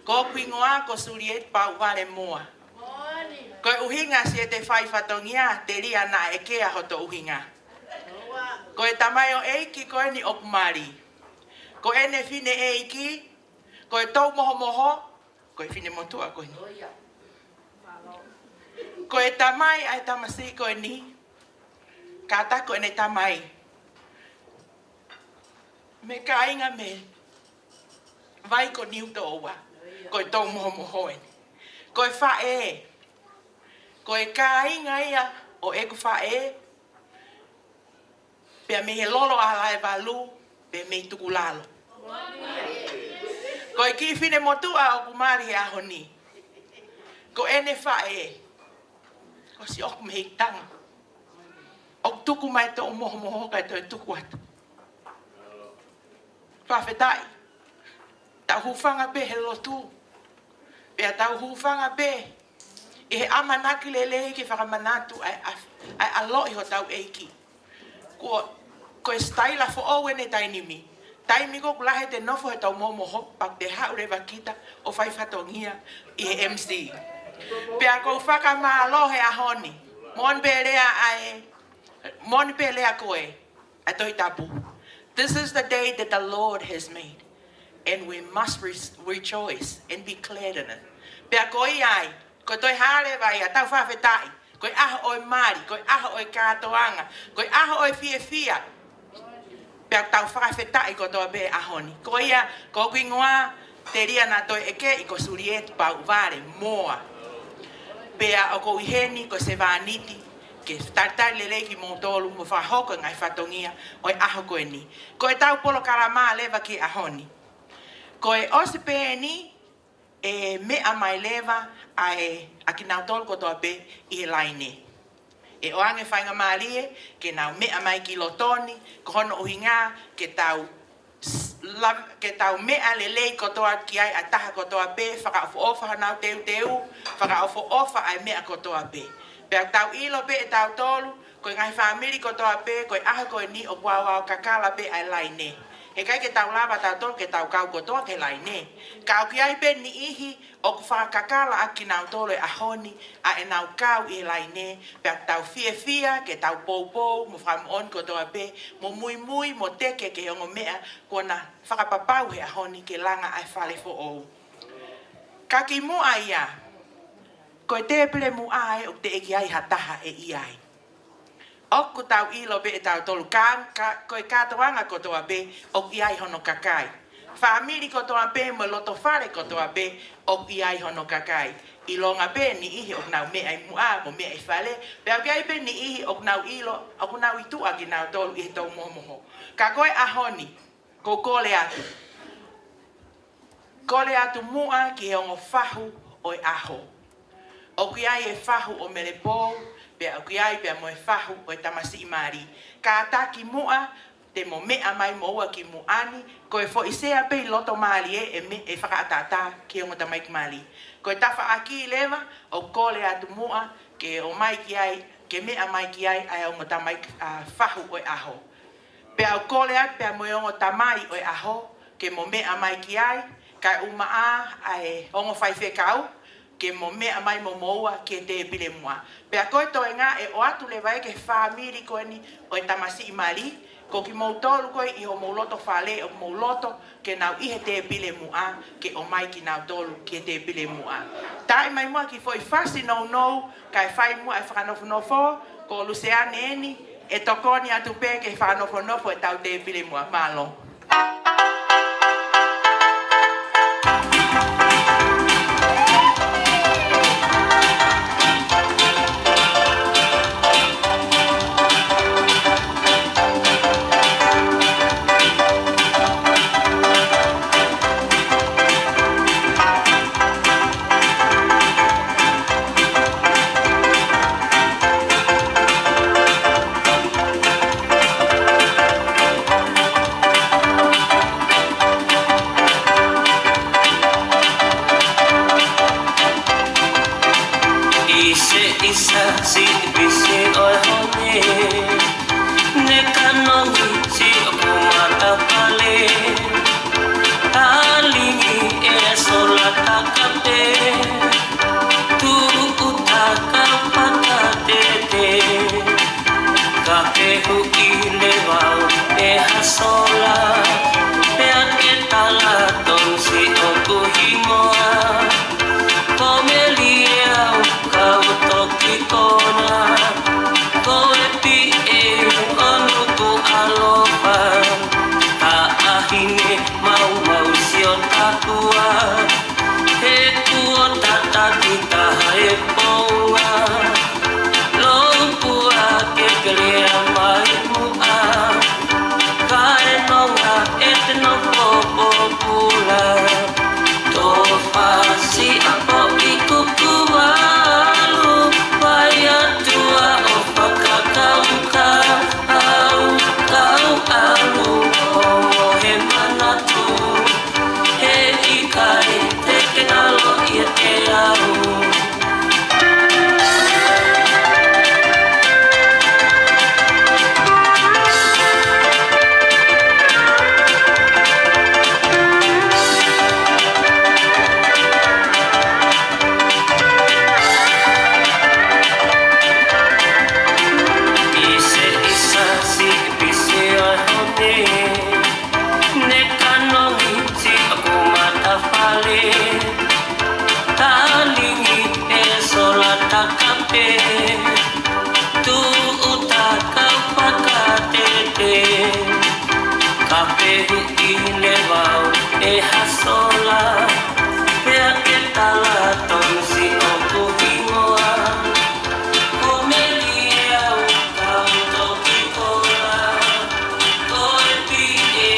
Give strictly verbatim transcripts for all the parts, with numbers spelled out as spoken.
Ko hoku hingoa ko Sulieti Pauʻuvale Moa. Ko e ʻuhinga siʻete fai fatongia, telia naʻa ʻekea hoto ʻuhinga. Ko e tamaioʻeiki ko eni ʻoku mali. Ko ʻene fineʻeiki, ko e toumohomoho, ko e finemotuʻa ko eni. Ko e tamai ʻa e tamasiʻi ko eni, kātaki ko ʻene tamai. Mei kāinga mei Vai ko Niutōua, ko e toumohomoho eni. Ko e faʻē, ko e kāinga ia ʻo ʻeku faʻē, pea mei he lolo ʻa Laevalu, pea mei Tukulalo. Ko e kiʻi finemotuʻa ʻoku mali he ʻaho ni, ko ʻene faʻē, ko Sioku mei Tanga. ʻOku tuku mai toumohomoho kae toe tuku atu. Fakafetaʻi. Tau hūfanga pē he lotu. Pea tau hūfanga pē ʻi he ʻamanaki lelei ke fakamanatu ʻa e ʻaf-, ʻa e ʻaloʻi hotau ʻEiki. Ko, ko e sitaila foʻou eni taimi ni. Taimi ko ē ʻoku lahi te nofo he toumohomoho, pea te haʻu leva kita ʻo fai fatongia ʻi he M C. Pea ʻoku ou fakamālō he ʻaho ni. Moʻoni pē lea ʻa e, moʻoni pē lea ko ē ʻa e Tohi Tapu. This is the day that the Lord has made, and we must re-, rejoice and be glad in it. Pea ko ia ai, ko e toe hale vai ʻa tau fakafetaʻi, ko e ʻaho ʻo e mali, ko e ʻaho ʻo e kātoanga, ko e ʻaho ʻo e fiefia. Pea tau fakafetaʻi kotoa pē he ʻaho ni. Ko ia, ko hoku hingoa, telia naʻa toe ʻekeʻi ko Sulieti Pauʻuvale Moa. Pea ʻoku ou ʻi heni ko e sevāniti, ke talitali lelei kimoutolu mo fakahoko e ngaahi fatongia ʻo e ʻaho ko eni. Ko ʻetau polokalama leva ki he ʻaho ni. Ko e ʻosi pē eni, ʻe meʻa mai leva ʻa e, ʻa kinautolu kotoa pē ʻi he laine. ʻE ʻoange faingamālie ke nau meʻa mai ki loto ni, ko hono ʻuhinga ke tau s-, la-, ke tau meʻa lelei kotoa ki ai ʻa e taha kotoa pē, fakaʻofoʻofa honau teuteu, fakaʻofoʻofa ʻa e meʻa kotoa pē. Pea tau ʻilo pē ʻe tautolu, ko e ngaahi fāmili kotoa pē, ko e ʻaho ko eni ʻoku aoao kakala pē ʻa e laine. Heʻikai ke tau lava tautolu ke tau kau kotoa ki he laine. Ka ʻoku ʻi ai pē niʻihi ʻoku fakakakala ʻaki kinautolu he ʻaho ni ʻa ʻenau kau ʻi he laine, pea tau fiefia ke tau poupou mo fakamoʻoni kotoa pē, mo muimui, mo teke ki he ongo meʻa kuo na fakapapau he ʻaho ni ke langa ʻa e fale foʻou. Ka kimuʻa ia, ko e tēpile muʻa ē ʻoku teʻeki ai ha taha ʻe ʻi ai. ʻOku tau ʻilo pē ʻe tautolu ka, ka, ko e kātoanga kotoa pē ʻoku ʻi ai hono kakai. Fāmili kotoa pē mo e loto fale kotoa pē ʻoku ʻi ai hono kakai. ʻIlonga pē niʻihi ʻoku nau meʻa ʻi muʻa mo meʻa ʻi fale, pea ʻoku ʻi ai pē niʻihi ʻoku nau ʻilo, ʻoku nau ʻi tuʻa kinautolu ʻi he toumohomoho. Ka ko e ʻaho ni, ʻoku ou kole atu. Kole atu muʻa ki he ongo fahu ʻo e ʻaho. ʻOku ʻi ai e fahu ʻo Melepou, pea ʻoku ʻi ai pea mo e fahu ʻo e tamasiʻi mali. Kātaki muʻa, te mo meʻa mai moua kimuʻa ni, ko e foʻi sea pē ʻi loto mali ē, ʻe me-, ʻe fakaʻataʻatā ki he ongo tamaiki mali. Ko e tafaʻaki leva, ʻoku kole atu muʻa, ke ō mai ki ai, ke meʻa mai ki ai, ʻa e ongo tamaiki, ʻa, fahu ʻo e ʻaho. Pea ʻoku kole atu pea mo e ongo tamai ʻo e ʻaho, ke mo meʻa mai ki ai, kae ʻumaʻā ʻa e ongo faifekau, ke mo meʻa mai mo moua ki he tēpile muʻa. Pea ko e toenga ʻe ʻoatu leva ē ki he fāmili ko eni ʻo e tamasiʻi mali, ko kimoutolu ko ē ʻi homou loto fale ʻoku mou loto, ke nau ʻi he tēpile muʻa, ke ʻomai kinautolu ki he tēpile muʻa. Taaʻi mai muʻa kiʻi foʻi fasi nounou, kae fai muʻa e fakanofonofo, ko Luseane eni, ʻe tokoni atu pē ki he fakanofonofo ʻetau tēpile muʻa. Mālō. ʻIsa, ʻisa, siʻi pisi ʻo e hone. Ne kanongi siʻoku matapale. Talingi e sola ta Tūʻuta kau fakatete, ka fehuʻi leva au ʻe ha sola, pea ke tala tonsi ʻoku hingoa. Ko Meli au kau toki kona, ko e P A ʻo Nukuʻalofa, taʻahine maumau sio takua. He kuo tataki taha e pounga, lou pua ke kelea mai muʻa, kae nonga ʻete nofo pōpula. Tō fasi ʻapo i kuku valu, fai atu ʻo fakakauka au, kau ʻalu ʻo mohe manatu. He ʻikai te ke ngalo ʻiate au. Pise ʻisa si pise ʻa hone, ne kanongi si ʻoku matafale. Talingi e sola takape, tūʻuta kau fakatete, ka fehuʻi leva au ʻe ha sola, pea ke tala tonsi ʻoku hingoa. Ko Meli au kau toki kona, ko e P A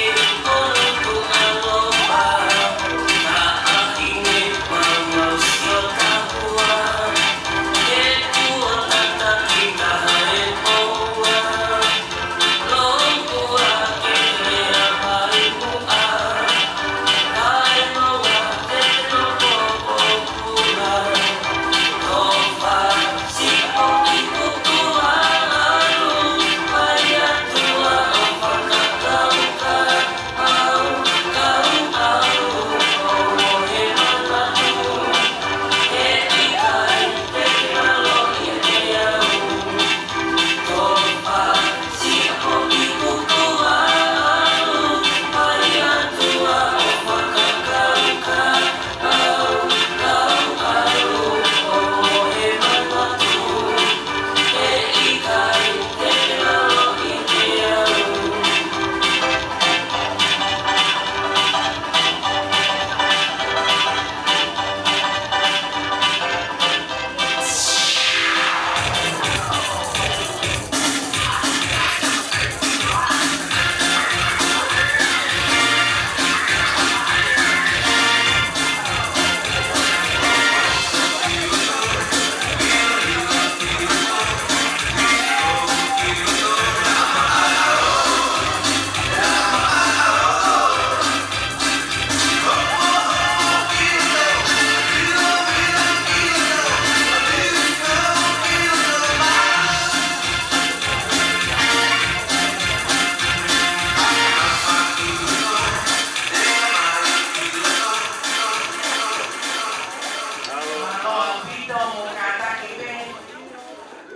ʻo Nukuʻalofa, taʻahine maumau sio takua. He kuo tataki taha e pounga, lou pua ke kelea mai muʻa, kae nonga ʻete nofo pōpula.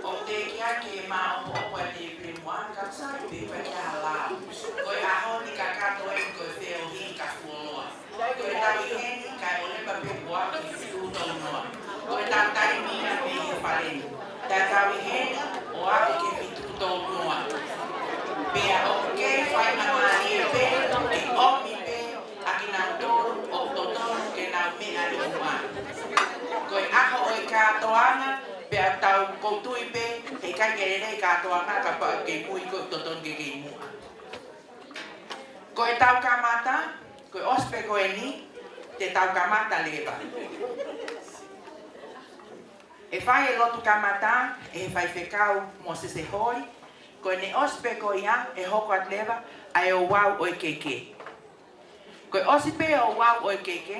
ʻOku teʻeki ke maʻopoʻopo ʻa e tēpile muʻa, ka sai pē ʻoku ʻikai ke hala. Ko e ʻaho ni kakato eni ko e feohi ka fuoloa. Ko e tau ʻi heni kae ʻoleva pē ʻoku aʻu ki he fitu tolu noa. Ko e tau taimi ia pē he fale ni. Tatau ʻi heni ʻo aʻu ki he fitu tolu noa. Pea ʻoku kei faingamālie pē ke ʻomi pē ʻa kinautolu ʻoku totonu ke nau meʻa ʻi muʻa. Ko e ʻaho ʻo e kātoanga, pea tau kei tui pē, heʻikai ke lelei kātoanga kapau ʻoku kei mui, ko e totonu ke kei muʻa. Ko e tau kamata, ko e ʻosi pē ko eni, te tau kamata leva. ʻE fai e lotu kamata ʻe he faifekau Mōsese Holi, ko ʻene ʻosi pē ko ia ʻe hoko atu leva ʻa e ouau ʻo e keke. Ko e ʻosi pē ouau ʻo e keke,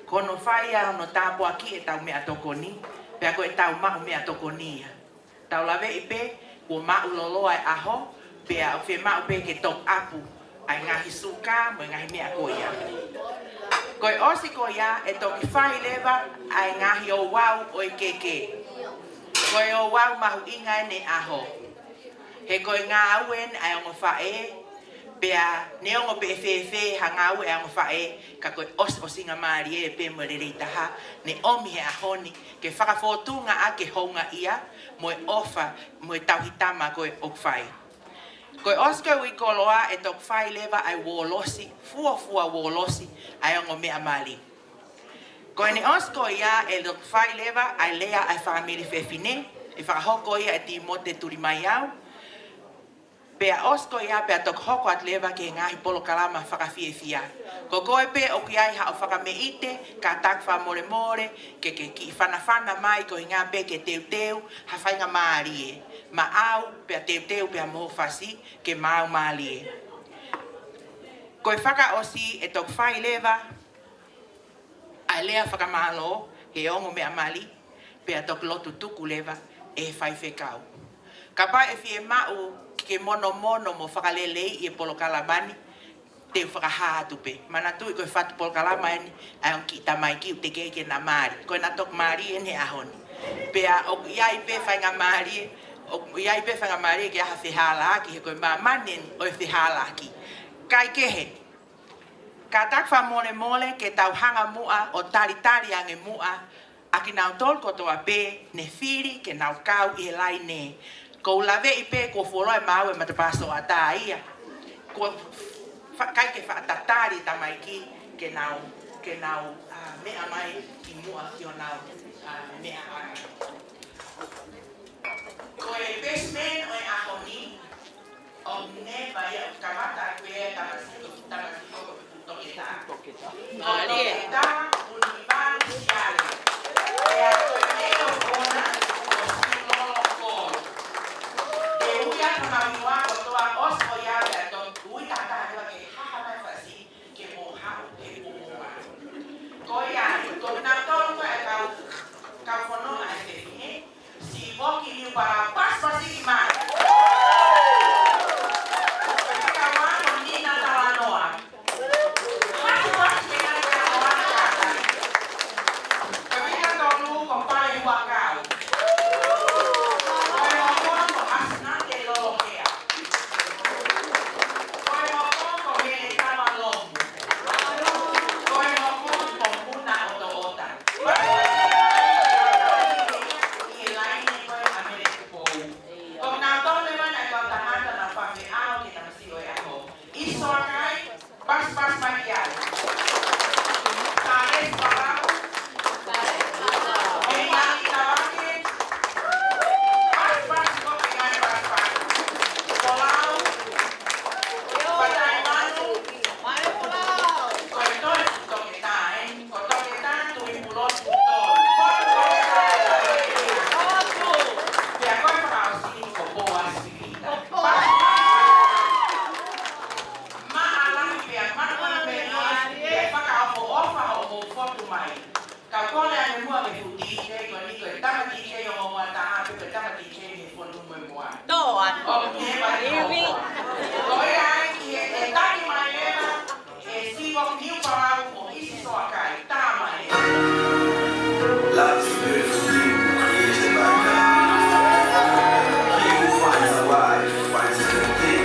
ko hono fai ia hono tāpuakiʻi e tau meʻatokoni, pea ko e tau maʻu meʻatokoni ia. Tau laveʻi pē kuo maʻu loloa e ʻaho, pea ʻoku fiemaʻu pē ke top up ʻa e ngaahi suka mo e ngaahi meʻa ko ia. Ko e ʻosi ko ia ʻe toki fai leva ʻa e ngaahi ouau ʻo e keke. Ko e ouau mahuʻinga eni he ʻaho. He ko e ngāue eni ʻa e ongo faʻē, pea neongo pe ʻe fēfē ha ngāue ʻa e ongo faʻē, ka ko e ʻosiʻosingamālie pē mo e lelei taha ne ʻomi he ʻaho ni, ke fakafōtunga ʻaki e houngaʻia mo e ʻofa mo e tauhi tama ko ē ʻoku fai. Ko e ʻosi ko ē uike koloa ʻe toki fai leva ʻa e uolosi, fuofua uolosi ʻa e ongo meʻa mali. Ko ʻene ʻosi ko ia ʻe toki fai leva ʻa e lea ʻa e fāmili fefine, ʻe fakahoko ia ʻe Tīmote Tulimaiau. Pea ʻosi ko ia pea toki hoko atu leva ki he ngaahi polokalama fakafiefia. Ko koe pē ʻoku ʻi ai haʻo fakameʻite, kātaki fakamolemole ke ke kiʻi fanafana mai koeʻuhinga pē ke teuteu ha faingamālie maʻau, pea teuteu pea mo hoʻo fasi ke maau mālie. Ko e fakaʻosi ʻe toki fai leva ʻa e lea fakamālō he ongo meʻa mali, pea toki lotu tuku leva ʻe he faifekau. Kapau ʻe fiemaʻu ke monomono mo fakaleleiʻi e polokalama ni, te u fakahā atu pē. Manatuʻi ko e fatu polokalama eni ʻa e ongo kiʻi tamaiki ʻoku teʻeki ke na mali. Ko ʻena toki mali eni he ʻaho ni. Pea ʻoku ʻi ai pē faingamālie, ʻoku ʻi ai pē faingamālie ke ʻi ai ha fehālaaki, he ko e māmani eni ʻo e fehālaaki. Kae kehe, kātaki fakamolemole ke tau hanga muʻa ʻo talitali ange muʻa ʻa kinautolu kotoa pē ne fili ke nau kau ʻi he laine. ʻOku ou laveʻi pē kuo fuoloa e maau e matapā sioʻata ia. Kuo fa-, ʻikai ke fakatatali e tamaiki ke nau, ke nau, ā, meʻa mai ki muʻa ki honau, ā, meʻa ʻana. Ko e best man ʻo e ʻaho ni, ʻoku ne vai ʻo kamata ʻaki e tamasiʻi, tamasiʻi ko Toketā. Toketā. Ko Toketā Punivalu Siale. Pea ko e maid of honour ko Silolo Kolo. Te u ui atu homau hingoa kotoa ʻosi ko ia pea toki ui atu leva ke haʻu mai fasi ke mou haʻu he pō mou ʻalu. Ko ia ai, ko kinautolu ko ē kau, kau fononga ʻa e fefine, Sivoki Niupalau, pasipasi mai. Ko e fika ua ko Nina Talanoa. Pasipasi mai ki he ʻaho ni kātaki. Ko e fika tolu ko Pale Huʻakau. Ko e hoko ko Asinate Lolohea. Ko e hoko ko Mele Tavalomu. Ko e hoko ko Muna ʻOtoʻota. Ko e hoko ko Mele Tavalomu. ʻI he laine ko ē ʻa Mele Tupou. Ko kinautolu leva naʻe kau tangata naʻa nau fafeʻao ki he tamasiʻi ʻo e ʻaho. ʻIsi Soakai, pasipasi mai ki ai. Salesi Palau. Mei Nani Tavake. Pasipasi ko ē, ngaahi pasipasi. Folau. Fatai Manu. Ko e toe Toketā, ē? Ko Toketā Tuʻipulotu Tolu. Ko Toketā. Pea ko e fakaʻosi ko Poasi Pita. Maʻalahi pea maʻu meni, pea fakaʻofoʻofa hoʻomou fotu mai. Kau kole ange muʻa ki he fuʻu D J, ko eni ko e tama D J ʻo Moataʻa, pe ko e tama D J mei Fonumoemoa. Tō atu. ʻO ne vai ʻo. Ko ia ai ki he, ʻe taki mai leva ʻe Sivoki Niupalau mo ʻIsi Soakai, tā mai leva. Love is a beautiful thing created by God. He who finds a wife finds a good thing.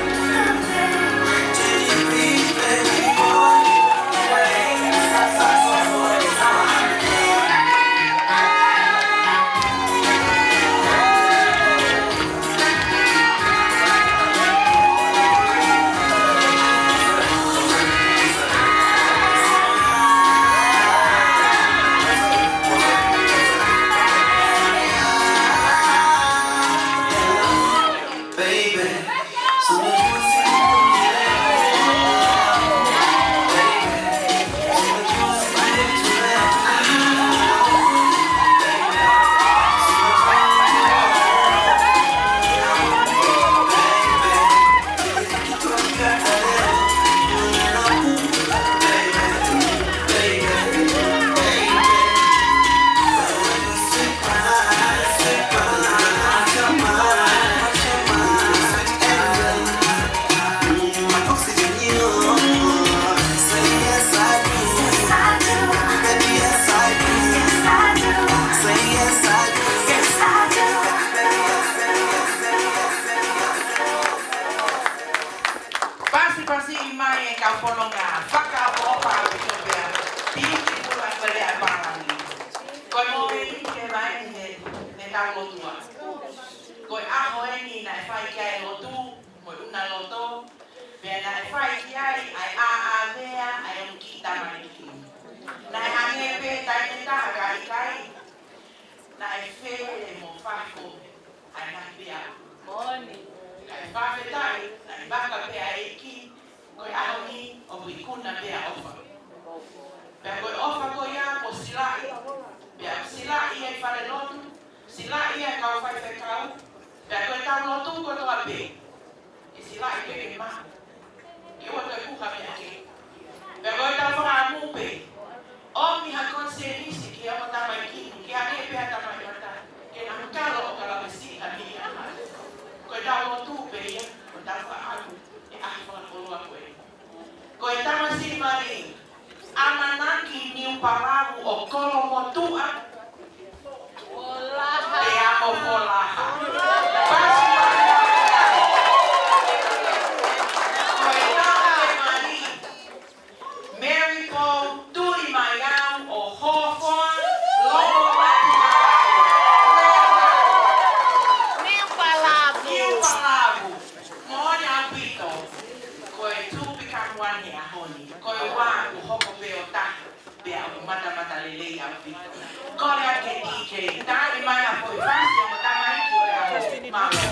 ʻOtua. Ko e ʻaho eni naʻe fai ki ai e lotu, mo e ʻuna loto, pea naʻe fai ki ai ʻa e ʻāʻāvea ʻa e ongo kiʻi tamaiki. Naʻe hangē pē taimi ʻe taha ka ʻikai, naʻe fele mo fafo ʻa e ngaahi peau. Kae fakafetaʻi, naʻe vaka pē ʻa e ʻEiki, ko e ʻaho ni ʻoku ikuna pē ʻa ʻOfa. Pea ko e ʻofa ko ia kuo silaʻi, pea silaʻi ʻi he fale lotu, silaʻi ʻi he kau faifekau, pea ko ʻetau lotu kotoa pē, ʻe silaʻi pē ke maʻu. Ke ʻoua toe kuka meʻa kehe. Pea ko ʻetau fakaʻamu pē, ʻomi ha konisēnisi ki he ongo tamaiki ni, ke ʻai pē ha tamaiki mata, ke nau kalo ʻo kalo mesi ha mia. Ko ʻetau lotu pē ia, ko ʻetau fakaʻamu, ʻi he ʻaho fakakoloa ko ē. Ko e tamasiʻi mali, ʻAmanaki Niupalavu ʻo Kolomotuʻa, Te Amo Folaha. Pasi mai. Ko e tamasiʻi mali, Mary Paul Tulimaiau ʻo Hofoa, Lomomotu. Niupalavu. Niupalavu. Moʻoni ʻaupito. Ko e two become one he ʻaho ni. Ko e ua kuo hoko pē ʻo taha. Pea ʻoku matamatalelei ʻaupito. Kole atu ki he D J. Tali mai ʻa e foʻi fasi ʻa e tamaiki ʻo e ʻaho. Mālō.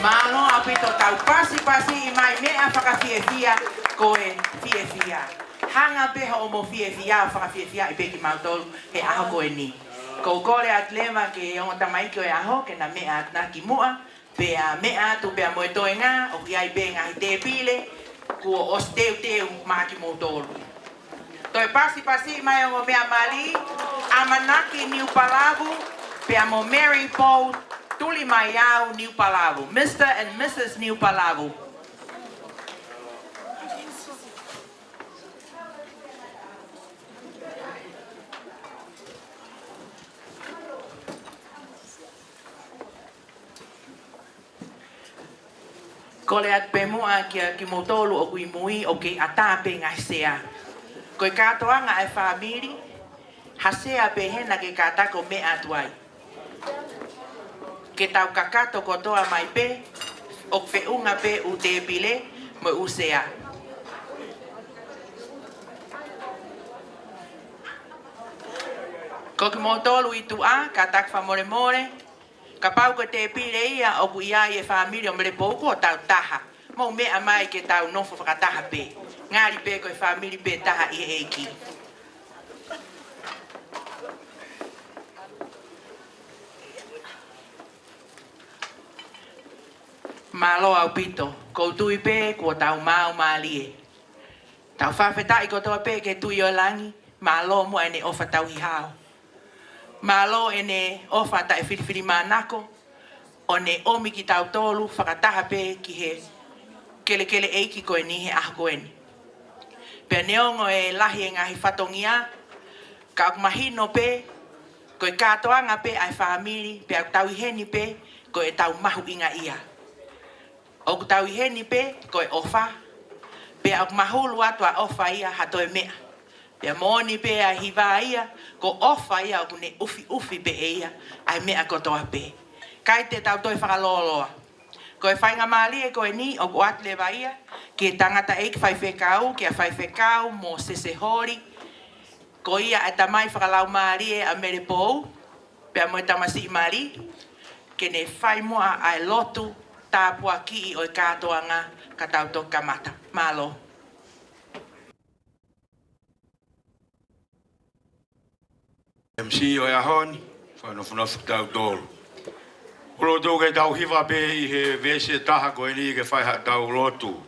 Mālō ʻaupito, tau pasipasiʻi mai meʻa fakafiefia, ko e fiefia. Hanga pē hoʻomo fiefia, fakafiefiaʻi pē kimautolu he ʻaho ko eni. Ko u kole atu leva ki he ongo tamaiki ʻo e ʻaho, ke na meʻa atu na ki muʻa, pea meʻa atu pea mo e toenga, ʻoku ʻi ai pē ngaahi tēpile, kuo ʻosi teuteu maʻa kimoutolu. Toe pasipasi mai ongo meʻa mali, ʻAmanaki Niupalavu, pea mo Mary Paul Tulimaiau Niupalavu. Mister and Missus Niupalavu. Kole atu pē muʻa kia kimoutolu ʻoku ʻi mui ʻoku kei ʻatā pē ngaahi sea. Ko e kātoanga ʻa e fāmili, ha sea pē hena ke kātaki ʻo meʻa atu ai. Ke tau kakato kotoa mai pē, ʻoku feʻunga pē ʻū tēpile mo e ʻū sea. Ko kimoutolu ʻi tuʻa, kātaki fakamolemole, kapau ko e tēpile ia ʻoku ʻi ai e fāmili ʻo Melepou kuo tau taha. Mou meʻa mai ke tau nofo fakataha pē. Ngali pē ko e fāmili pē taha ʻi he ʻEiki. Mālō ʻaupito, ʻoku ou tui pē kuo tau maau mālie. Tau fakafetaʻi kotoa pē ki he Tuʻi ʻo Langi, mālō muʻa ʻene ʻofa tauhi hao. Mālō ʻene ʻofa taʻefilifilimānako, ʻo ne ʻomi kitautolu fakataha pē ki he kelekele ʻeiki ko eni he ʻaho ko eni. Pea neongo e lahi e ngaahi fatongia, ka ʻoku mahino pē, ko e kātoanga pē ʻa e fāmili, pea ʻoku tau ʻi heni pē, ko ʻetau mahuʻingaʻia. ʻOku tau ʻi heni pē, ko e ʻofa, pea ʻoku mahulu atu ʻa e ʻofa ia ha toe meʻa. Pea moʻoni pē ʻa e hiva ia, ko e ʻofa ia ʻoku ne ʻufiʻufi pē ʻe ia ʻa e meʻa kotoa pē. ʻIkai te tau toe fakalōloa. Ko e faingamālie ko eni ʻoku ʻoatu leva ia ki he tangataʻeiki faifekau, kia Faifekau Mōsese Holi, ko ia e tamai fakalaumālie ʻa Melepou, pea mo e tamasiʻi mali, ke ne fai muʻa ʻa e lotu tāpuakiʻi ʻo e kātoanga ka tau toki kamata. Mālō. M C ʻo e ʻaho ni, Pea nofonofo kitautolu. Lotu ke tau hiva pē ʻi he veesi ʻe taha ko eni ke fai haʻatau lotu.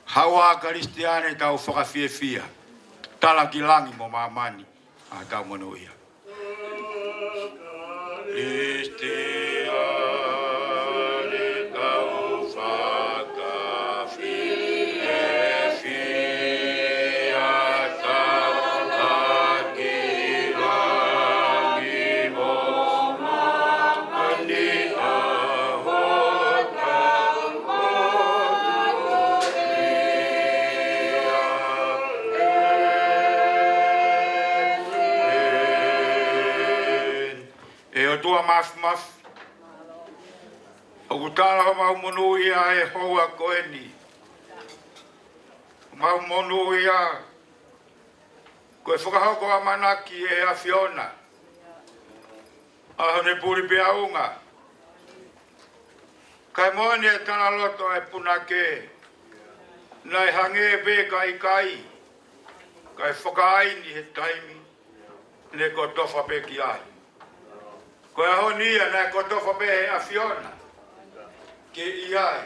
Haʻu ā Kalisitiane, tau fakafiefia. Tala ki langi mo māmani ʻa ʻetau monūʻia. Kalisitiane, tau fakafiefia, tala ki langi mo māmani ʻa hotau monūʻia. ʻE ʻOtua Māfimafi, ʻoku tala homau monūʻia he houa ko eni. Homau monūʻia ko e fakahoko ʻamanaki ʻe he ʻAfiona ʻa hono puli pea unga. Kae moʻoni e talaloto ʻa e punake, naʻe hangē pē ka ʻikai, kae fakaʻaini he taimi ne kotofa pē ki ai. Ko e ʻaho ni ia naʻe kotofa pē he ʻAfiona ke ʻi ai.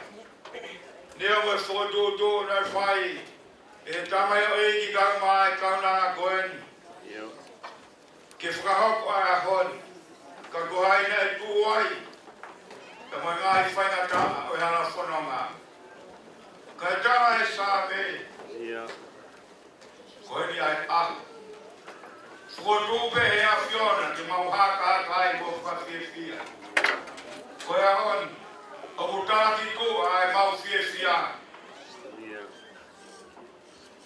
Neongo e fokotuʻutuʻu naʻe fai ʻe he tamaioʻeiki kae ʻumaʻā e kaunanga ko eni ke fakahoko ʻa e ʻaho ni, ka ko hai naʻe tuʻu ai, ka mo e ngaahi faingataʻa ʻo e hala fononga. Kae tala ʻe he Saame, ko eni ʻa e ʻaho fokotuʻu pē ʻe he ʻAfiona ke mau hakahaka ai mo fakafiefia. Ko e ʻaho ni, ʻoku talakituʻa ʻa e mau fiefia.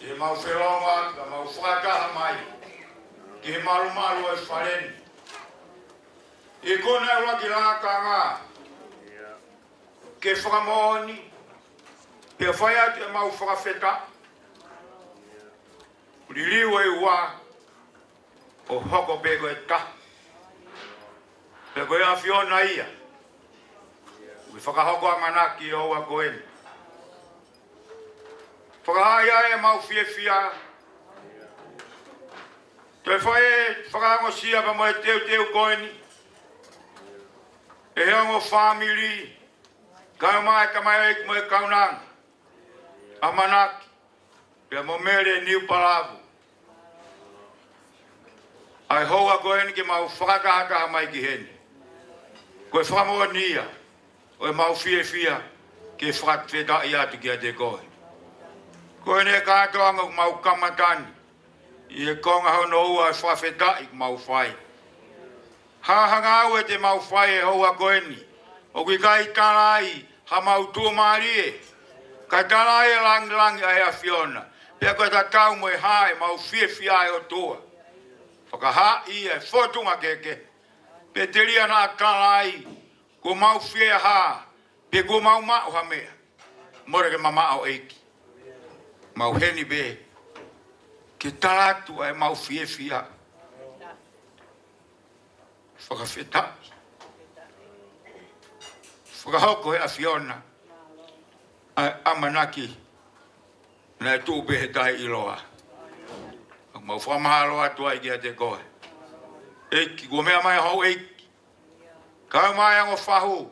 ʻE mau felōngoaki, ka mau fakataha mai ki he malumalu ʻo e fale ni. ʻI he konga ʻuluaki lakanga, ke fakamoʻoni, pea fai atu ʻemau fakafetaʻi. Liliu e ua, ʻo hoko pē ko e taha. Pea ko e ʻAfiona ia ʻoku fakahoko ʻamanaki ʻi he houa ko eni. Fakahā ai ʻemau fiefia. Toe fai e fakaongosia pea mo e teuteu ko eni ʻe he ongo fāmili, kae ʻumaʻā e tamaioʻeiki mo e kaunanga, ʻamanaki, pea mo Mele Niupalavu. ʻA e houa ko eni ke mau fakatahataha mai ki heni. Ko e fakamoʻoni ia ʻo ʻemau fiefia ke fakafetaʻi atu kiate koe. Ko eni e kātoanga ʻoku mau kamata ni ʻi he konga hono ua e fakafetaʻi ʻoku mau fai. Hā ha ngāue te mau fai he houa ko eni, ʻoku ʻikai tala ai hamau tuʻumālie, kae tala ai e langilangi ʻa e ʻAfiona, pea ko e tatau mo e hā ʻemau fiefia ai ʻOtua. Fakahā ia e fōtunga kehekehe. Pe telia naʻa tala ai kuo mau fie hā, pe kuo mau maʻu ha meʻa. Mole ke mamaʻo ʻEiki. Mau heni pē ke tala atu ʻa ʻemau fiefia. Fakafetaʻi. Fakahoko ʻe he ʻAfiona ʻa e ʻamanaki naʻe tuʻu pē he taʻeʻiloa. Mau fakamahalo atu ai kiate koe, ʻEiki, kuo meʻa mai houʻeiki, kae ʻumaʻā e ongo fahu,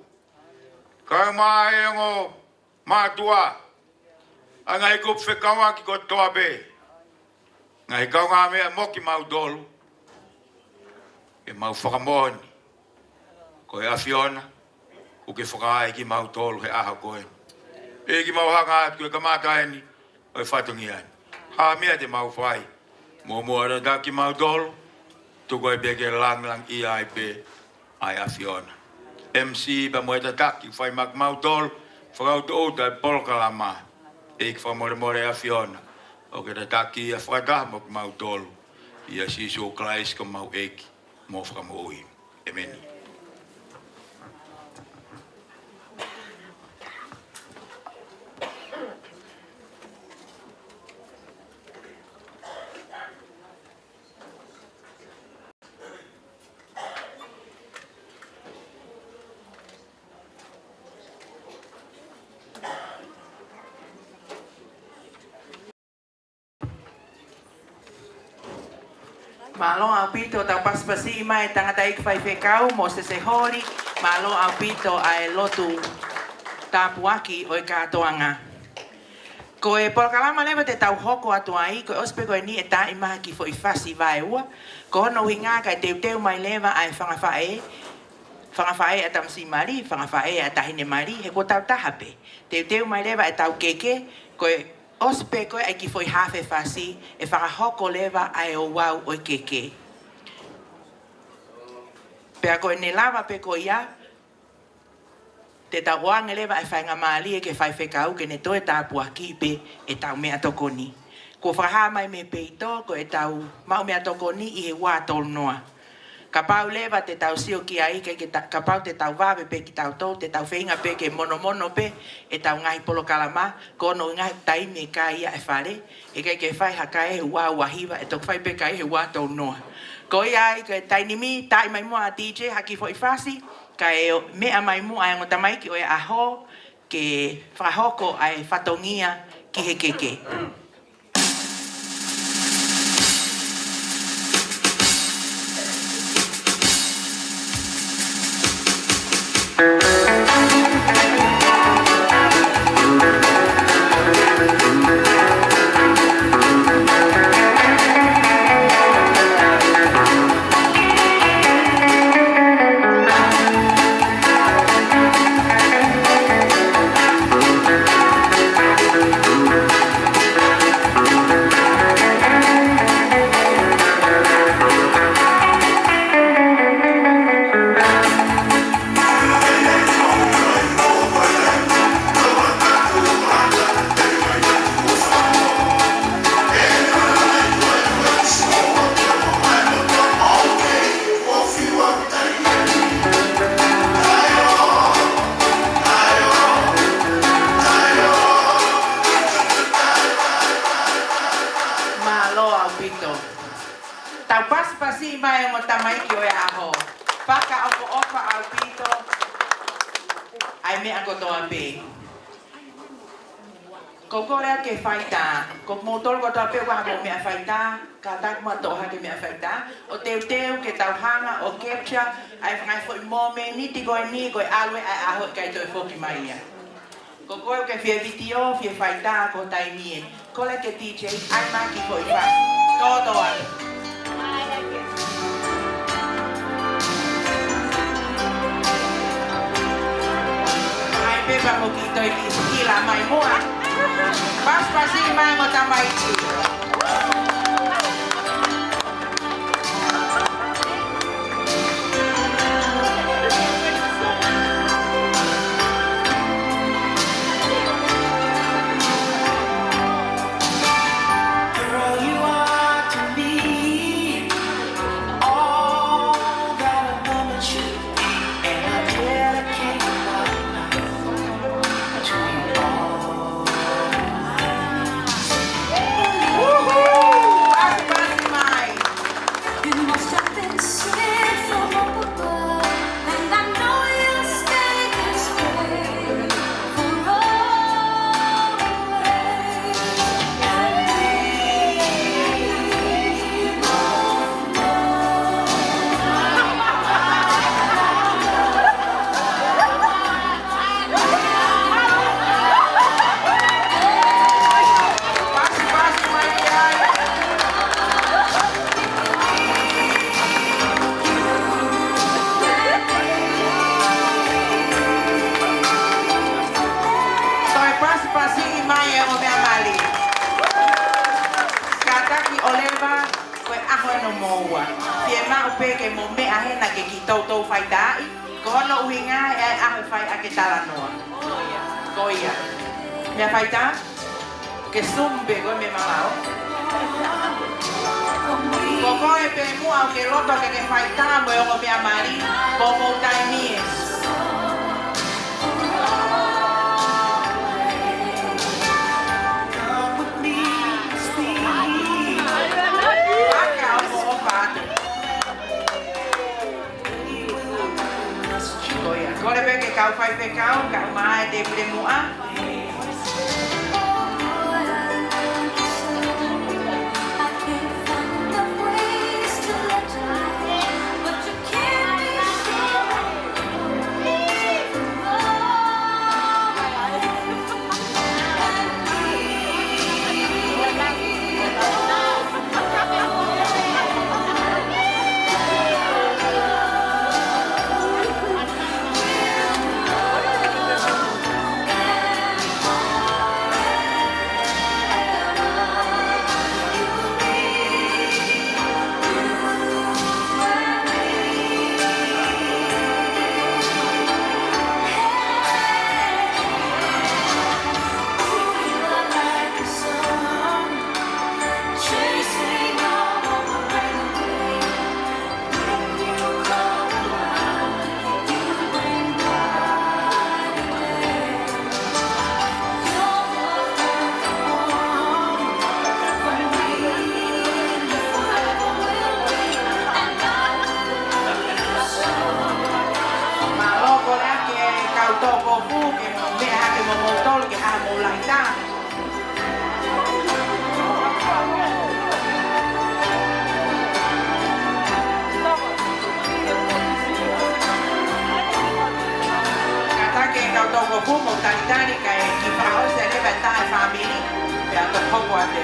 kae ʻumaʻā e ongo mātuʻa, ʻa e ngaahi kupu fekauʻaki kotoa pē, ngaahi kaungāmeʻa mo kimautolu. Ke mau fakamoʻoni ko e ʻAfiona ʻoku ke fakaai kimautolu he ʻaho ko eni. ʻEiki, mau hanga atu ki he kamata eni ʻo e fatongia ni. Hā meʻa te mau fai, muʻomuʻa ʻo tataki kimautolu, tuku ai pē ke langilangiʻia ai pē ʻa e ʻAfiona. M C pea mo e tataki fai maʻa kimautolu, fakautuutu ʻa e polokalama. ʻEiki, fakamolemole ʻAfiona ʻoku ke tataki ia fakataha mo kimautolu. ʻIa Sīsū Kalaisi ko homau ʻEiki mo Fakamoʻui. ʻĒmeni. Mālō ʻaupito, tau pasipasi mai e tangataʻeiki faifekau mo Sese Holi. Mālō ʻaupito ʻa e lotu tāpuaki ʻo e kātoanga. Ko e polokalama leva te tau hoko atu ai, ko e ʻosi pē ko eni e taaʻi mai ha kiʻi foʻi fasi vaeua. Ko hono ʻuhinga kae teuteu mai leva ʻa e fanga faʻē, fanga faʻē ʻa e tamasiʻi mali, fanga faʻē ʻa e taʻahine mali, he kuo tau taha pē. Teuteu mai leva ʻetau keke, ko e ʻosi pē ko ē ʻa e kiʻi foʻi hafe fasi, ʻe fakahoko leva ʻa e ouau ʻo e keke. Pea ko ʻene lava pē ko ia, te tau ʻoange leva ʻa e faingamālie ki he faifekau ke ne toe tāpuakiʻi pē ʻetau meʻatokoni. Kuo fakahā mai mei he peito ko ʻetau maʻu meʻatokoni ʻi he ua tolu noa. Kapau leva te tau sio ki ai, ke, ke ta-, kapau te tau vave pē kitautolu, te tau feinga pē ke monomono pē ʻetau ngaahi polokalama, ko hono ʻuhinga he taimi ʻe kai ai e fale, ʻe ʻikai ke fai ha kai he ua ua hiva, ʻe toki fai pē kai he ua tolu noa. Ko ia ai, ko e taimi ni, taaʻi mai muʻa ʻa D J ha kiʻi foʻi fasi, kae meʻa mai muʻa e ongo tamaiki ʻo e ʻaho, ke fakahoko ʻa e fatongia ki he keke. Mālō ʻaupito. Tau pasipasi mai e ongo tamaiki ʻo e ʻaho. Fakaʻofoʻofa ʻaupito ʻa e meʻa kotoa pē. Ko e kole atu ke faitā. Ko kimoutolu kotoa pē ʻoku ʻi ai hamou meʻa faitā, kātaki muʻa toʻo hake meʻa faitā. ʻO teuteu ke tau hanga ʻo capture ʻa e ngaahi foʻi momeniti ko eni, ko e ʻalu ē ʻa e ʻaho ʻikai toe foki mai ia. Ko koe ʻoku ke fie vitiō, fie faitā, ko e taimi ē. Kole ki he D J, ʻai mai ha kiʻi foʻi fasi. Tōtō atu. ʻAi pē pea mo kiʻi toe kiʻi hila mai muʻa. Pasipasi mai e ongo tamaiki. Girl, you are to me all that a woman should be, and I dedicate my life to you all. Woohoo! Pasipasi mai. You must have been sent from up above, and I know you'll stay this way for always. And we both know. Pasipasi mai ai. Toe pasipasi mai e ongo meʻa mali. Kātaki ʻo leva, ko e ʻaho eni ʻo moua. Fiemaʻu pē ke mou meʻa hena ke kiʻi toutou faitaaʻi. Ko hono ʻuhinga ē ʻa e ʻaho ʻe fai ʻaki e talanoa. Ko ia. Meʻa faitā? Ke Zoom pē koe mei mamao. Ko koe pē muʻa ʻoku ke loto ke ke faitā mo e ongo meʻa mali, ko hoʻomou taimi ē. Fakaʻofoʻofa atu. Ko ia, kole pē ki he kau faifekau, kae ʻumaʻā e tēpile muʻa. Ka taki e kau tokoua mo talitali kae kiʻi fakaʻosi leva e tā e fāmili, pea toki hoko atu.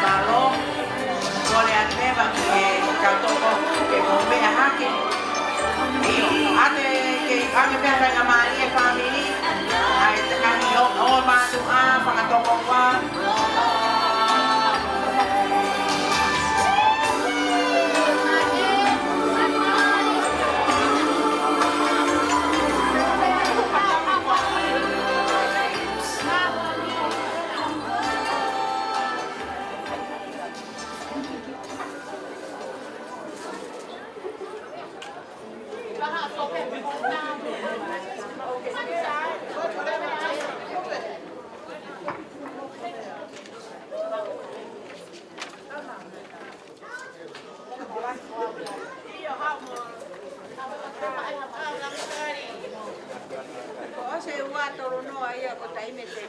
Mālō, kole atu leva ki he kau tokoua ke mou meʻa hake. ʻI, ʻoua te ke ʻoange pē ha faingamālie e fāmili, ʻai te kahi ʻo, ʻo mātuʻa, fakatokoua. Ko ʻosi e ua tolu noa ia ko e taimi te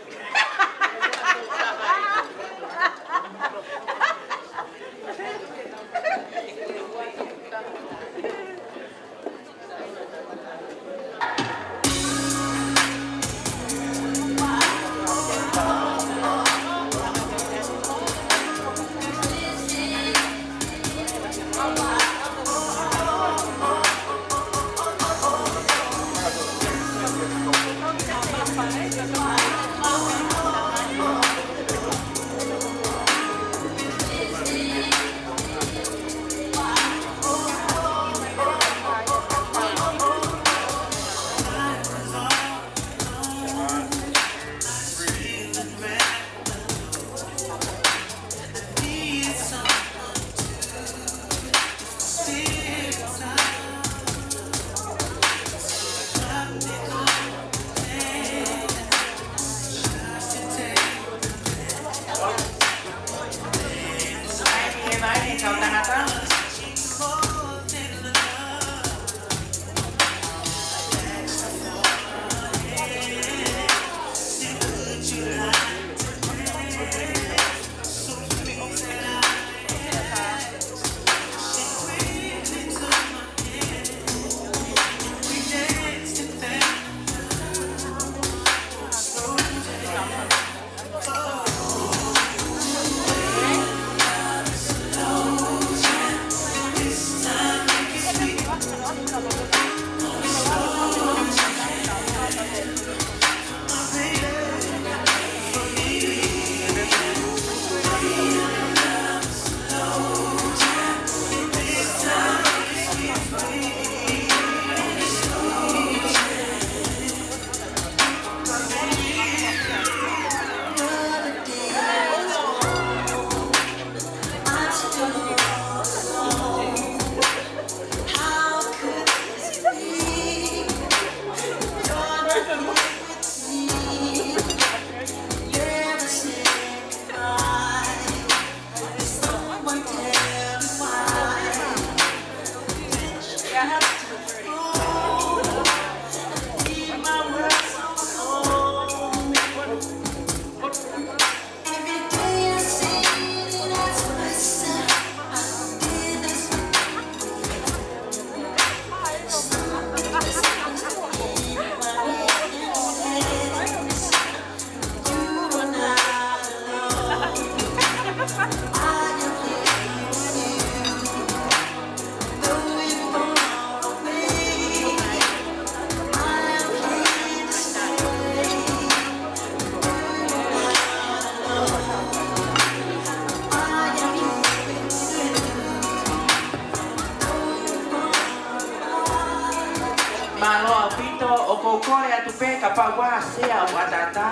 Mālō ʻaupito, ʻoku ou kole atu pē kapau ʻoku ʻi ai ha sea ʻoku ʻataʻatā,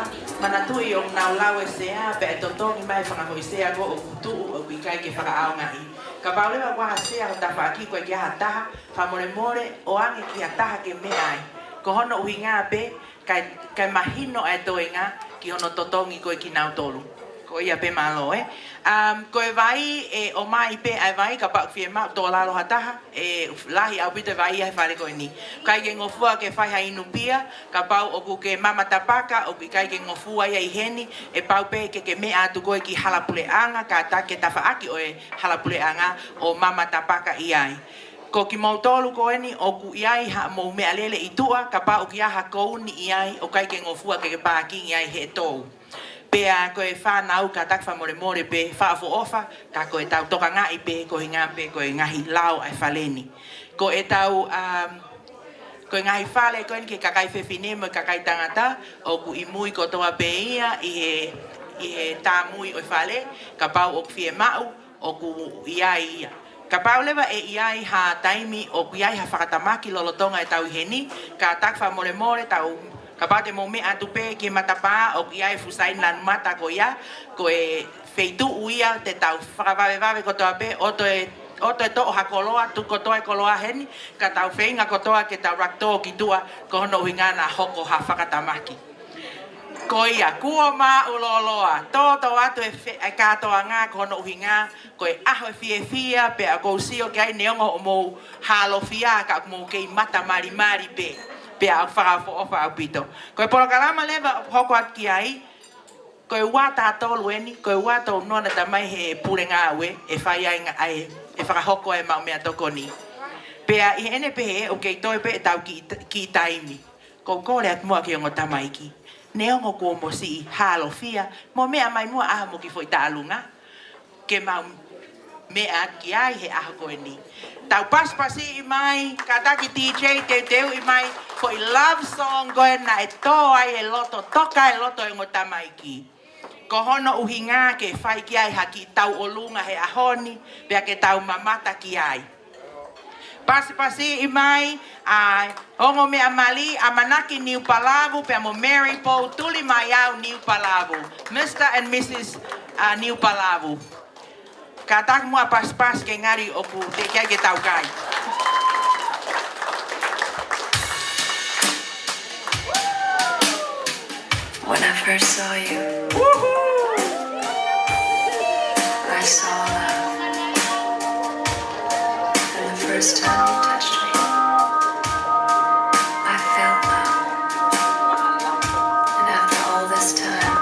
manatuʻi ʻoku nau lau e sea, pea ʻe totongi mai e fanga foʻi sea ko ē ʻoku tuʻu ʻoku ʻikai ke fakaʻaongaʻi. Kapau leva ʻoku ʻi ai ha sea ʻo e tafaʻaki ko ē ki ha taha, fakamolemole, ʻoange ki ha taha ke meʻa ai. Ko hono ʻuhinga pē, kae, kae mahino ʻa e toenga ki hono totongi ko ē kinautolu. Ko ia pē, mālō, ē. Um, ko e vai, ʻe ʻomai pē ʻa e vai, kapau ʻoku fiemaʻu, tō lalo ha taha, ʻe lahi ʻaupito e vai ʻi he fale ko eni. ʻIkai ke ngofua ke fai ha inu pia, kapau ʻoku ke mama tapaka, ʻoku ʻikai ke ngofua ia ʻi heni, ʻe pau pē ke ke meʻa atu koe ki hala puleʻanga, kātaki e tafaʻaki ʻo e hala puleʻanga ʻo mama tapaka ʻi ai. Ko kimoutolu ko eni ʻoku ʻi ai haʻamou meʻalele ʻi tuʻa, kapau ʻoku ʻi ai ha kouni ʻi ai, ʻoku ʻikai ke ngofua ke ke pākingi ai he tou. Pea ko e fānau, kātaki fakamolemole pē, fakaʻofoʻofa, ka ko ʻetau tokangaʻi pē, ko e ʻuhinga pē ko e ngaahi lao ʻa e fale ni. Ko ʻetau, um, ko e ngaahi fale ko eni ki he kakai fefine mo e kakai tangata, ʻoku ʻi mui kotoa pē ia ʻi he, ʻi he tā mui ʻo e fale, kapau ʻoku fiemaʻu, ʻoku ʻi ai ia. Kapau leva ʻe ʻi ai ha taimi ʻoku ʻi ai ha fakatamaki lolotonga ʻetau ʻi heni, kātaki fakamolemole, tau, kapau te mou meʻa atu pē ki he matapā, ʻoku ʻi ai e fuʻu saini lanu mata ko ia, ko e feituʻu ia te tau fakavavevave kotoa pē, ʻoua toe, ʻoua toe toʻo ha koloa, tuku kotoa e koloa heni, ka tau feinga kotoa ke tau rakitō ki tuʻa, ko hono ʻuhinga naʻa hoko ha fakatamaki. Ko ia, kuo māʻulōloa, tōtō atu e fe-, e kātoanga, ko hono ʻuhinga, ko e ʻaho ʻo e fiefia, pea ʻoku ou sio ki ai neongo hoʻomou hālofia, ka ʻoku mou kei mata malimali pē, pea ʻoku fakaʻofoʻofa ʻaupito. Ko e polokalama leva ʻoku hoko atu ki ai, ko e ua tā tolu eni, ko e ua tau nona tamai he pule ngāue, ʻe fai ai ngā, ʻa e, ʻe fakahoko ai e maʻu meʻatokoni. Pea ʻi heʻene pehē, ʻoku kei toe pē ʻetau kiʻi, kiʻi taimi. Ko e kole atu muʻa ki he ongo tamaiki. Neongo kuo mo siʻi hālofia, mo meʻa mai muʻa ʻaho mo ki foʻi tālunga. Ke mau meʻa ki ai he ʻaho ko eni. Tau pasipasiʻi mai, kātaki D J teuteuʻi mai, foʻi love song ko ē naʻe tō ai e loto, toka e loto e ongo tamaiki. Ko hono ʻuhinga ke fai ki ai ha kiʻi tauʻolunga he ʻaho ni, pea ke tau mamata ki ai. Pasipasiʻi mai ʻa e ongo meʻa mali, ʻAmanaki Niupalavu, pea mo Mary Pou Tulimaiau Niupalavu. Mister and Missus, uh, Niupalavu. Kātaki muʻa pasipasi ke ngali ʻoku teʻeki ai ke tau kai. When I first saw you, I saw love. And the first time you touched me, I felt love. And after all this time,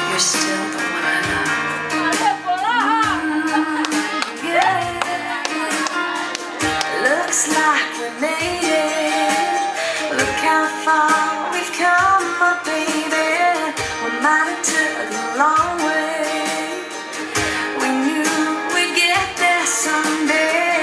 you're still the one I love. Mm, yeah. Looks like we made it. Look how far we've come, my baby. We might have took a long way. We knew we'd get there someday.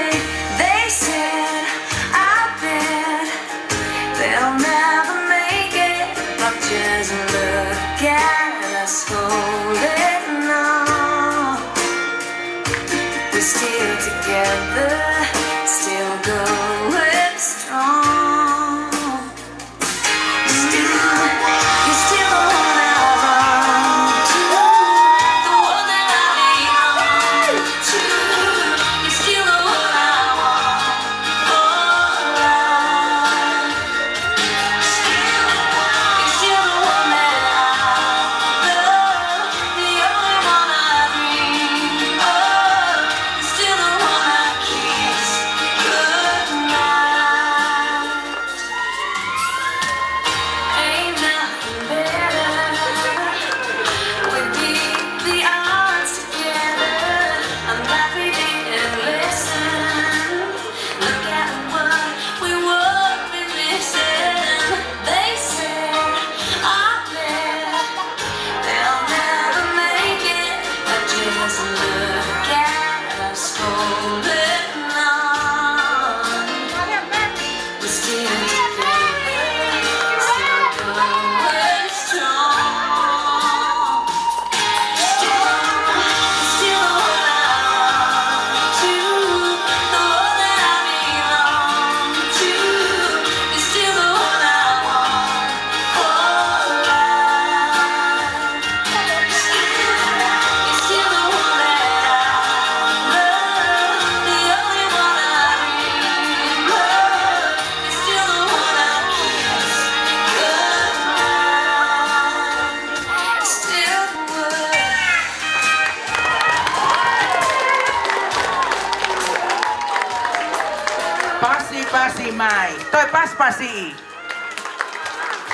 Toe pasipasi.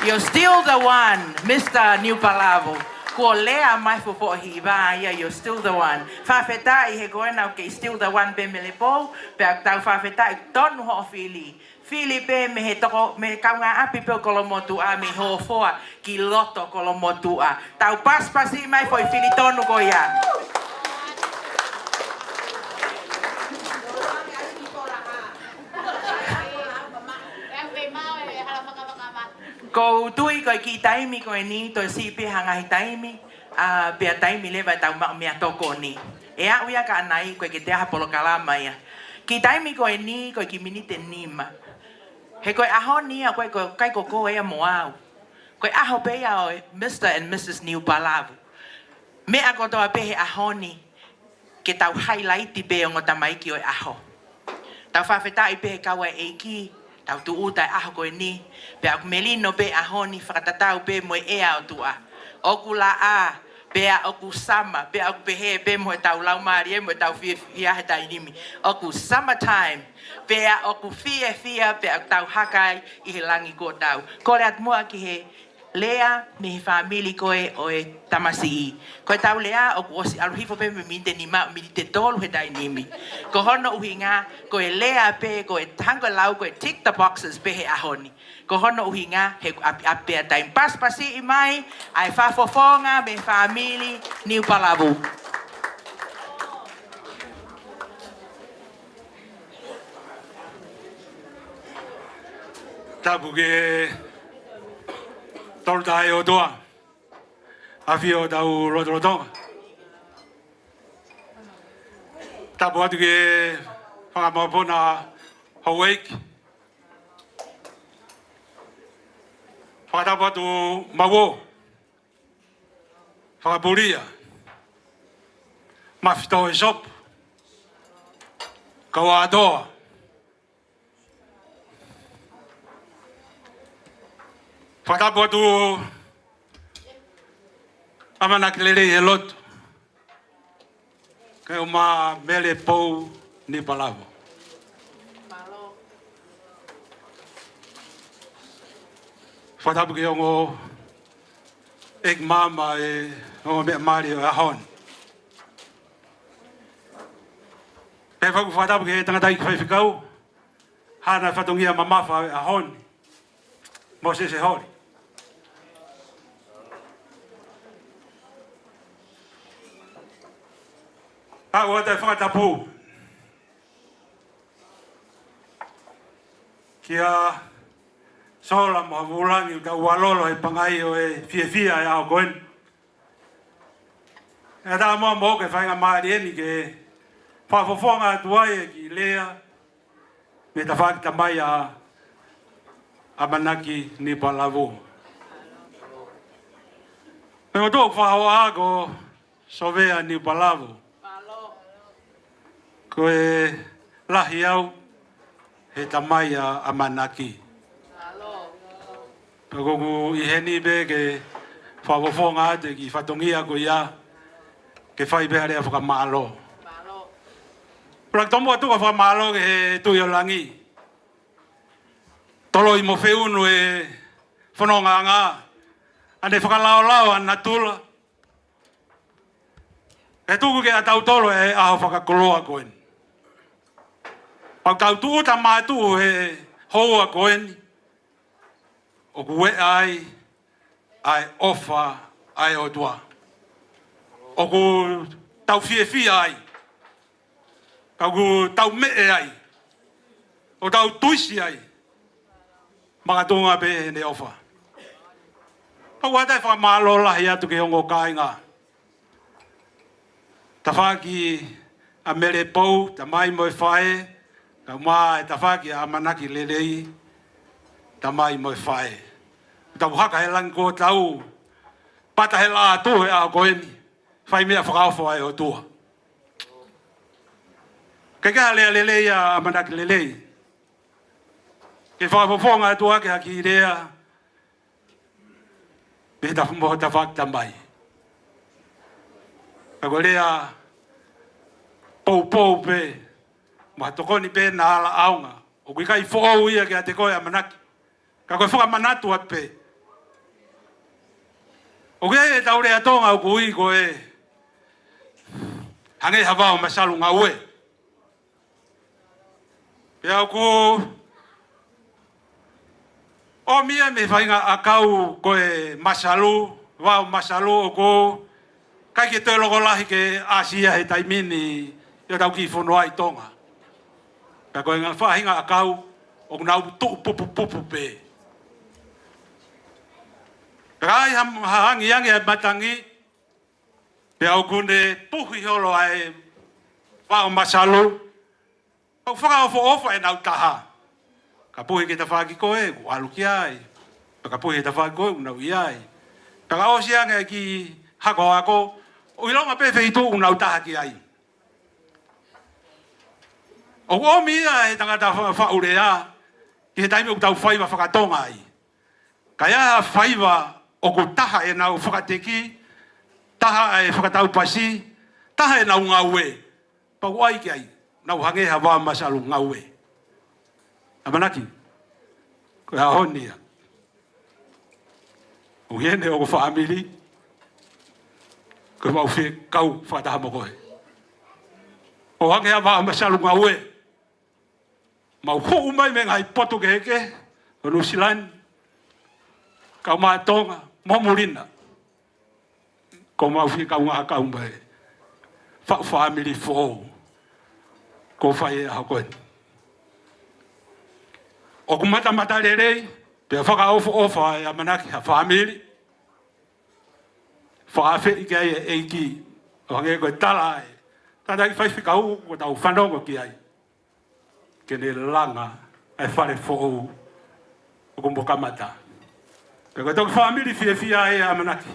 You're still the one, Mister Niupalavu. Kuo lea mai foʻi hiva ia, you're still the one. Fakafetaʻi he ko ena ʻoku ke still the one pē Melepou, pea tau fakafetaʻi tonu hoʻo fili. Fili pē mei he toko, mei he kaungāʻapi pē ʻo Kolomotuʻa, mei Hofoa ki loto Kolomotuʻa. Tau pasipasi mai foʻi fili tonu ko ia. Ko u tui ko e kiʻi taimi ko eni, toe siʻi pē ha ngaahi taimi, ʻa, pea taimi leva ʻetau maʻu meʻatokoni. ʻE aʻu ia ka ʻanai ko e ke te aha polokalama ia. Kiʻi taimi ko eni, ko e kiʻi miniti ʻe nima. He ko e ʻaho ni ia, ko e, ko e, ʻikai ko koe ia mo au. Ko e ʻaho pē ia ʻo e Mister and Missus Niupalavu. Meʻa kotoa pē he ʻaho ni, ke tau highlight pē ongo tamaiki ʻo e ʻaho. Tau fakafetaʻi pē he kau ʻa e ʻEiki, tau tūʻuta he ʻaho ko eni, pea ʻoku melino pē ʻaho ni fakatatau pē mo e ʻea ʻo e ʻOtua. ʻOku laʻā, pea ʻoku summer, pea ʻoku pehē pē mo ʻetau laumālie mo ʻetau fiefia he taimi ni. ʻOku summertime, pea ʻoku fiefia, pea ʻoku tau haka ai ʻi he langi kuo tau. Kole atu muʻa ki he lea mei he fāmili ko ē ʻo e tamasiʻi. Ko ʻetau lea ʻoku ʻosi ʻalu hifo pē mei he miniti ʻe nima, miniti ʻe tolu he taimi ni. Ko hono ʻuhinga, ko e lea pē, ko e hangē ko e lau, ko e tick the boxes pē he ʻaho ni. Ko hono ʻuhinga, he ʻoku ʻapiʻapi pē ʻa e taimi. Pasipasiʻi mai ʻa e fakafofonga mei he fāmili Niupalavu. Tapu ki he Tolu Tahaʻi ʻOtua, ʻafio ʻi hotau lotolotonga. Tapu atu ki he fanga mokopuna houʻeiki. Fakatapu atu Mauō, Fakapulia, Mafito ʻEsopo, Kauatoa. Fakatapu atu ʻAmanaki Lelei he lotu, kae ʻumaʻā Melepou Niupalavu. Fakatapu ki he ongo ʻeiki maama ʻi he ongo meʻa mali ʻo e ʻaho ni. Pea ʻoku ou fakatapu ki he tangataʻeiki faifekau, haʻane fatongia mamafa ʻo e ʻaho ni, Mōsese Holi. Pea ʻoatu e fakatapu kia Sola mo Vulangi, ʻoku tau ʻalolo he pangai ʻo e fiefia he ʻaho ko eni. ʻE ʻatā muʻa moʻoku e faingamālie ni ke fakafofonga atu ai e kiʻi lea mei he tafaʻaki tamai ʻa ʻAmanaki Niupalavu. Mei he motuʻa ʻoku fakahoa ko Sovea Niupalavu. Ko e lahi au he tamai ʻa ʻAmanaki. Pea ʻoku ou ʻi heni pē ke fakafofonga atu e kiʻi fatongia ko ia, ke fai pē ha lea fakamālō. Pea ʻoku ou tomuʻa tuku ha fakamālō ki he Tuʻi ʻo Langi. Toloi mo feunu e fonongaʻanga, ʻa ʻene fakalaolao ʻa natula, ʻe tuku kiate kitautolu e ʻaho fakakoloa ko eni. ʻOku tau tūʻuta mātuʻu he houa ko eni, ʻoku ʻi ai ʻa e ʻofa ʻa e ʻOtua. ʻOku tau fiefia ai. Ka ʻoku tau meʻe ai. ʻOku tau tuisi ai. Makatuʻunga pē heʻene ʻofa. Pea ʻoku ʻoatu e fakamālō lahi atu ki he ongo kāinga. Tafaʻaki ʻa Melepou, tamai mo e faʻē, kae ʻumaʻā e tafaʻaki ʻa ʻAmanaki Lelei, tamai mo e faʻē. Tau haka he langi kuo tau pata he laʻā tuʻu he ʻaho ko eni, fai meʻa fakaofo ʻa e ʻOtua. Ke ke ha lea lelei ʻa ʻAmanaki Lelei. Ke fakafofonga atu ʻaki ha kiʻi lea mei he taf-, mo e tafaʻaki tamai. Ka ko e lea poupou pē, mo ha tokoni pē naʻa ala ʻaonga ʻOku ʻikai foʻou ia kiate koe ʻAmanaki. Ka ko e fakamanatu atu pē. ʻOku ʻi ai ʻetau lea Tonga ʻoku ui ko e hangē ha vao masalu ngaue. Pea ʻoku ʻomi ia mei he faʻahinga ʻakau ko e masalu, vao masalu ʻoku ʻikai ke toe loko lahi ke ʻasi ia he taimi ni ʻi hotau kiʻi fonua ʻi Tonga. Pea ko e ngaahi faʻahinga ʻakau ʻoku nau tuʻu pupupupu pē. Pea ʻi ai ha, ha angiangi ʻa e matangi, pea ʻoku ne puhi holo ʻa e vao masalu, ʻoku fakaʻofoʻofa ʻenau taha. Ka puhi ki he tafaʻaki ko ē, ʻoku ʻalu ki ai. Pea ka puhi ki he tafaʻaki ko ē, ʻoku nau ʻi ai. Pea ka ʻosi ange ki he hakohako, ʻoku ʻilonga pē feituʻu ʻoku nau taha ki ai. ʻOku ʻomi ia he tangata fa-, faʻu lea, ki he taimi ʻoku tau faiva fakatonga ai. Ka ʻi ai ha faiva ʻoku taha ʻenau fakateki, taha ʻa e fakataupasi, taha ʻenau ngaue. Pea ʻoku ʻai ki ai, nau hangē ha vao masalu ngaue. ʻAmanaki, ko e ʻaho ni ia. ʻOku ʻi heni ʻoku fāmili, ko e mau fie kau fakataha mo koe. ʻO hangē ha vao masalu ngaue. Mau huʻu mai mei he ngaahi potu kehekehe ʻo Nuʻusila ni, kau mai Tonga, mo muli na. Ko mau fie kaungā kau mai. Faʻu fāmili foʻou. Ko e fai ʻe he ʻaho ko eni. ʻOku matamatalelei, pea fakaʻofoʻofa ʻe ʻAmanaki ha fāmili. Fakaafeʻi ki ai ʻe he ʻEiki. ʻO hangē ko e tala ʻa e tangataʻeiki faifekau kuo tau fanongo ki ai. Ke ne langa ʻa e fale foʻou ʻoku mo kamata. Pea ko e toki fāmili fiefia ia ʻAmanaki.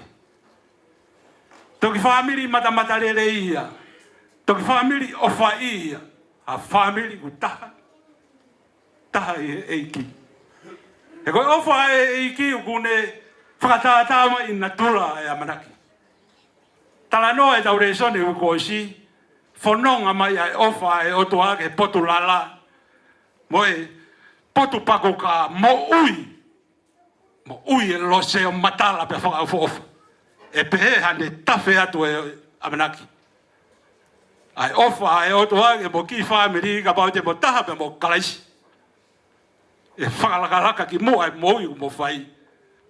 Toki fāmili matamatalelei ia. Toki fāmili ʻofaʻi ia. Ha fāmili ʻoku taha. Taha ʻi he ʻEiki. He ko e ʻofa ʻa e ʻEiki ʻoku ne fakatātā mai ʻi natula ʻa ʻAmanaki. Talanoa ʻetau lēsoni ʻo e uike kuo ʻosi, fononga mai ʻa e ʻofa ʻa e ʻOtua ki he potu lala, mo e potu pakoka moʻui, moʻui e lose ʻo matala pea fakaʻofoʻofa. ʻE pehē haʻane tafe atu ʻe ʻAmanaki. ʻA e ʻofa ʻa e ʻOtua ki he mo kiʻi fāmili kapau te mo taha pea mo Kalaisi. ʻE fakalakalaka ki muʻa e moʻui ʻoku mo fai.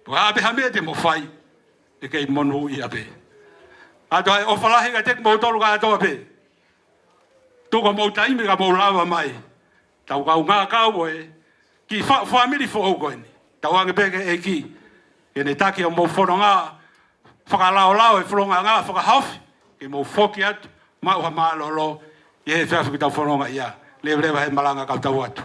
Pea ʻi ai pē ha meʻa te mo fai, ʻe kei monūʻia pē. ʻA e ʻofa lahi kiate kimoutolu kātoa pē. Tuku homou taimi ka mou lava mai. Tau kaungā kau ʻo e kiʻi fa-, fāmili foʻou ko eni. Tauange pē ki he ʻEiki ke ne taki homou fononga, fakalaolao e fononga ngā fakahaofi, ke mou foki atu, maʻu ha mālōlō, ʻi he efiafi ʻoku tau fononga ia. Leveleva he malanga kau tau atu.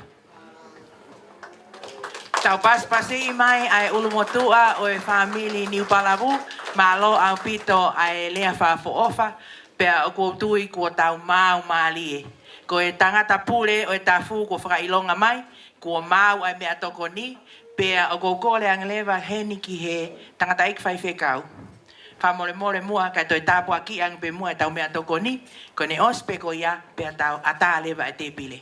Tau pasipasi mai ʻa e ʻulumotuʻa ʻo e fāmili Niupalavu, mālō ʻaupito ʻa e lea fakaʻofoʻofa, pea ʻoku ou tui kuo tau maau mālie. Ko e tangata pule ʻo e tafu kuo fakaʻilonga mai, kuo maau ʻa e meʻatokoni, pea ʻoku ou kole ange leva heni ki he tangataʻeiki faifekau. Fakamolemole muʻa kae toe tāpuakiʻi ange pē muʻa ʻetau meʻatokoni, ko ʻene ʻosi pē ko ia, pea tau ʻatā leva e tēpile.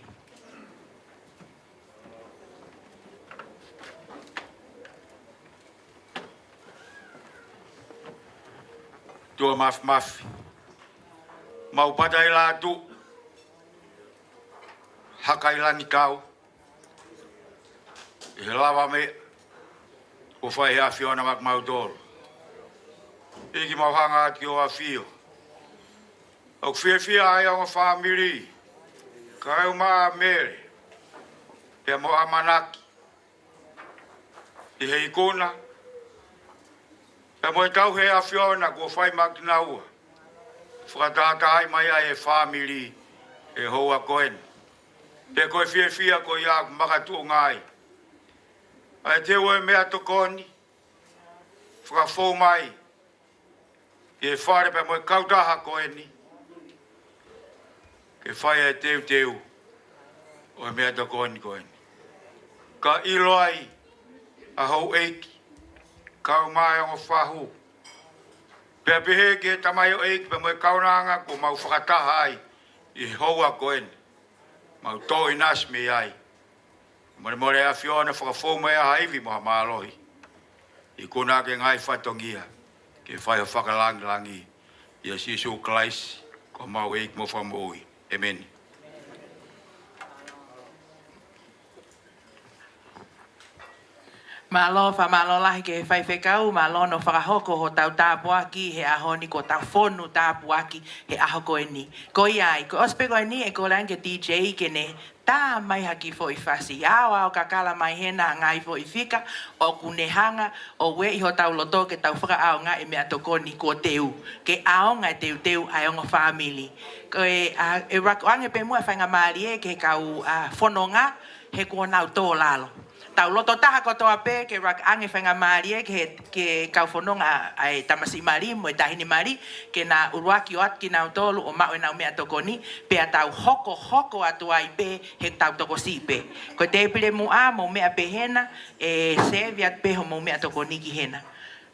ʻOtua Māfimafi. Mau pata ʻi lātu, haka ʻi langi kau, ʻi he lava meʻa kuo fai ʻe he ʻAfiona maʻa kimautolu. ʻEiki, mau hanga atu ki hoʻo ʻAfio. ʻOku fiefia ai ʻa e ongo fāmili, kau ai ʻa Mele, pea mo ʻAmanaki, ʻi he ikuna, pea mo e tauhi ʻa e ʻAfiona kuo fai maʻa kinaua. Fakatātaaʻi mai ai e fāmili he houa ko eni. Pea ko e fiefia ko ia ʻoku makatuʻunga ai ʻa e teu ʻo e meʻatokoni, fakafou mai ʻi he fale pea mo e kautaha ko eni, ke fai e teuteu ʻo e meʻatokoni ko eni. Ka ʻilo ai ʻa houʻeiki, kau mai ʻa e ongo fahu, pea pehē ki he tamaioʻeiki pea mo e kaunanga kuo mau fakataha ai ʻi he houa ko eni, mau tō ʻinasi mei ai. Molemole ʻAfiona, fakafou mai ha ivi mo ha mālohi. Ikuna ʻaki e ngaahi fatongia ke fai ho fakalangilangi. ʻIa Sīsū Kalaisi, ko homau ʻEiki mo Fakamoʻui. ʻĒmeni. Mālō, fakamālō lahi ki he faifekau, mālō hono fakahoko hotau tāpuaki he ʻaho ni, ko hotau fonu tāpuaki he ʻaho ko eni. Ko ia ai, ko e ʻosi pē ko eni ʻe kole ange ki he D J ke ne tā mai ha kiʻi foʻi fasi. Aoao kakala mai hena ha ngaahi foʻi fika ʻoku ne hanga ʻo ueʻi hotau loto ke tau fakaʻaongaʻi e meʻatokoni kuo teu, ke ʻaonga e teuteu ʻa e ongo fāmili. Ko e, ʻa, ʻe rake ange pē muʻa e faingamālie ki he kau, ʻa, fononga he kuo nau tō lalo. Tau loto taha kotoa pē ke rake ange e faingamālie ki he, ki he kau fononga ʻa e tamasiʻi mali mo e taʻahine mali, ke na ʻuluaki ō atu kinautolu ʻo maʻu ʻenau meʻatokoni, pea tau hokohoko atu ai pē he tau tokosiʻi pē. Ko e tēpile muʻa mou meʻa pē hena, ʻe sevi atu pē hoʻomou meʻatokoni ki hena.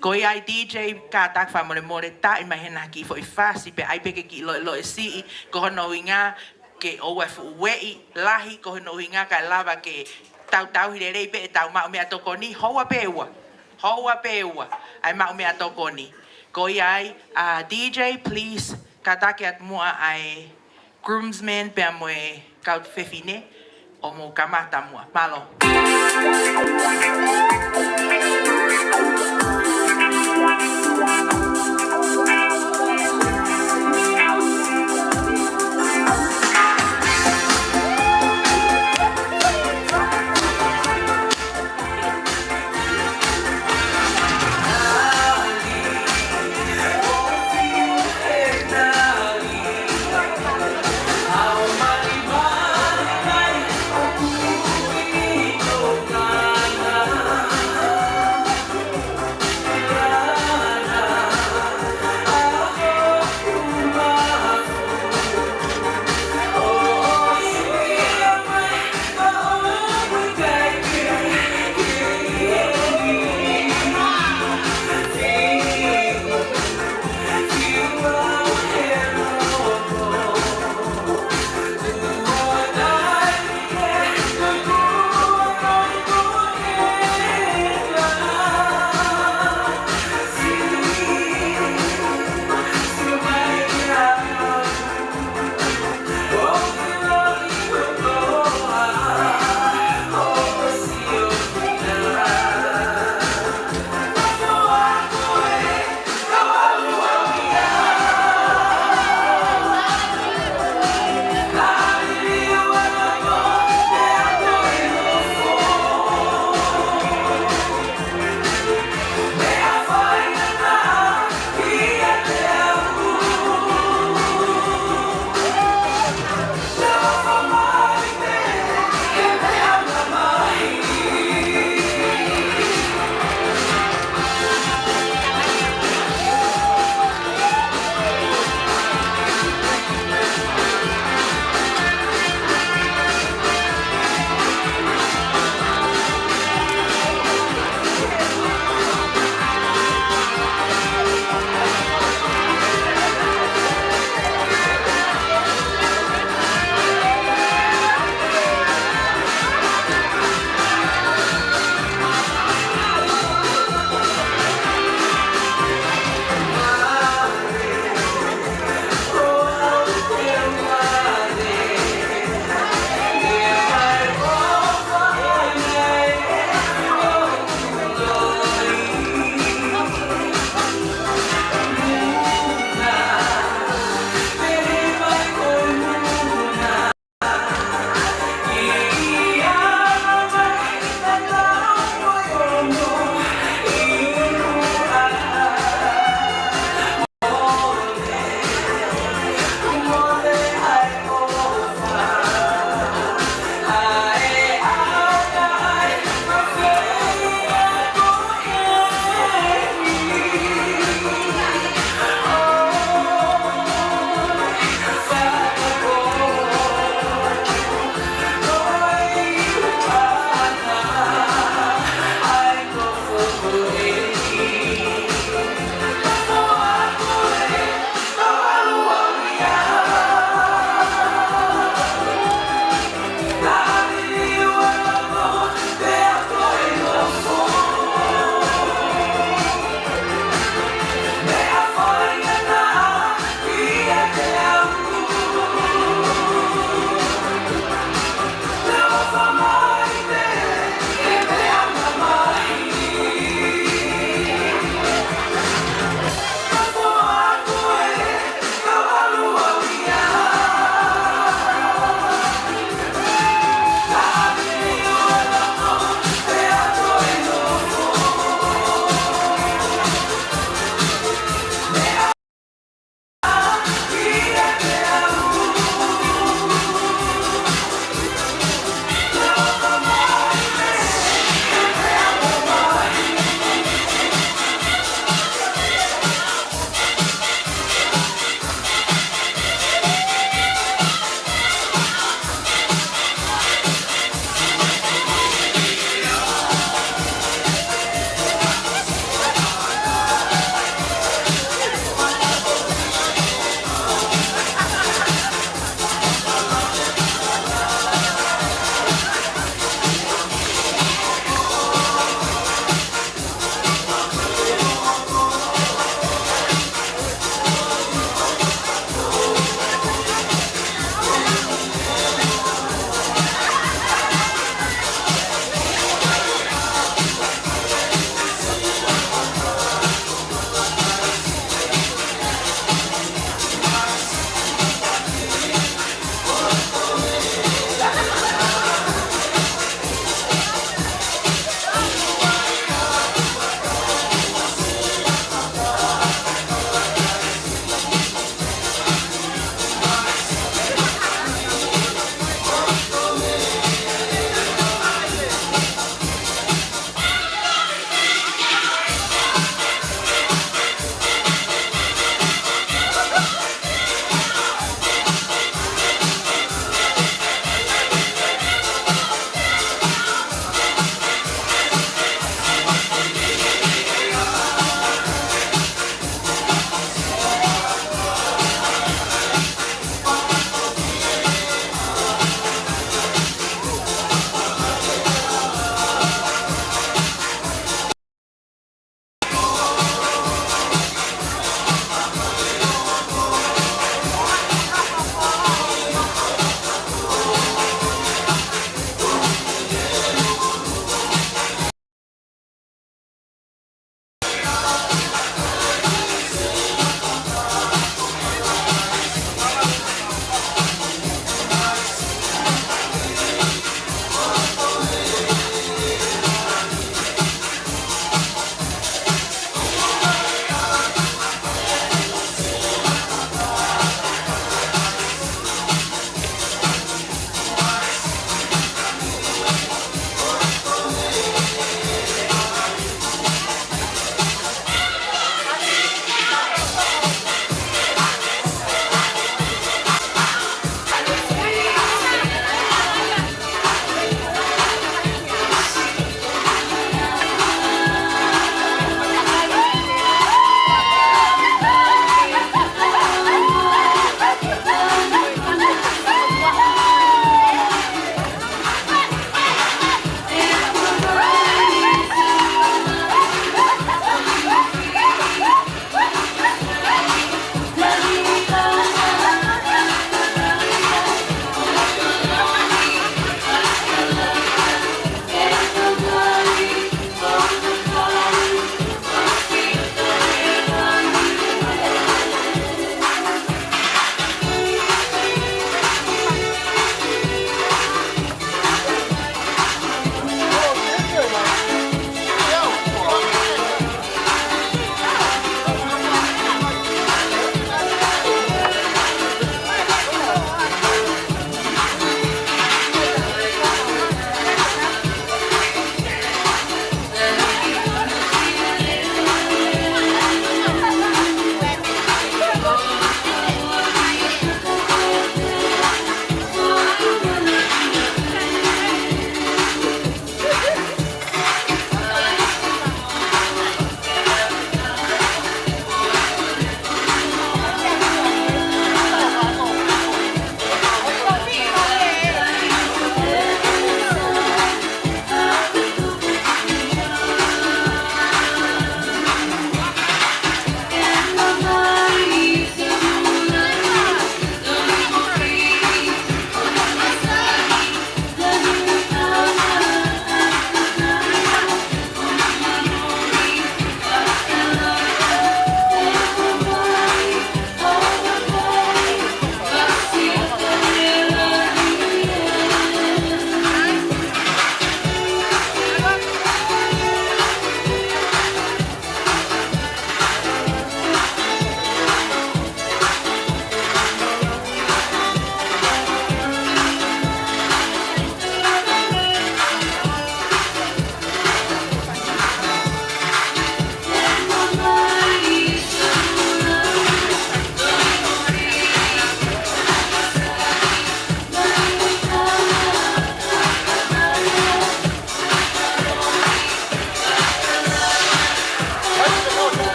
Ko ia ai D J, kātaki fakamolemole, tā mai hena ha kiʻi foʻi fasi pea ʻai pē ke kiʻi loʻeloʻe siʻi, ko hono ʻuhinga ke ʻoua ʻe fuʻu ueʻi lahi, ko hono ʻuhinga kae lava ke tau tauhi lelei pē ʻetau maʻu meʻatokoni, houa pē ua. Houa pē ua ʻa e maʻu meʻatokoni. Ko ia ai, ʻa, D J, please, kātaki atu muʻa ʻa e groomsmen pea mo e kau fefine ʻo mou kamata muʻa. Mālō.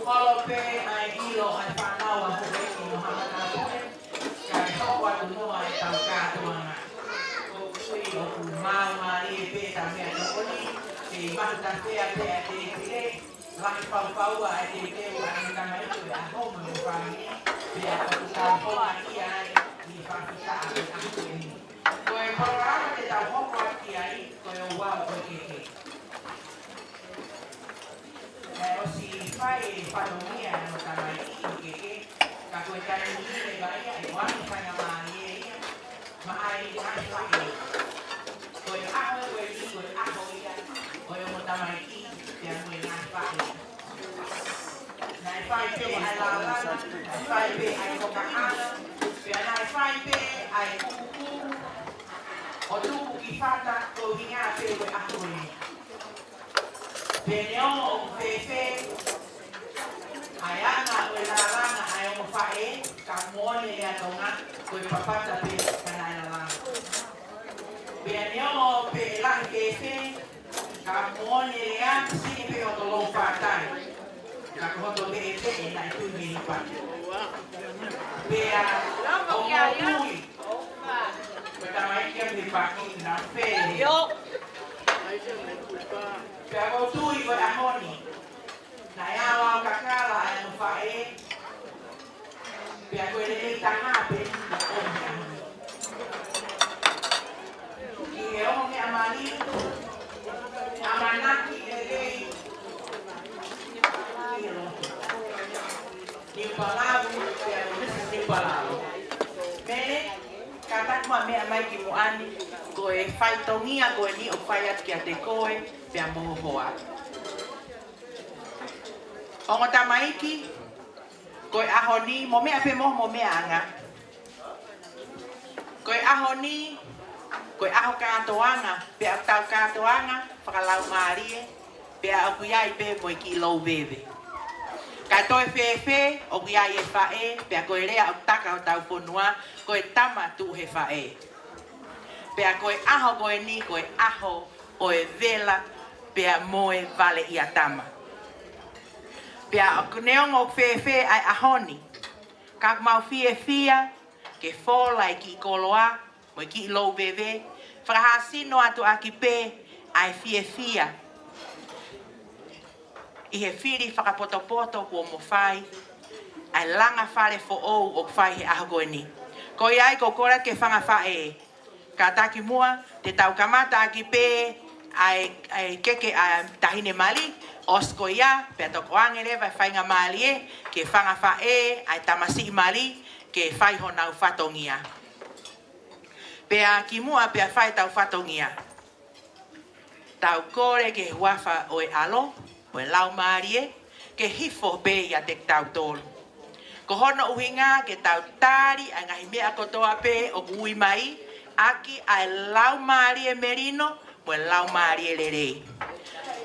Kuo holo pē ʻa e ʻilo ʻa e fānau ʻa Houʻeiki mo Haʻa Matāpule, kae hoko atu noa ʻetau kātoanga. ʻOku ou tui ʻoku māmālie pē ʻetau meʻatokoni, kei mahutafea pē ʻa e tēpile, lahi faufaua ʻa e teuteu ʻa e tamaiki ʻo e ʻaho mo e fāmili, pea ʻoku tau houngaʻia ai ʻi he fakafetaʻi ʻa e ʻaho ko eni. Ko e polokalama te tau hoko atu ki ai, ko e ouau ʻo e keke. Naʻe ʻosi fai e fatongia ʻa e ongo tamaiki ʻi he keke, ka ko e taimi lelei ia ʻe ʻoange faingamālie ia maʻa e ngaahi faʻē. Ko e ʻaho ko eni ko e ʻaho ia ʻo e ongo tamaiki pea mo e ngaahi faʻē. Naʻe fai pē ʻa e lalanga, naʻe fai pē ʻa e hokaʻanga, pea naʻe fai pē ʻa e kukuku ʻo tuku ki fata, ko e ʻuhinga pē ko e ʻaho ko eni. Pea neongo ʻoku fēfē ʻa e anga ʻo e lalanga ʻa e ongo faʻē, ka moʻoni e lea Tonga, ko e papata pē ka naʻe lalanga. Pea neongo pe ʻe lahi fēfē, ka moʻoni e lea, sini pē hoto lou fatai, ka ko hoto veʻeveʻe naʻe tui mei he paki. Pea ʻoku ou tui, ko e tamaiki ia mei he paki naʻe fēfē. Pea ʻoku ou tui ko e ʻaho ni, naʻe ʻaoʻao kakala ʻa e ongo faʻē, pea ko e lelei taha pē ʻoku ʻi ai. Ki he ongo meʻa mali, ʻamanaki lelei ki he lotu. Niu Palau, pea ko Misi Niu Palau. Mele, kātaki mo meʻa mai ki muʻa ni, ko e fatongia ko eni ʻoku fai atu kiate koe, pea mo ho hoa. Ongo tamaiki, ko e ʻaho ni, mo meʻa pē mo, mo meʻa anga. Ko e ʻaho ni, ko e ʻaho kātoanga, pea ʻoku tau kātoanga fakalaumālie, pea ʻoku ʻi ai pē mo e kiʻi lou veve. Ka toe fēfē, ʻoku ʻi ai e faʻē, pea ko e lea ʻoku taka hotau fonua, ko e tama tuʻu he faʻē. Pea ko e ʻaho ko eni, ko e ʻaho ʻo e vela pea mo e vale ʻia tama. Pea ʻoku neongo ʻoku fēfē ʻa e ʻaho ni, ka ʻoku mau fiefia ke fola e kiʻi koloa mo e kiʻi louveve, fakahāsino atu ʻaki pē ʻa e fiefia ʻi he fili fakapotopoto kuo mo fai, ʻa e langa fale foʻou ʻoku fai he ʻaho ko eni. Ko ia ai ʻoku ou kole ke fanga faʻē, kātaki muʻa, te tau kamata ʻaki pē ʻa e, ʻa e keke ʻa e taʻahine mali, ʻosi ko ia, pea tokoange leva e faingamālie ki he fanga faʻē ʻa e tamasiʻi mali ke fai honau fatongia. Pea kimuʻa pea fai ʻetau fatongia, tau kole ki he huafa ʻo e ʻAlo mo e Laumālie ke hifo pē ʻiate kitautolu. Ko hono ʻuhinga ke tau tali ʻa e ngaahi meʻa kotoa pē ʻoku ui mai ʻaki ʻa e Laumālie Melino mo e Laumālie Lelei.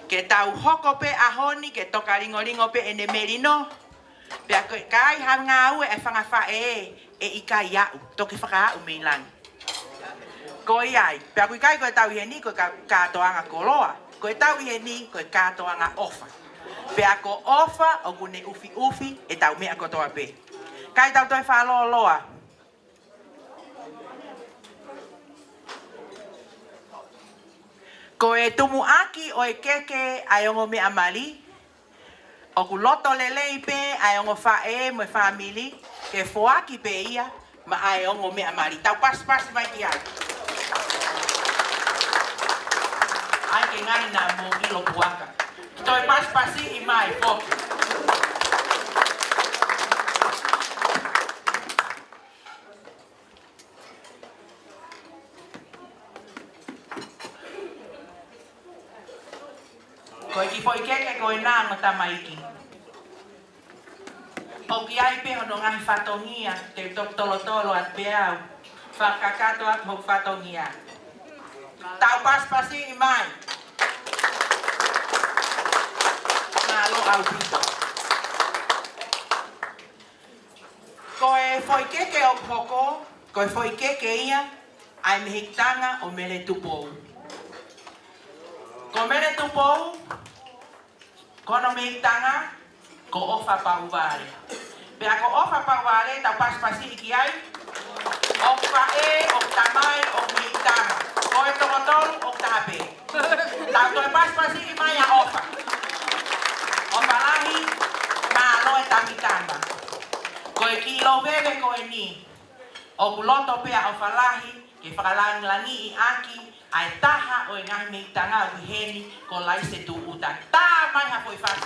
Ke tau hoko pē ʻaho ni ke toka lingolingo pē ʻene melino, pea ko e kai ha ngāue ʻa e fanga faʻē ʻe ʻikai aʻu, toki fakaaʻu mei langi. Ko ia ai, pea ʻoku ʻikai ko ʻetau ʻi heni ko e ka-, kātoanga koloa, ko ʻetau ʻi heni ko e kātoanga ʻofa. Pea ko ʻofa ʻoku ne ʻufiʻufi ʻetau meʻa kotoa pē. Kae tau toe fakalōloa. Ko e tumuʻaki ʻo e keke ʻa e ongo meʻa mali, ʻoku loto lelei pē ʻa e ongo faʻē mo e fāmili ke foaki pē ia maʻa e ongo meʻa mali. Tau pasipasi mai ki ai. ʻAi ke ngaahi naʻa mou ʻilo puaka. Toe pasipasiʻi mai foki. Ko e kiʻi foʻi keke ko ena mo tamaiki. ʻOku ʻi ai pē hono ngaahi fatongia, te u toki tolotolo atu pē au. Fakakakato atu hoku fatongia. Tau pasipasiʻi mai. Mālō ʻaupito. Ko e foʻi keke ʻoku hoko, ko e foʻi keke ia ʻa e mehikitanga ʻo Mele Tupou. Ko Mele Tupou, ko hono mehikitanga, ko ʻOfa Pauvale. Pea ko ʻOfa Pauvale, tau pasipasiʻi ki ai. ʻOku faʻē, ʻoku tamai, ʻoku mehikitanga. Ko e toko tolu, ʻoku taha pē. Tau toe pasipasiʻi mai ʻa ʻOfa. ʻOfa lahi, mālō e tamitama. Ko e kiʻi louveve ko eni, ʻoku loto pē ʻa ʻOfa lahi ke fakalāngilangiʻi ʻaki ʻa e taha ʻo e ngaahi mehikitanga ʻoku ʻi heni ko Laise Tūʻuta. Tā mai ha foʻi fasi.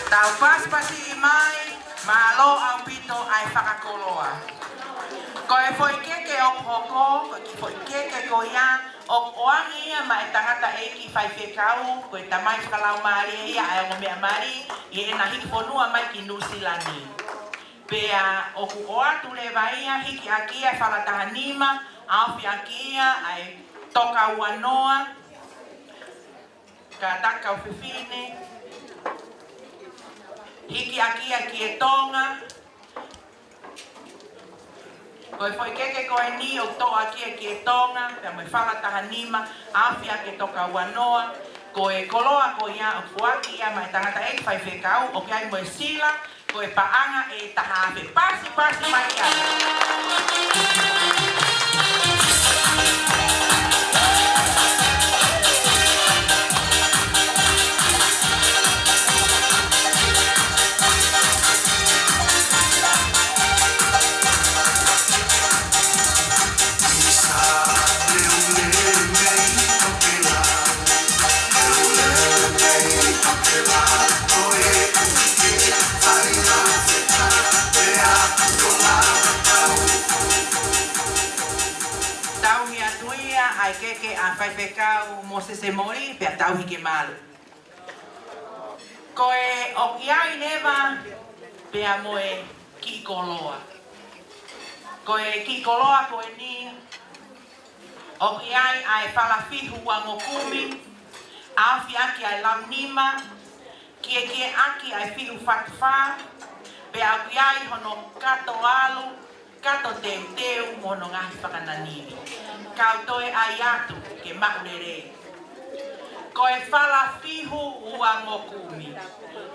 Tau pasipasiʻi mai, mālō ʻaupito ʻa e fakakoloa. Ko e foʻi keke ʻoku hoko, ko e kiʻi foʻi keke ko ia, ʻoku ʻoange ia maʻa e tangataʻeiki faifekau, ko e tamai fakalaumālie ia ʻa e ongo meʻa mali, ʻi heʻena hiki fonua mai ki Nuʻusila ni. Pea ʻoku ʻoatu leva ia, hiki ʻaki ia e fala taha nima, ʻaofi ʻaki ia ʻa e toka ua noa, kātaki kau fefine, hiki ʻaki ia ki he tonga. Ko e foʻi keke ko eni ʻoku toʻo ʻaki ia ki he tonga, pea mo e fala taha nima, ʻaofi ʻaki e toka ua noa, ko e koloa ko ia ʻoku foaki ia maʻa e tangataʻeiki faifekau, ʻoku ʻi ai mo e sila, ko e paʻanga ʻe taha afe. Pasipasi mai ki ai. Keke ʻa Faifekau Mōsese Moli, pea tauhi ke malu. Ko e ʻoku ʻi ai leva pea mo e kiʻi koloa. Ko e kiʻi koloa ko eni, ʻoku ʻi ai ʻa e falafihu uangokumi, ʻaofi ʻaki ʻa e launima, kiekie ʻaki ʻa e fihu fatufā, pea ʻoku ʻi ai hono kato ʻalu, kato teuteu mo hono ngaahi fakananivi. Kau toe ʻai atu ke maʻu lelei. Ko e falafihu uangokumi,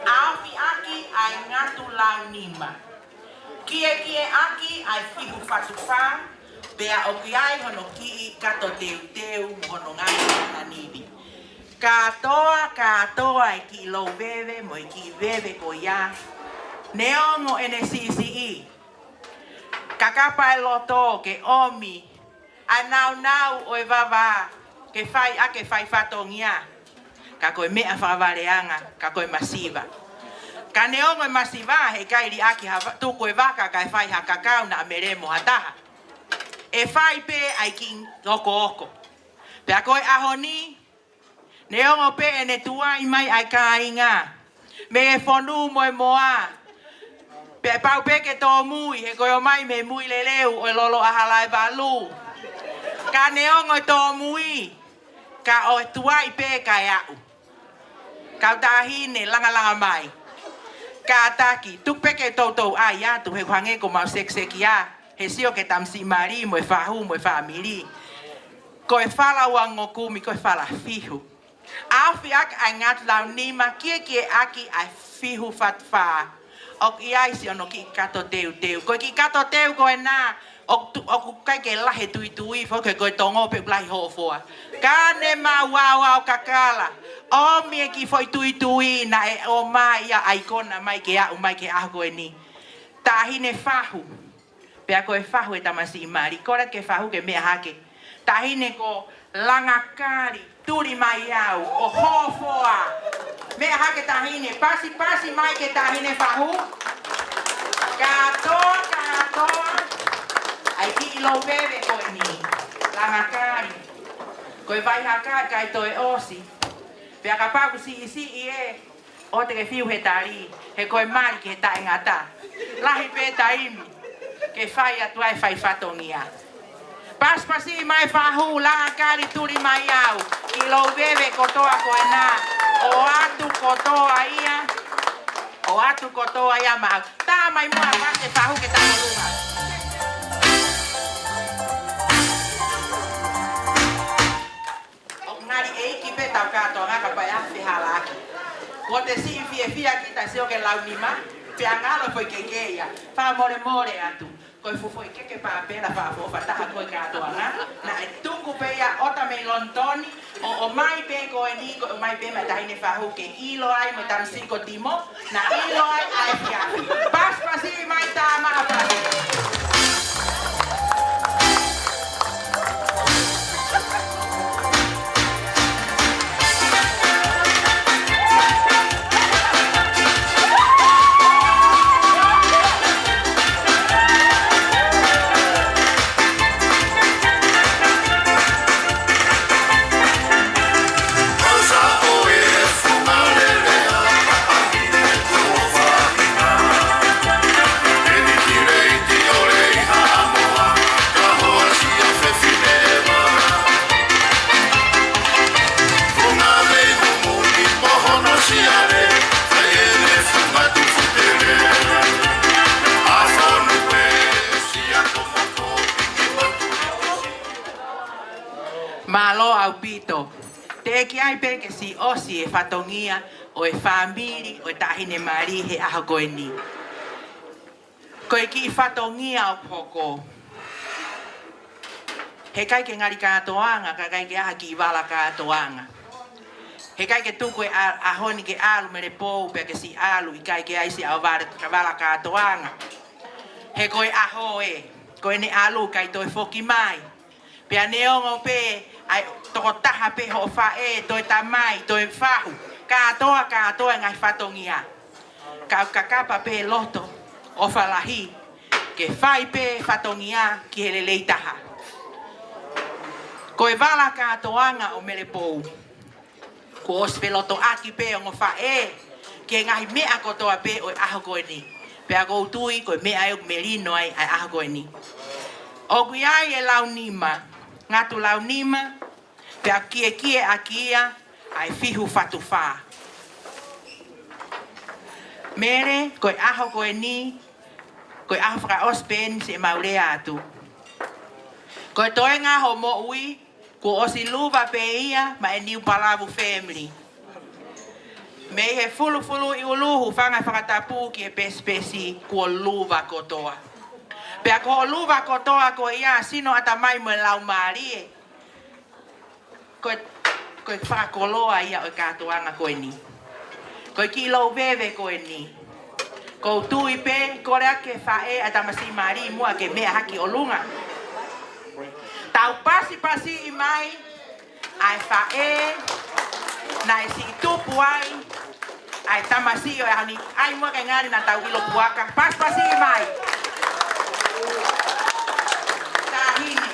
ʻaofi ʻaki ʻa e ngatu launima, kiekie ʻaki ʻa e fihu fatufā, pea ʻoku ʻi ai hono kiʻi kato teuteu mo hono ngaahi fakananivi. Kātoa, kātoa e kiʻi lou veve mo e kiʻi veve ko ia, neongo ʻene siʻisiʻi, kakapa e loto ke ʻomi ʻa e naunau ʻo e vavā ke fai ʻaki e fai fatongia. Ka ko e meʻa fakavaleanga, ka ko e masiva. Ka neongo e masiva, heʻikai liʻaki ha va-, tuku e vaka kae fai ha kakau naʻa melemo ha taha. ʻE fai pē ʻa e kiʻi okooko. Pea ko e ʻaho ni, neongo pē ʻene tuai mai ʻa e kāinga mei he fonu mo e moa, pea pau pē ke tōmui, he ko e ō mai mei he mui leleu ʻo e lolo ʻa Halaevalu. Ka neongo e tōmui, ka ʻoku tuai pē kae aʻu. Kau taʻahine, langalanga mai. Kātaki, tuku pē ke toutou ʻai atu, he hangē ko mau sekiseki ia, he sio ki he tamasiʻi mali mo e fahu mo e fāmili. Ko e fala uangokumi, ko e falafihu. ʻAofi ʻaki ʻa e ngatu launima, kiekie ʻaki ʻa e fihu fatufā. ʻOku ʻi ai siʻono kiʻi kato teuteu. Ko e kiʻi kato teu ko ena, ʻoku tu-, ʻoku ʻikai ke lahi e tuitui, foki ko e tongo pē lahi hoʻo foa. Ka ne mau aoao kakala, ʻomi e kiʻi foʻi tuitui naʻe ō mai ia ʻaikona mai ke aʻu mai ki he ʻaho ko eni. Taʻahine fahu. Pea ko e fahu e tamasiʻi mali, kole ke fahu ke meʻa hake. Taʻahine ko Langakali Tulimaiau ʻo Hofoa. Meʻa hake taʻahine, pasipasi mai ki he taʻahine fahu. Kātoa, kātoa. ʻAi kiʻi lou veve ko eni. Langakali. Ko e vai haka ʻikai toe ʻosi. Pea kapau ʻoku siʻisiʻi ē, ʻoua te ke fiu he tali, he ko e mali ki he taʻengata. Lahi pē taimi ke fai atu ai e fai fatongia. Pasipasi mai fahu, Langakali Tulimaiau, kiʻi lou veve kotoa ko ena, ʻoatu kotoa ia, ʻoatu kotoa ia maʻau. Tā mai muʻa pasi e fahu ke tā mai muʻa. ʻOku ngali ʻeiki pē ʻetau kātoanga kapau ʻe afe halaaki. Kuo te siʻi fiefia kita sio ki he launima, pea ngalo foʻi keke ia. Fakamolemole atu. Ko e fuʻu foʻi keke pāpela fakaʻofoʻofa taha ko e kātoanga. Naʻe tuku pē ia ʻo ʻoatu mei Lonitoni, ʻo ʻomai pē ko eni, ko e ʻomai pē maʻa e taʻahine fahu ke ʻilo ai mo e tamasiʻi ko Timo, naʻe ʻilo ai ʻa e fiefia. Pasipasi mai tā maʻa pasi. Mālō ʻaupito. Teʻeki ai pē ke siʻi ʻosi e fatongia ʻo e fāmili ʻo e taʻahine mali he ʻaho ko eni. Ko e kiʻi fatongia ʻoku hoko. Heʻikai ke ngali kātoanga, ka ʻikai ke ʻi ai ha kiʻi vala kātoanga. Heʻikai ke tuku e ʻa-, ʻaho ni ke ʻalu Melepou pea ke siʻi ʻalu, ʻikai ke ʻi ai siʻa vala, vala kātoanga. He ko e ʻaho ē, ko ʻene ʻalu ʻikai toe foki mai. Pea neongo pē ʻa e tokotaha pē hoʻo faʻē, toe tamai, toe fahu, kātoa, kātoa e ngaahi fatongia. Ka ʻoku kakapa pē loto ʻofa lahi ke fai pē fatongia ki he lelei taha. Ko e vala kātoanga ʻo Melepou, kuo ʻosi felotoʻaki pē ongo faʻē ki he ngaahi meʻa kotoa pē ʻo e ʻaho ko eni. Pea ʻoku ou tui ko e meʻa ʻoku melino ai ʻa e ʻaho ko eni. ʻOku ʻi ai e launima, ngatu launima, pea ʻoku kiekieʻaki ia ʻa e fihu fatu fā. Mele, ko e ʻaho ko eni, ko e ʻaho fakaʻosi pē eni siʻemau lea atu. Ko e toenga hoʻo moʻui, kuo ʻosi luva pē ia maʻa e Niupalavu family. Mei he fulufuluʻi ʻulu, hūfanga he fakatapu ki he pesipesi, kuo luva kotoa. Pea ko hoʻo luva kotoa ko ia, sino, ʻatamai mo e laumālie, ko e, ko e fakakoloa ia ʻo e kātoanga ko eni. Ko e kiʻi louveve ko eni. ʻOku ou tui pē, kole ake faʻē ʻa e tamasiʻi mali muʻa ke meʻa hake ki ʻolunga. Tau pasipasiʻi mai ʻa e faʻē naʻe siʻi tupu ai ʻa e tamasiʻi ʻo e ʻaho ni. ʻAi muʻa ke ngali naʻa tau ʻilo puaka. Pasipasiʻi mai. Taʻahine.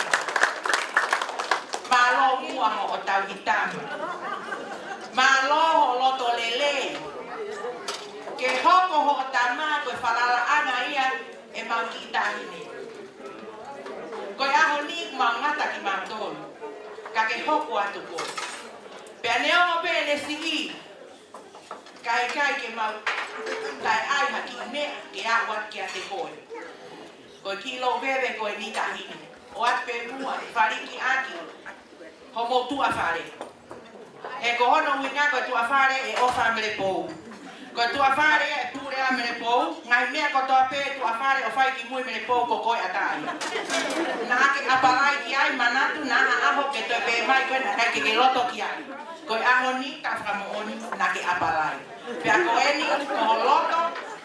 Mālō muʻa hoʻo tauhi tama. Mālō hoʻo loto lelei. Ke hoko hoʻo tama ko e falalaʻanga ia ʻemau kiʻi taʻahine. Ko e ʻaho ni ʻoku mau ngata kimautolu. Ka ke hoko atu koe. Pea neongo pē ʻene siʻi, ka ʻikai ke mau taʻeʻai ha kiʻi meʻa ke aʻu atu kiate koe. Ko e kiʻi louveve ko eni, taʻahine. ʻOatu pē muʻa, falikiʻaki homou tuʻa fale. He ko hono ʻuhinga ko e tuʻa fale ʻe ʻofa ʻa Melepou. Ko e tuʻa fale ia ʻe pule ʻa Melepou, ngaahi meʻa kotoa pē tuʻa fale ʻoku fai kimui ʻe Melepou ko koe ʻataʻatā ia. Naʻa ke ʻapalai ki ai, manatu, naʻa ha ʻaho ke toe pehē mai koe naʻe ʻikai ke ke loto ki ai. Ko e ʻaho ni, ka fakamoʻoni, naʻa ke ʻapalai. Pea ko eni, ko ho loto,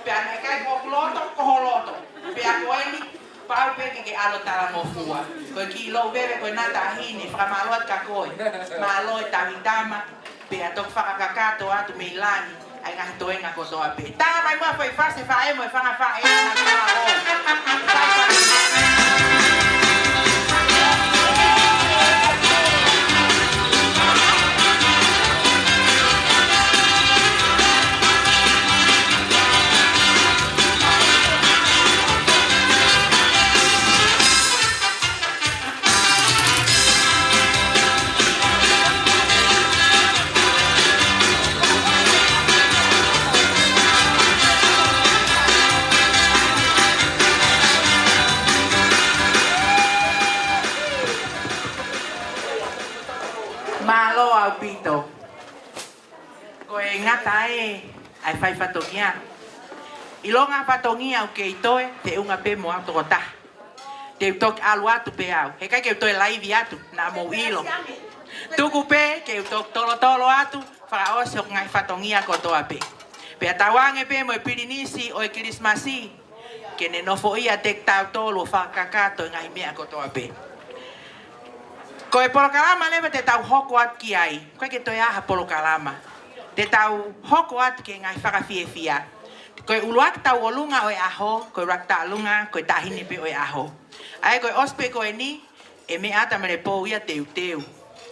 pea naʻe ʻikai ko hoku loto, ko ho loto. Pea ko eni, pau pē ke ke ʻalu ʻo talangofua. Ko e kiʻi louveve ko ena, taʻahine, fakamālō atu kia koe. Mālō e tauhi tama, pea toki fakakakato atu mei langi ʻa e ngaahi toenga kotoa pē. Tā mai muʻa foʻi fasi faʻē mo e fanga faʻē, na ka o. Mālō ʻaupito. Ko e ngata ē ʻa e fai fatongia. ʻIlonga fatongia ʻoku kei toe, feʻunga pē mo au tokotaha. Te u toki ʻalu atu pē au. He ʻikai ke u toe laivi atu, naʻa mou ʻilo. Tuku pē ke u toki tolotolo atu, fakaʻosi hoku ngaahi fatongia kotoa pē. Pea tauange pē mo e pilinisi ʻo e Kilisimasi, ke ne nofoʻia ʻiate kitautolu ʻo fakakakato e ngaahi meʻa kotoa pē. Ko e polokalama leva te tau hoko atu ki ai, ʻoku ʻikai ke toe ʻi ai ha polokalama. Te tau hoko atu ki he ngaahi fakafiefia. Ko e ʻuluaki tauʻolunga ʻo e ʻaho, ko e ʻuluaki tauʻolunga, ko e taʻahine pē ʻo e ʻaho. ʻA ia ko e ʻosi pē ko eni, ʻe meʻa atu ʻa Melepou ia ʻo teuteu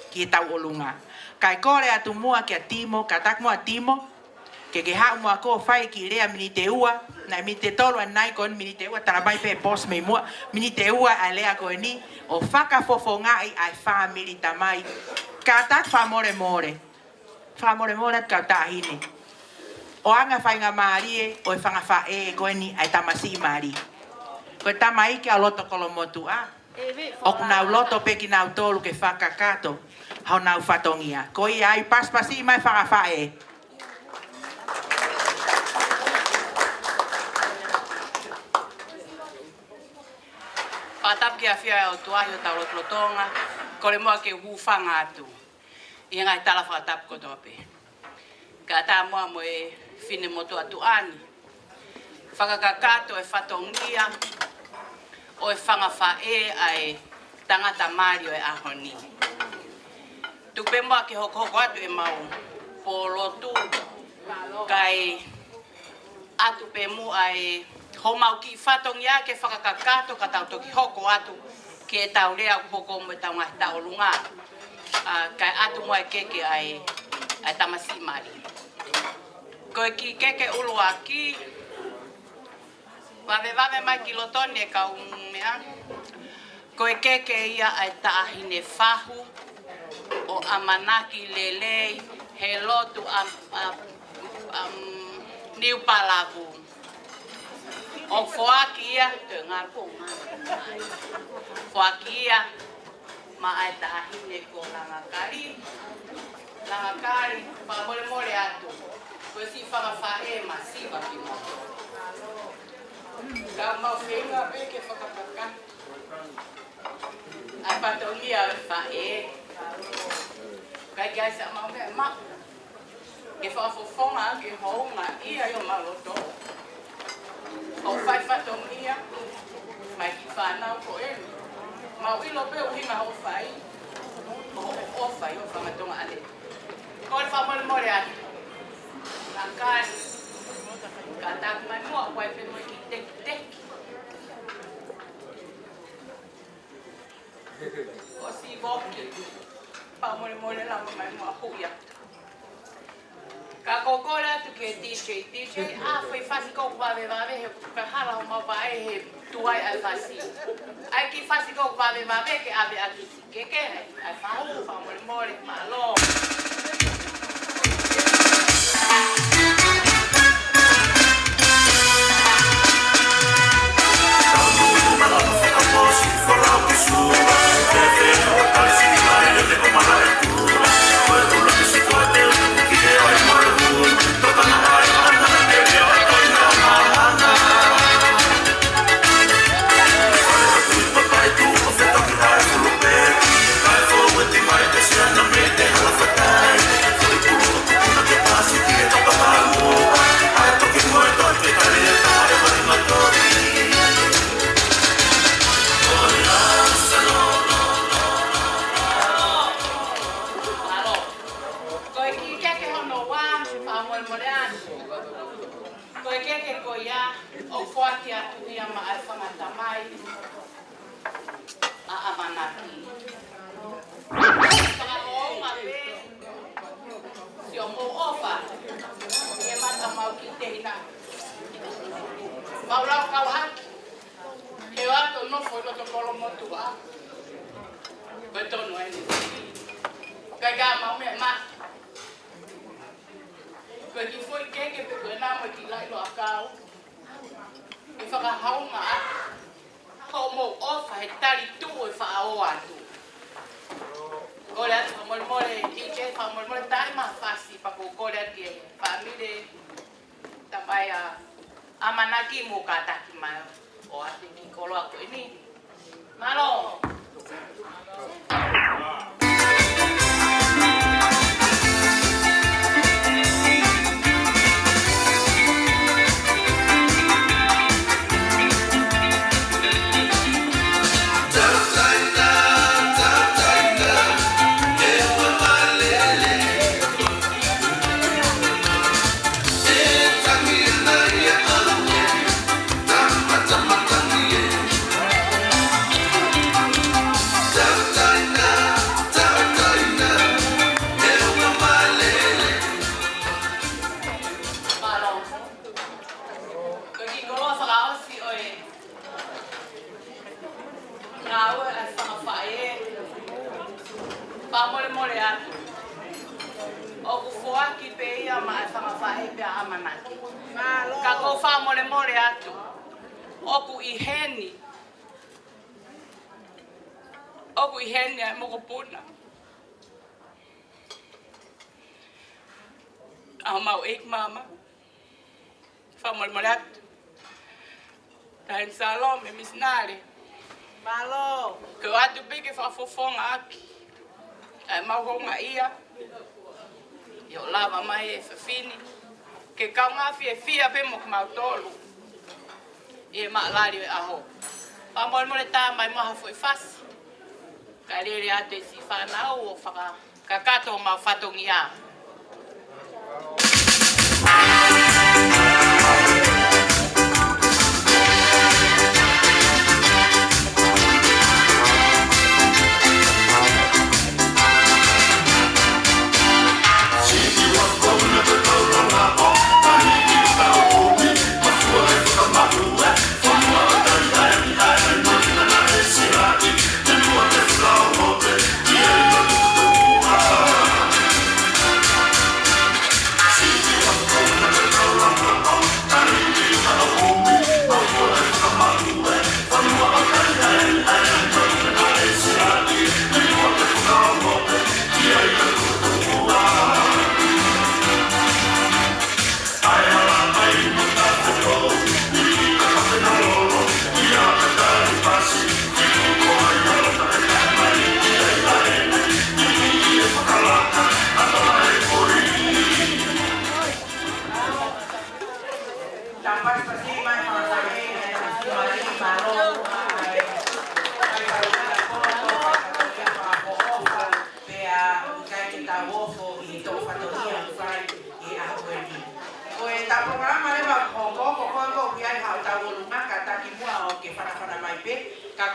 ki he tauʻolunga. Kae kole atu muʻa kia Timo, kātaki muʻa Timo, ke ke haʻu muʻa koe ʻo fai e kiʻi lea miniti ʻe ua, naʻe miniti ʻe tolu ʻanenai, ko eni miniti ʻe ua, tala mai pē ʻe he boss mei muʻa, miniti ʻe ua ʻa e lea ko eni, ʻo fakafofongaʻi ʻa e fāmili, tamai. Kātaki fakamolemole. Fakamolemole atu kau taʻahine. ʻO anga faingamālie ʻo e fanga faʻē ko eni ʻa e tamasiʻi mali. Ko e tamaiki ʻa e loto kolomotuʻa. ʻOku nau loto pē kinautolu ke fakakakato honau fatongia. Ko ia ai, pasipasiʻi mai fanga faʻē. Fakatapu ki he ʻafio ʻa e ʻOtua ʻi hotau lotolotonga, kole muʻa ke u hūfanga atu ʻi he ngaahi tala fakatapu kotoa pē. Kae ʻatā muʻa mo e finemotuʻa tuʻa ni, fakakakato e fatongia ʻo e fanga faʻē ʻa e tangata mali ʻo e ʻaho ni. Tuku pē muʻa ke hokohoko atu ʻemau pōlotu, kae ʻatu pē muʻa ʻe homau kiʻi fatongia ke fakakakato ka tau toki hoko atu ke tau lea ʻoku hoko mo ʻetau ngaahi tauʻolunga. ʻA, kae ʻatu mo e keke ʻa e, ʻa e tamasiʻi mali. Ko e kiʻi keke ʻuluaki, vavevave mai ki loto ni e kau meʻa. Ko e keke ia ʻa e Taʻahine Fahu ʻo ʻAmanaki Lelei he lotu ʻa, ʻa, ʻa Niu Palavu. ʻOku foaki ia, te ngā ko ngā. Foaki ia maʻa e taʻahine ko Langakali. Langakali, fakamolemole atu. Ko e siʻi fanga faʻē masiva kimoutolu. Ka mau feinga pē ke fakakakato ʻa e fatongia ʻo e faʻē. Kae ʻikai ke ʻi ai siʻa mau meʻa maʻu ke fakafofonga ʻaki e houngaʻia ʻi homau loto. ʻO fai fatongia mai ki he fānau ko eni. Mau ʻilo pē ʻuhinga hoʻo fai, ko hoʻo ʻofa ʻi ho fanga Tonga ʻanetu. Kole fakamolemole atu. Langakali, kātaki mai muʻa, ʻoku ʻi ai pē mo e kiʻi tekiteki. ʻOsi voki. Fakamolemole lava mai muʻa hui atu. Ka ʻoku ou kole atu ki he D J. D J, ʻai e foʻi fasi ʻoku vavevave he ʻoku hala homau vaʻe he tuai ʻa e fasi. ʻAi e kiʻi fasi ʻoku vavevave ke ʻave ʻaki e siʻi keke, ʻa e fahu, fakamolemole, mālō. Ko e kiʻi keke hono ua, fakamolemole atu. Ko e keke ko ia, ʻoku foaki atu ia maʻa e fanga tamai ʻa ʻAmanaki. Fakahounga pē siʻomou ʻofa he mata mau ki te ina. Mau lau kau haki he ʻoatu ʻo nofo ʻi loto Kolomotuʻa. Ko e tonu eni. Kae ʻikai ke mau meʻa maʻu. Ko e kiʻi foʻi keke pē ko ena mo e kiʻi laʻi loʻakau. ʻE fakahounga ʻaki hoʻomou ʻofa he tali tuʻu e faʻa ō atu. Kole atu fakamolemole, D J, fakamolemole, tā mai ha fasi pea ʻoku ou kole atu ki he fāmili, tamai ʻa ʻAmanaki mo kātaki mai ʻo ʻoatu e kiʻi koloa ko eni. Mālō. Ko e kiʻi koloa fakaʻosi ʻo e ngāue ʻa e fanga faʻē. Fakamolemole atu. ʻOku foaki pē ia maʻa e fanga faʻē pē ʻa ʻAmanaki. Ka ʻoku ou fakamolemole atu. ʻOku ʻi heni. ʻOku ʻi heni ʻa e mokopuna ʻa homau ʻeiki māmā. Fakamolemole atu. Taʻahine Salome, misinale. Mālō. Ke ʻoatu pē ke fakafofonga ʻaki ʻa e mau houngaʻia ʻi hoʻo lava mai e efiafi ni ke kaungā fiefia pē mo kimautolu ʻi he maʻalali ʻo e ʻaho. Fakamolemole tā mai muʻa ha foʻi fasi. Kae lele atu e siʻi fānau ʻo fakakakato homau fatongia.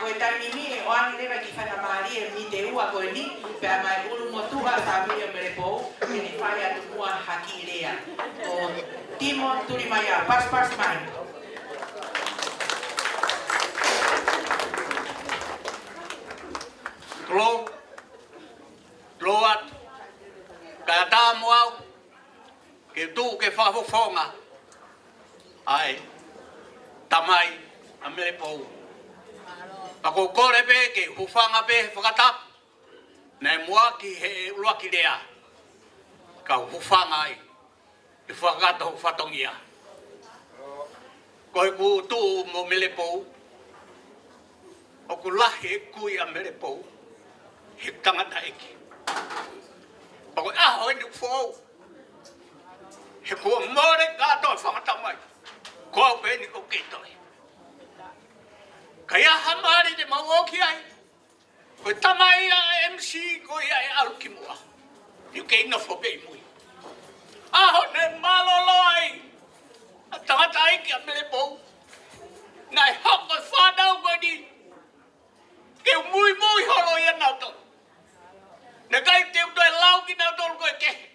Ko e taimi ni ʻe ʻoange leva ki he faingamālie mite ua ko eni, pea mei ʻulumotuʻa ʻa e fāmili ʻo Melepou, ke ne fai atu muʻa ha kiʻi lea. Ko Timo, tuli mai ā, pasipasi mai. Tulou, tulou atu. Kae ʻatā mo au ke tuʻu ke fakafofonga ʻa e tamai ʻa Melepou. Pea ʻoku ou kole pē ke u hūfanga pē he fakatapu naʻe muʻaki he ʻuluaki lea, kau hūfanga ai ke fakakakato hoku fatongia. Ko ʻeku tuʻu mo Melepou, ʻoku lahi e kui ʻa Melepou he tangataʻeiki. Pea ko e ʻaho eni ʻoku foʻou, he kuo mole kātoa e fanga tamai. Ko au pē eni ʻoku kei toe. Ka ʻi ai ha mali te mau ō ki ai, ko e tamai ʻa e M C ko ia ʻe ʻalu ki muʻa. Ni kei nofo pē ʻi mui. ʻAho naʻe mālōlō ai ʻa e tangataʻeiki ʻa Melepou, naʻe hoko e fānau ko eni ke u muimui holo ʻia nautolu. Naʻe ʻikai te u toe lau kinautolu ko e kehe.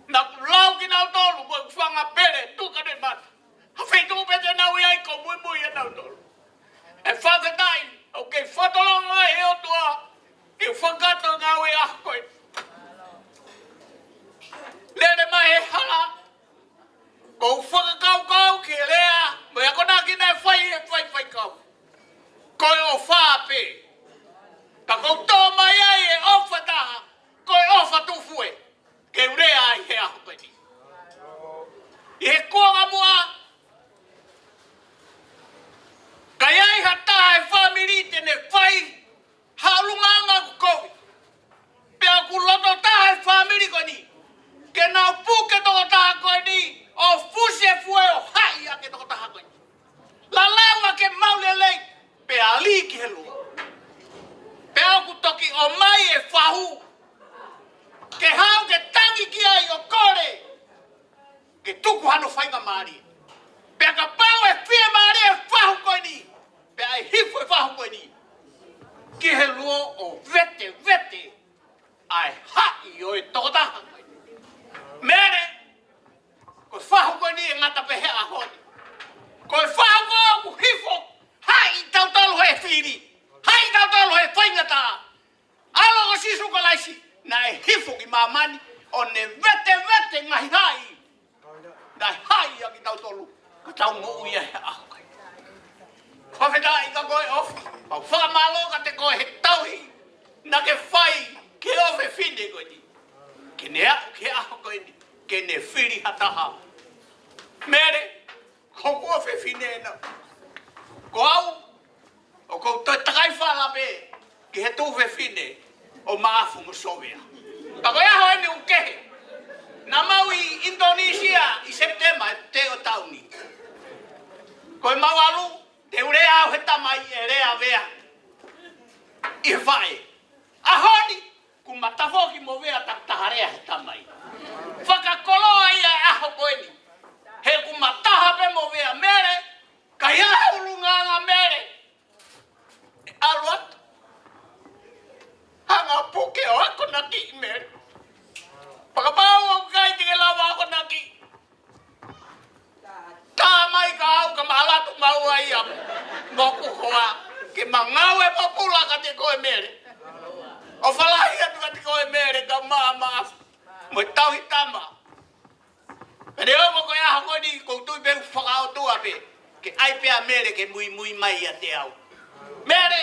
Naʻa ku lau kinautolu ko e fanga pele tuka ne mata. Ha feituʻu pē te nau ʻi ai ʻoku ou muimui ʻia nautolu. ʻE fakafetaʻi, ʻoku kei fakatolonga ai ʻe he ʻOtua ke u fakakakato e ngāue ʻaho ko ē. Lele mai he hala, ʻoku ou fakakaukau ki he lea mo e akonaki naʻe fai ʻe he faifekau. Ko e ʻofa pē. Ka ʻoku ou tō mai ai e ʻofa taha, ko e ʻofa tufue, ke u lea ai he ʻaho ko eni. ʻI he kuonga muʻa, ka ʻi ai ha taha he fāmili te ne fai ha ʻulungaanga ʻoku kovi, pea ʻoku loto taha e fāmili ko eni ke nau puke tokotaha ko eni ʻo fusi e fue ʻo haʻi ʻaki e tokotaha ko eni. Lalanga ke mau lelei, pea lī ki he luo. Pea ʻoku toki ʻomai e fahu ke haʻu ke tangi ki ai ʻo kole ke tuku hano faingamālie. Pea kapau ʻe fiemālie e fahu ko eni, pea ʻe hifo e fahu ko eni ki he luo ʻo vetevete ʻa e haʻi ʻo e tokotaha ko eni. Mele, ko e fahu ko eni ʻe ngata pē he ʻaho ni. Ko e fahu ko ē ʻoku hifo, haʻi tautolu he fili, haʻi tautolu he faingataʻa. ʻAlo ko Sīsū Kalaisi, naʻe hifo ki māmani ʻo ne vetevete ngaahi haʻi naʻe haʻi ʻaki tautolu, ka tau moʻui ia he ʻaho ko ē. Fakafetaʻi ka ko e ʻofa. Pea u fakamālō kiate koe he tauhi naʻa ke fai ki he ʻofefine ko eni, ke ne aʻu ki he ʻaho ko eni ke ne fili ha taha. Mele, ko hoku ʻofefine ena. Ko au, ʻoku ou toe takai fala pē ki he tuofefine ʻo Maʻafu mo Sovea. Ka ko e ʻaho eni ʻoku kehe. Naʻa mau ʻi ʻInitonisia ʻi Sepitema, ʻi he ʻotu taʻu ni. Ko e mau ʻalu, te u lea au he tamai ʻe lea Vea ʻi he faʻē. ʻAho ni, kuo ma tafoki mo Vea takitaha lea he tamai. Fakakoloa ia e ʻaho ko eni. He kuo ma taha pē mo Vea. Mele, ka ʻi ai ha ʻulungaanga Mele, ʻalu atu. Hanga ʻo puke ʻo akonakiʻi Mele. Pea kapau ʻoku ʻikai te ke lava akonakiʻi, tā mai kia au ka ma ʻalu atu maua ia mo hoku hoa ke ma ngāue pōpula kiate koe Mele. ʻOfa lahi atu kiate koe Mele, kau Maʻa, Maʻafu mo e Tauhi Tama. Pea neongo ko e ʻaho ko eni ʻoku ou tui pē ʻoku fakaʻotua pē ke ʻai pē ʻa Mele ke muimui mai ʻiate au. Mele,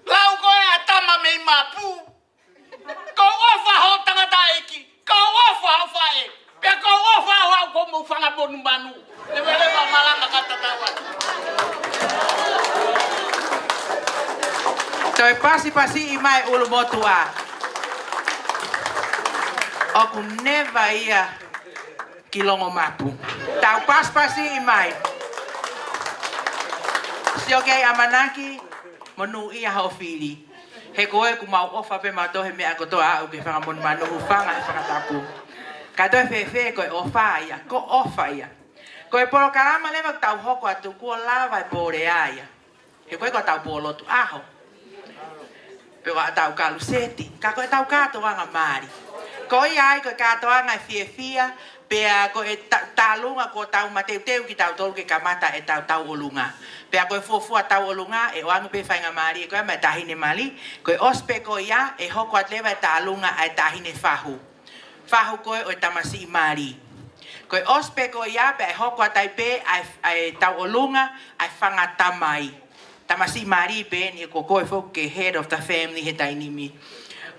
lau ko ē ʻa e tama mei Mapu. Ko e ʻofa hoʻo tangataʻeiki, ko e ʻofa hoʻo faʻē, pea ko e ʻofa hoʻo, ko hoʻomou fanga monumanu. Leveleva malanga ka tatau atu. Toe pasipasiʻi mai ʻulumotuʻa. ʻOku neva ia ki Longomapu. Tau pasipasiʻi mai. Sio ki ai ʻamanaki, monūʻia hoʻo fili. He ko e ʻoku mau ʻofa pē mautolu he meʻa kotoa aʻu ki he fanga monumanu, hūfanga he fakatapu. Ka toe fēfē, ko e ʻofa ia, ko e ʻofa ia. Ko e polokalama leva ʻoku tau hoko atu kuo lava e pōlea ia. He ko e ko ʻetau pōlotu ʻaho. Pe ko ʻetau kaluseti. Ka ko ʻetau kātoanga mali. Ko ia ai ko e kātoanga ʻe fiefia, pea ko e ta-, tālunga kuo tau mateuteu kitautolu ke kamata ʻetau tauʻolunga. Pea ko e fuofua tauʻolunga, ʻe ʻoange pē faingamālie ko ia maʻa e taʻahine mali, ko e ʻosi pē ko ia, ʻe hoko atu leva e tālunga ʻa e taʻahine fahu. Fahu ko ē ʻo e tamasiʻi mali. Ko e ʻosi pē ko ia pea ʻe hoko atu ai pē ʻa e, ʻa e tauʻolunga ʻa e fanga tamai. Tamasiʻi mali pē eni, ko koe foki ko e head of the family he taimi ni.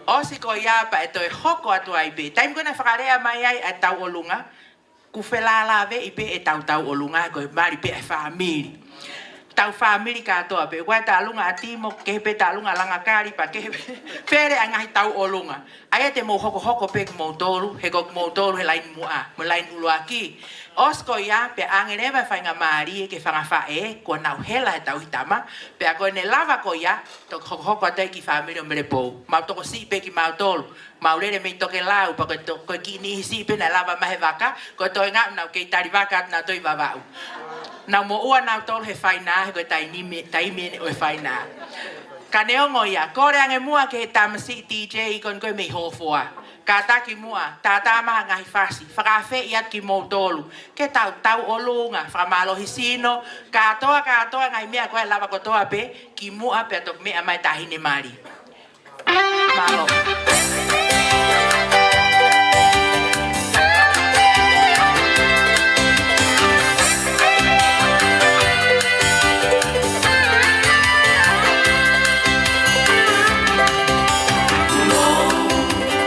ʻOsi ko ia pea ʻe toe hoko atu ai pē. Taimi ko ē naʻe fakalea mai ai ʻa e tauʻolunga, kuo felālāveʻi pē ʻetau tauʻolunga, ko e mali pē ʻa e fāmili. Tau fāmili kātoa pē, ʻoku ʻi ai e tālunga ʻa Timo, kehe pē tālunga ʻa Langakali, pea kehe pē, fele ʻa e ngaahi tauʻolunga. ʻA ia te mou hokohoko pē kimoutolu, he ko kimoutolu he laine muʻa, mo e laine ʻuluaki. ʻOsi ko ia, pea ʻoange leva e faingamālie ki he fanga faʻē, kuo nau hela he tauhi tama, pea ko ʻene lava ko ia, toki hokohoko atu ai ki he fāmili ʻo Melepou. Mau tokosiʻi pē kimautolu, mau lele mei tokelau, pea ko e to-, ko e kiʻi niʻihi siʻi pē naʻe lava mai he vaka, ko e toenga naʻa nau kei tali vaka atu naʻa nau toe ʻi Vavaʻu. Naʻa nau moʻua nautolu he fainā, he ko e taimi, taimi eni ʻo e fainā. Ka neongo ia, kole ange muʻa ki he tamasiʻi DJ ko eni ko ē mei Hofoa. Kātaki muʻa, tātā mai ha ngaahi fasi, fakaafeʻi atu kimoutolu, ke tau tauʻolunga, fakamālohisino, kātoa, kātoa ngaahi meʻa ko ē lava kotoa pē, kimuʻa pea toki meʻa mai e taʻahine mali. Mālō.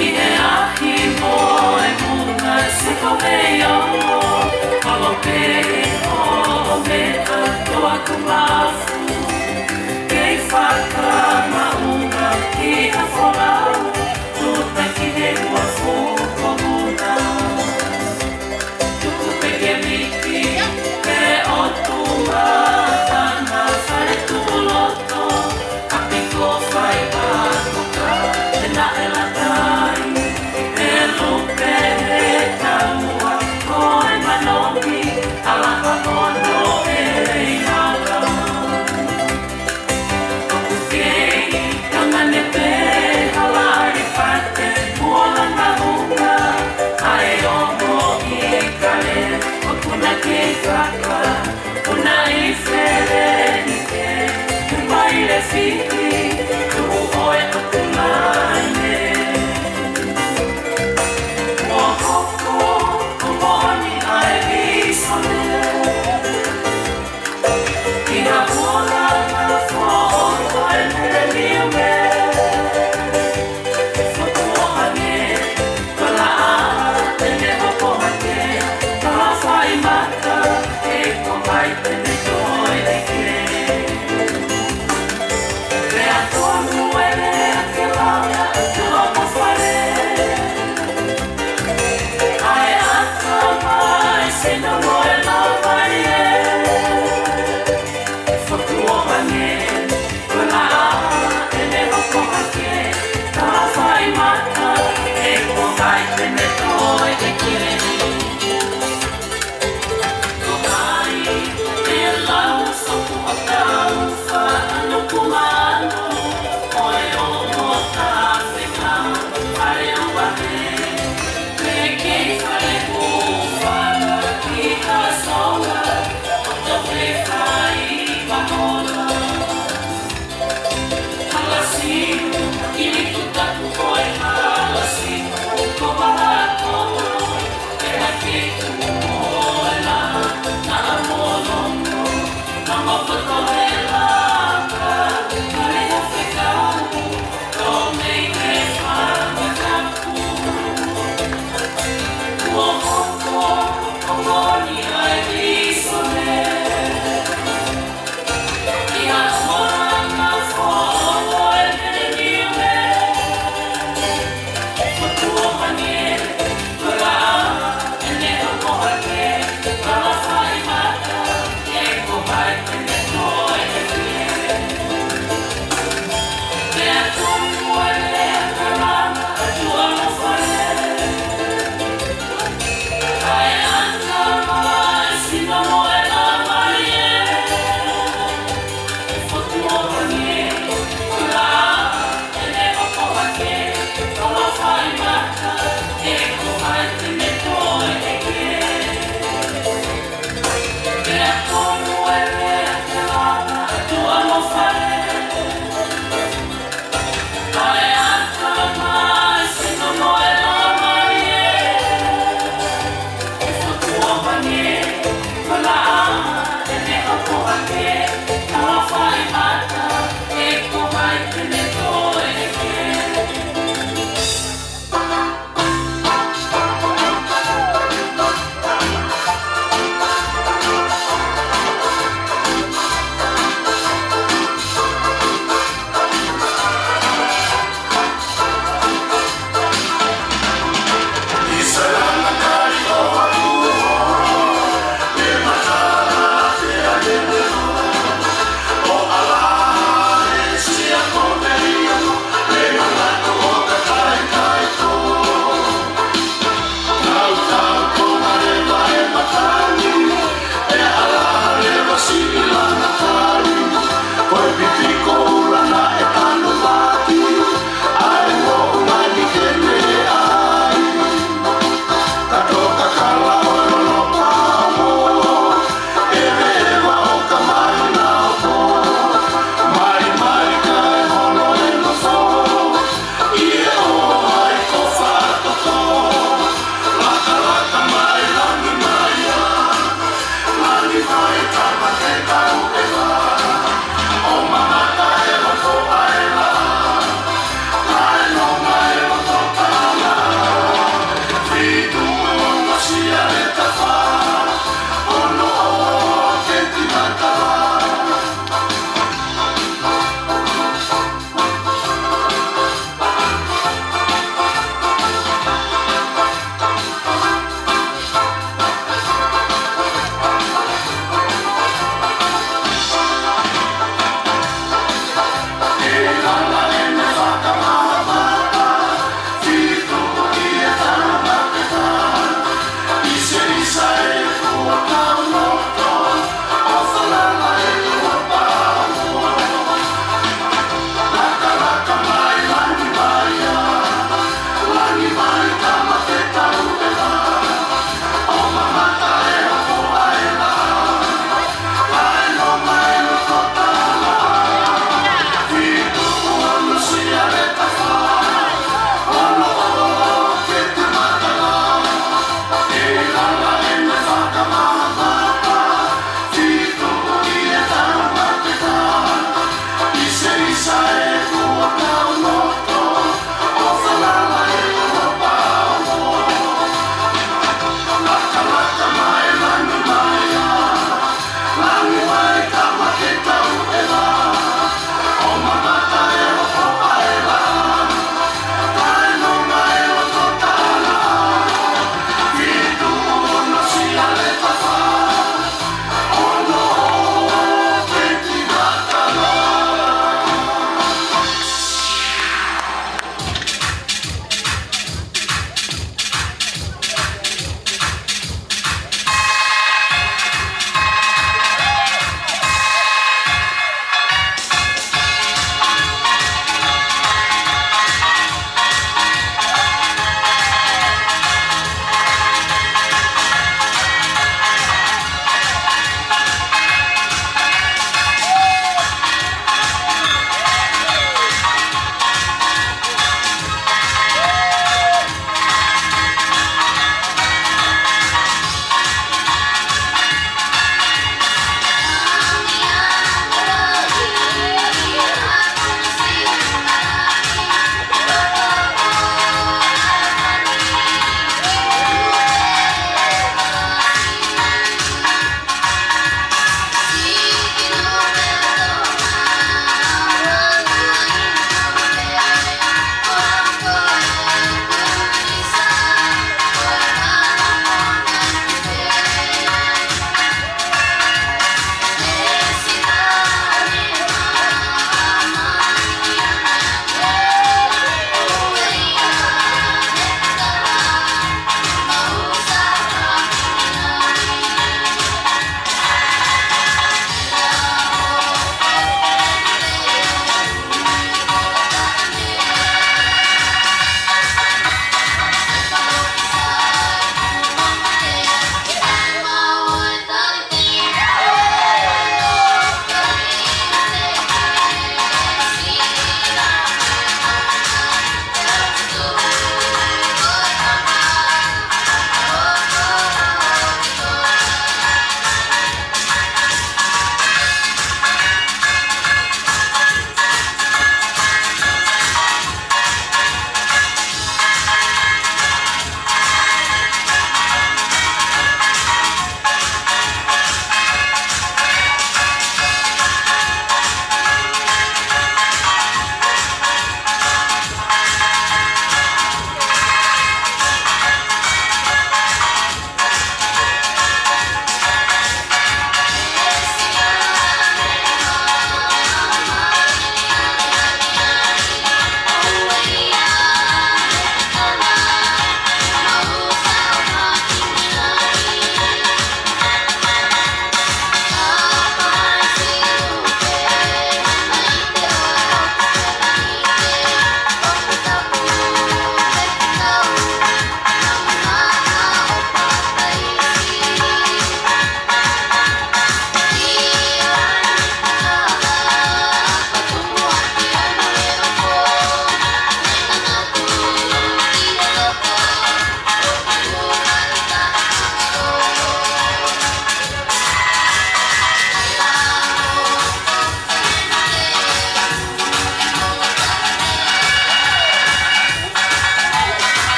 Ki he ahi mo e muna siko mei o, kalo pē o me ka toa kumafu. Kei fakamaʻunga ki ha folau, tuta ki he uafu ko Muna. Tuku pē ke miki, pē o tua, tana fale tuʻuloto, kapiko fai pakuka, e naʻe latai, e lupe he taua, ko e manomi, ala ka mono e iaka.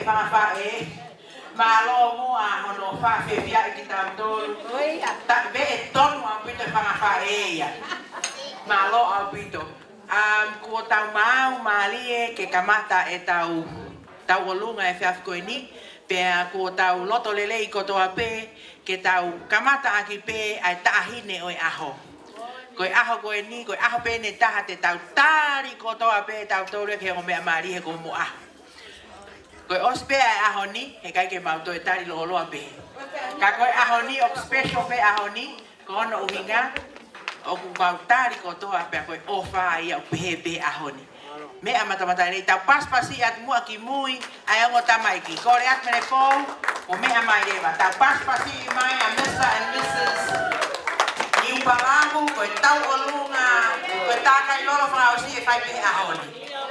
Fanga faʻē, mālō muʻa hono fakafiefia kitautolu. Taʻe pē ʻe tonu ʻaupito e fanga faʻē ia. Mālō ʻaupito. Um, kuo tau maau mālie ke kamata ʻetau tauʻolunga he efiafi ko eni, pea kuo tau loto lelei kotoa pē ke tau kamata ʻaki pē ʻa e taʻahine ʻo e ʻaho. Ko e ʻaho ko eni, ko e ʻaho pē ʻe taha te tau tali kotoa pē tautolu ki he ongo meʻa mālie he ko hoʻomo ʻaho. Ko e ʻosi pē ʻa e ʻaho ni, heʻikai ke mau toe tali lōloa pē. Ka ko e ʻaho ni, ʻoku special pē ʻaho ni, ko hono ʻuhinga, ʻoku mau tali kotoa pē ko e ʻofa ia ʻoku pehē pē ʻaho ni. Meʻa matamatalelei, tau pasipasi atu muʻa ki mui, ʻa e ongo tamaiki. Kole atu Melepou, ʻo meʻa mai leva. Tau pasipasi mai ʻa Mister and Missus Niupalamu, ko e tauʻolunga, ko e tākai lolo fakaʻosi ʻe fai pē he ʻaho ni.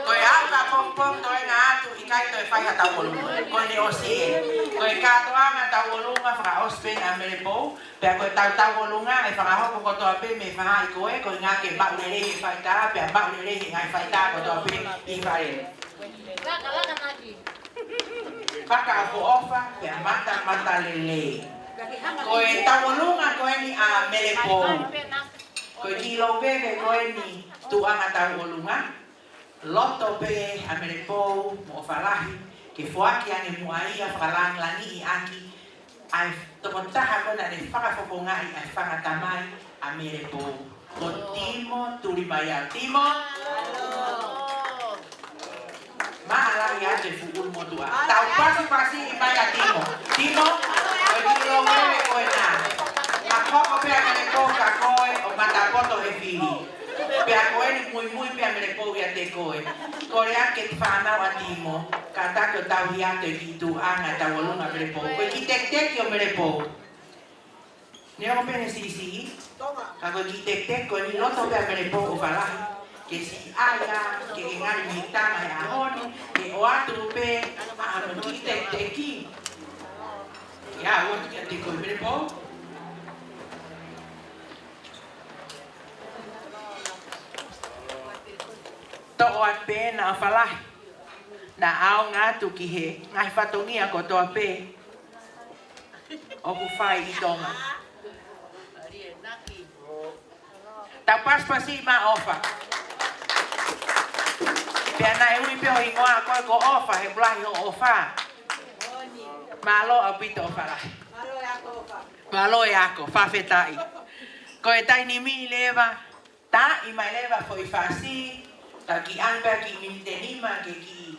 Ko e aʻu ki he pongipongi toenga atu, ʻikai toe fai ha tauʻolunga. Ko ʻene ʻosi ē. Ko e kātoanga tauʻolunga fakaʻosi pē ʻa Melepou, pea ko e tau tauʻolunga ʻe fakahoko kotoa pē mei he faʻahi ko ē, ko e ʻuhinga ke maʻu lelei e faitā, pea maʻu lelei e ngaahi faitā kotoa pē ʻi fale. Fakaʻofoʻofa, pea matamatalelei. Ko e tauʻolunga ko eni ʻa Melepou. Ko e kiʻi louveve ko eni tuʻunga tauʻolunga. Loto pē ʻa Melepou mo ʻOfalahi ke foaki ange muʻa ia, fakalāngilangiʻi ʻaki ʻa e tokotaha ko ē naʻá ne fakafofongaʻi ʻa e fanga tamai ʻa Melepou. Ko Timo Tulimaiau. Timo. Mālō ʻaupito e fuʻu motuʻa. Tau pasipasi mai ʻa Timo. Timo, ko e kiʻi louveve ko ena. Ka hoko pē ʻa Melepou kia koe ʻo matapoto he fili. Pea ko eni muimui pē ʻa Melepou ʻiate koe. Kole atu ki he fānau ʻa Timo, kātaki ʻo tauhi atu e kiʻi tuʻunga tauʻolunga ʻa Melepou. Ko e kiʻi tekiteki ʻo Melepou. Neongo pē ʻene siʻisiʻi, ka ko e kiʻi tekiteki ko eni, loto pē ʻa Melepou ʻOfalahi ke siʻi ʻai ia ke ke ngali mei tama he ʻaho ni, ke ʻoatu pē ʻa hono kiʻi tekiteki. Ia, ʻoatu kiate koe Melepou. Toʻo atu pē ʻa ʻOfalahi, naʻa ʻaonga atu ki he ngaahi fatongia kotoa pē ʻoku fai ʻi Tonga. Tau pasipasi mai ʻOfa. Pea naʻe ui pē ho hingoa ko ē ko ʻOfa, he ʻoku lahi hoʻo ʻofa. Mālō ʻaupito ʻOfalahi. Mālō e ako, fakafetaʻi. Ko e taimi ni leva, taaʻi mai leva foʻi fasi, tau kiʻi ʻai pē kiʻi miniti ʻe nima ke kiʻi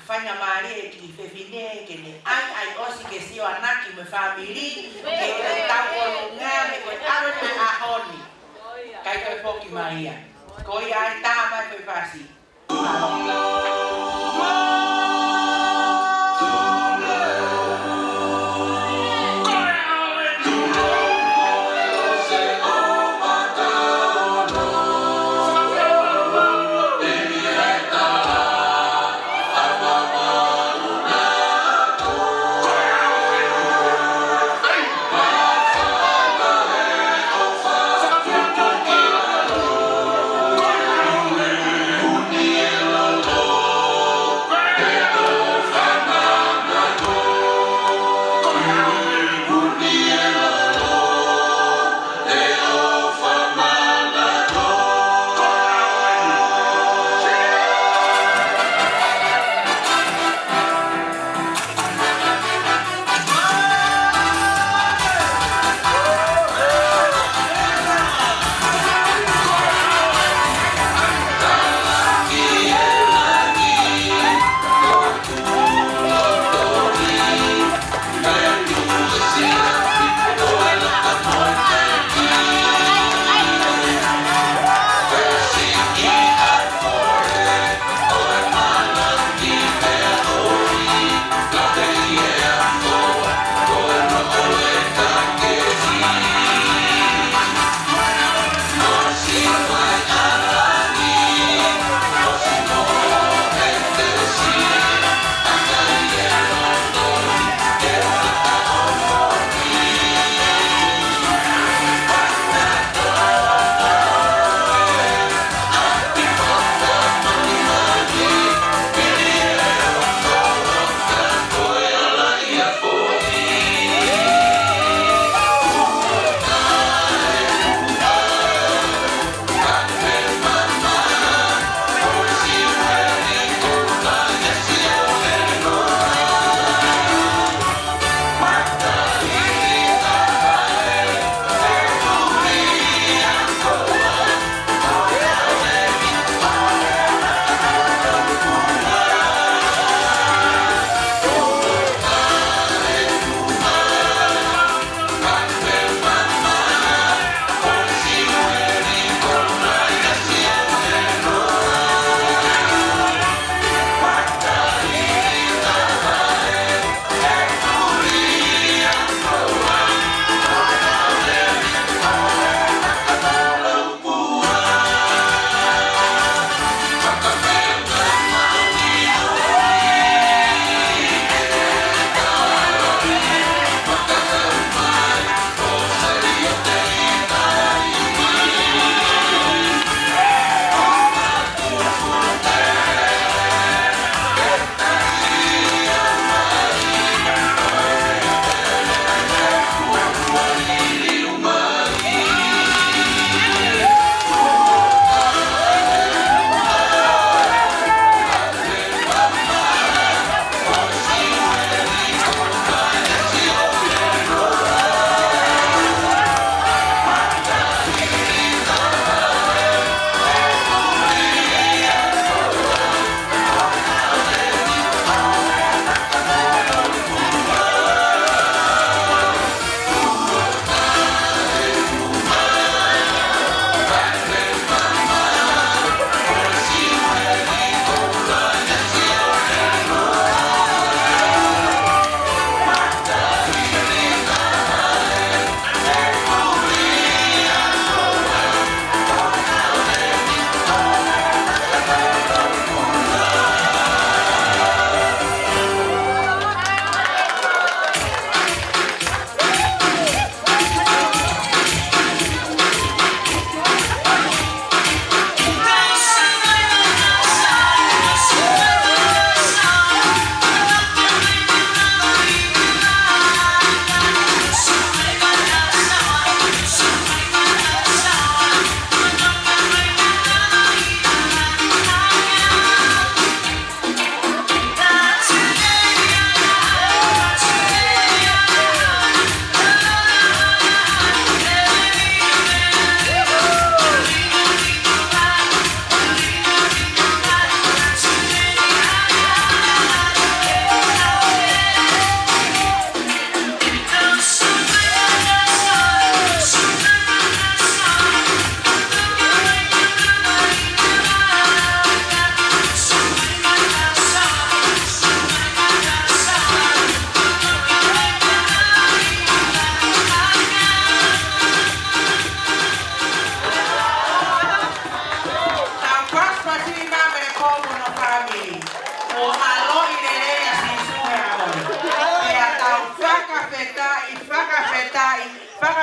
faingamālie e kiʻi fefine ke ne ʻai, ʻai ʻosi ke sio ʻanaki mo e fāmili, ke tau ʻolunga, he ko e ʻalu eni ʻa e ʻaho ni. ʻIkai toe foki mai ia. Ko ia ai tā mai foʻi fasi.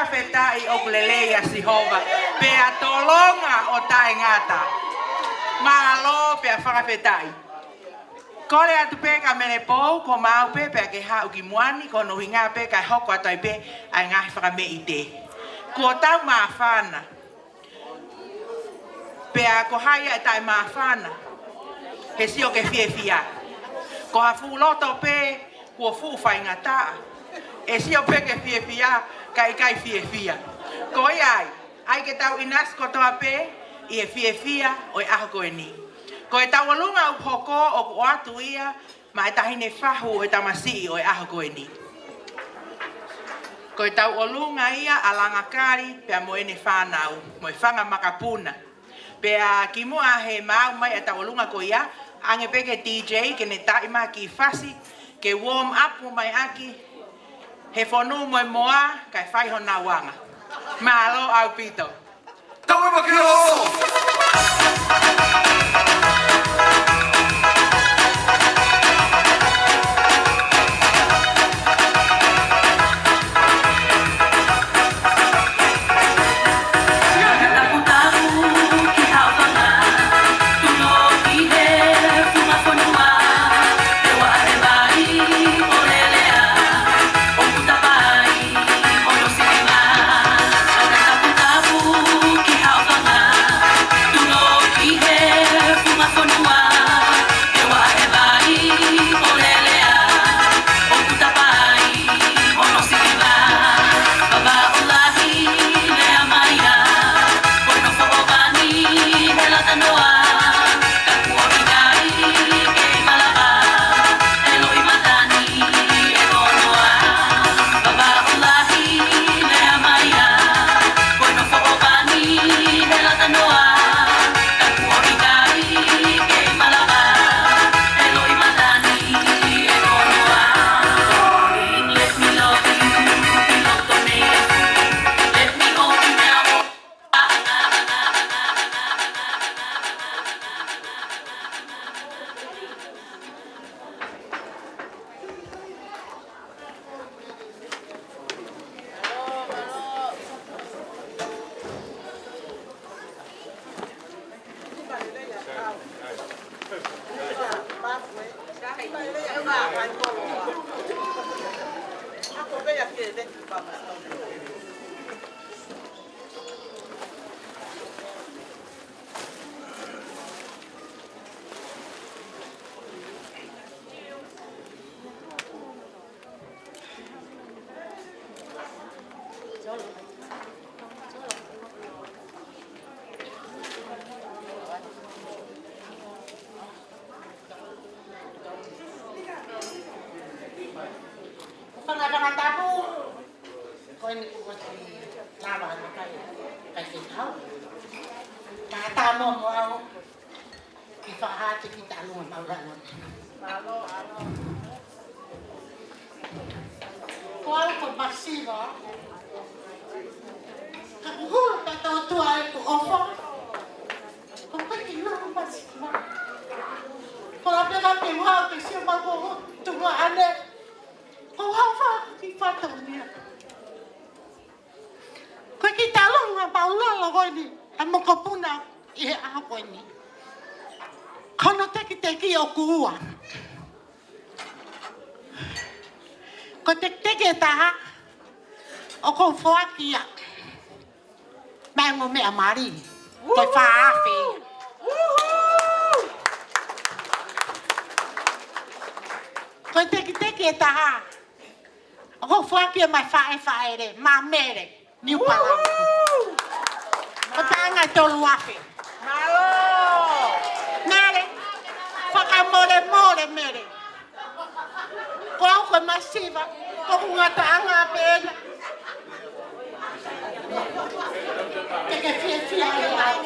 Fakafetaʻi ʻoku lelei ʻa Sihova, pea tolonga ʻo taʻengata. Mālō pea fakafetaʻi. Kole atu pē kia Melepou, ko maau pē pea ke haʻu ki muʻa ni, ko hono ʻuhinga pē kae hoko atu ai pē ʻa e ngaahi fakameʻite. Kuo tau māfana. Pea ko hai ʻe taʻemāfana, he sio ke fiefia. Ko ha fuʻu loto pē kuo fuʻu faingataʻa, ʻe sio pē ke fiefia, ka ʻikai fiefia. Ko ia ai, ʻai ke tau ʻinasi kotoa pē ʻi he fiefia ʻo e ʻaho ko eni. Ko e tauʻolunga ʻoku hoko ʻoku ʻoatu ia maʻa e taʻahine fahu ʻo e tamasiʻi ʻo e ʻaho ko eni. Ko e tauʻolunga ia ʻa Langakali pea mo ʻene fānau, mo e fanga makapuna. Pea kimuʻa he maau mai ʻa e tauʻolunga ko ia, ʻange pē ki he D J ke ne taʻi mai ha kiʻi fasi, ke warm up mai ʻaki he fonu mo e moa, kae fai honau anga. Mālō ʻaupito. Tau e makina o! Fanga, fanga tapu. Ko eni kuo ʻosi lava ʻa e kai, kai fekau. Ka tā mo mo au. Ke fakahā atu ki he ʻAlo Māfimafi. Ko au ko Masiva. Ka kuhulu ka tau tua e ku ʻofa. Ko Masiva. Ko la peka ke ua ke sio ma ko tua ane. Ko hau fa ki fata unia. Ko e kiʻi talonga mālōlō ko eni ʻa e mokopuna ʻi he ʻaho ko eni. Ko hono tekiteki ʻoku ua. Ko e tekiteki ʻe taha, ʻoku ou foaki ia maʻa e ongo meʻa mali. Ko e fā afe. Ko e tekiteki ʻe taha, ʻoku ou foaki ia maʻa e faʻē faʻele, maʻa Mele, Niu Palani. Ko e paʻanga ʻe tolu afe. Mālō. Mele, fakamolemole Mele. Ko au ko Masiva, ko hoku ngataʻanga pē ena. Te ke fiefia ai.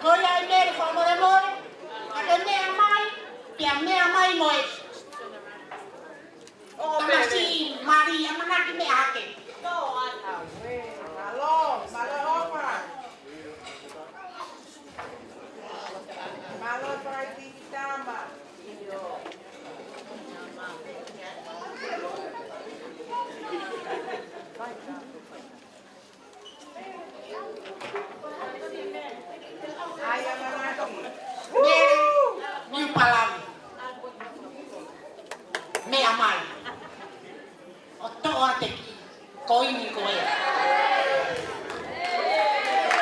Ko ia ai Mele, fakamolemole. Ka ke meʻa mai, pea meʻa mai mo e ʻo Mele. Tamasiʻi mali, ʻamanaki meʻa hake. Mālō, mālō ʻofa. Mālō fai ki tama. Meʻa mai. ʻO toʻo atu e kiʻi koini ko ē.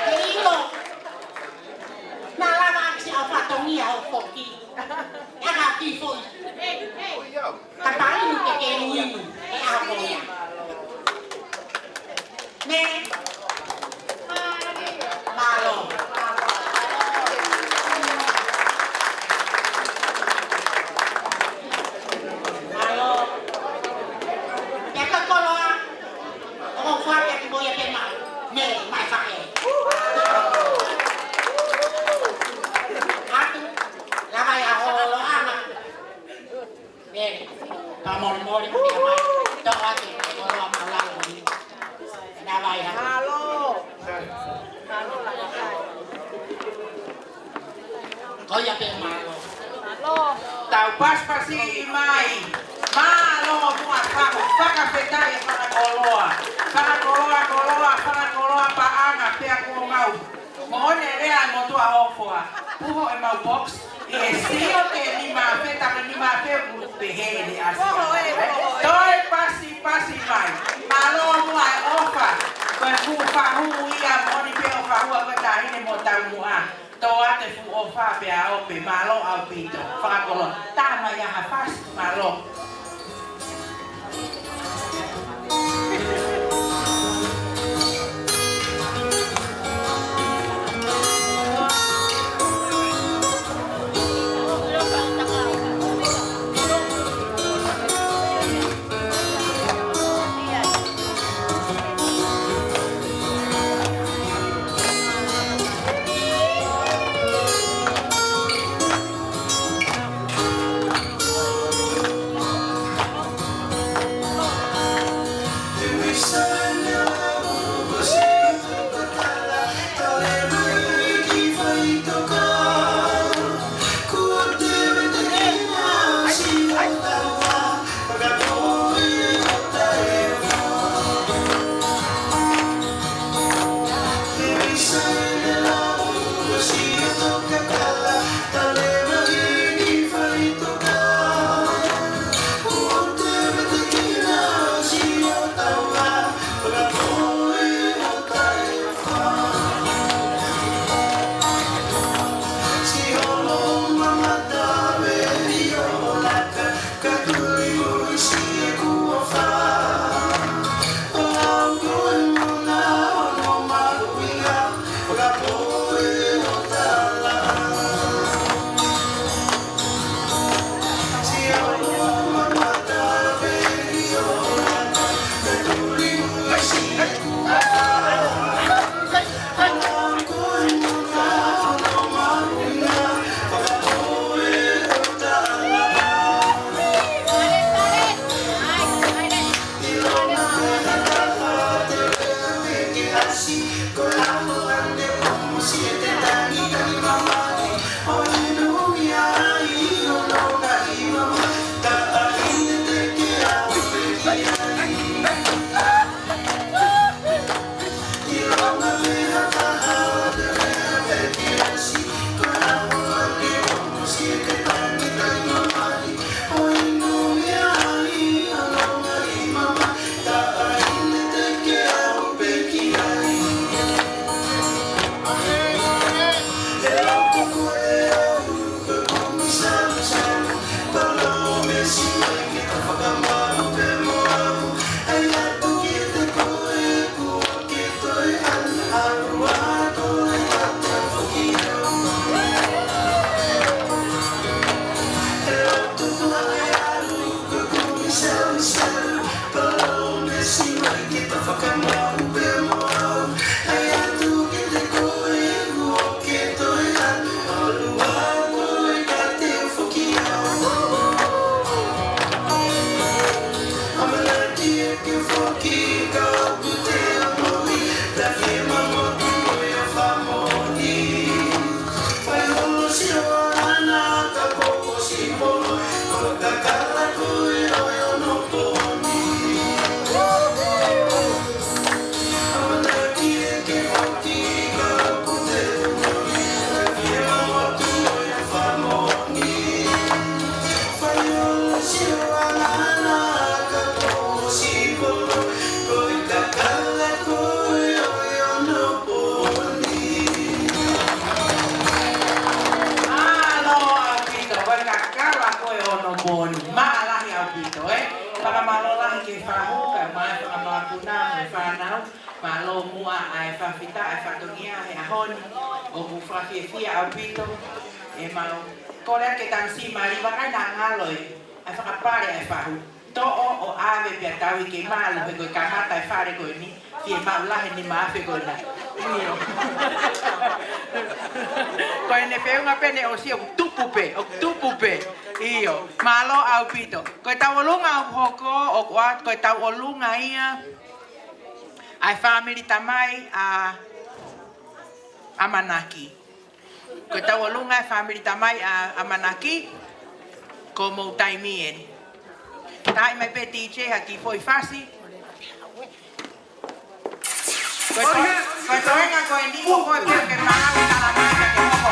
Ke ʻilo, naʻa lava ʻaki siʻa fatongia ʻo foki. ʻA ka ki foʻi. Ka taimi ke ke inu inu, ʻe ʻa ko ia. Mē. Mālō. Mālō. Pea ko e koloa, ʻoku ou fai atu mo ia pē mā. Mē, mai fake. Atu, lava ia holo ana. Mē, ka molemole, meʻa mai, toʻo atu e koloa maʻulalo ni. Naʻa vai ha. Mālō. Mālō lava. Ko ia pē mālō. Mālō. Tau pasipasi mai. Mālō muʻa, fakafetaʻi e fanga koloa. Fanga koloa, koloa, fanga koloa paʻanga pea kuo mau. Moʻoni e lea ʻa e motuʻa ʻofa. Puho ʻemau box. ʻE sio ke nima afe, taku nima afe ʻoku pehē ʻene ʻasi. Toe pasipasi mai. Mālō muʻa e ʻofa. Ko e fuʻu fahu ia, moʻoni pē ʻoku fahu ʻa e taʻahine mo e taumuʻa. Toʻo atu e fuʻu ʻofa pea ope. Mālō ʻaupito. Fakakoloa. Tama ia ha fasi. Mālō. ʻAupito, ē. Fakamālō lahi ki he fahu, kae ʻumaʻā e fakamālō ki he fānau, mālō muʻa ʻa e fakafetaʻi ʻa e fatongia he ʻaho ni, ʻoku fakafiefia ʻaupito, ʻe mau. Kole atu ke tau siʻi mali, vakai naʻa ngalo ē, ʻa e fakapale ʻa e fahu. Toʻo ʻo ʻave pea tau ʻi ke malu he ko e kamata e fale ko eni, fiemaʻu lahi e nima afe ko ena. ʻIo. Ko ʻene feʻunga pē ʻene ʻosi ʻoku tupu pē, ʻoku tupu pē. ʻIo, mālō ʻaupito. Ko e tauʻolunga ʻoku hoko, ʻoku ʻa, ko e tauʻolunga ia ʻa e fāmili tamai ʻa ʻAmanaki. Ko e tauʻolunga e fāmili tamai ʻa ʻAmanaki, ko homou taimi eni. Taaʻi mai pē D J ha kiʻi foʻi fasi. Ko e to-, ko e toenga ko eni, ko koe pē ke maau, tala mai ka ke hoko.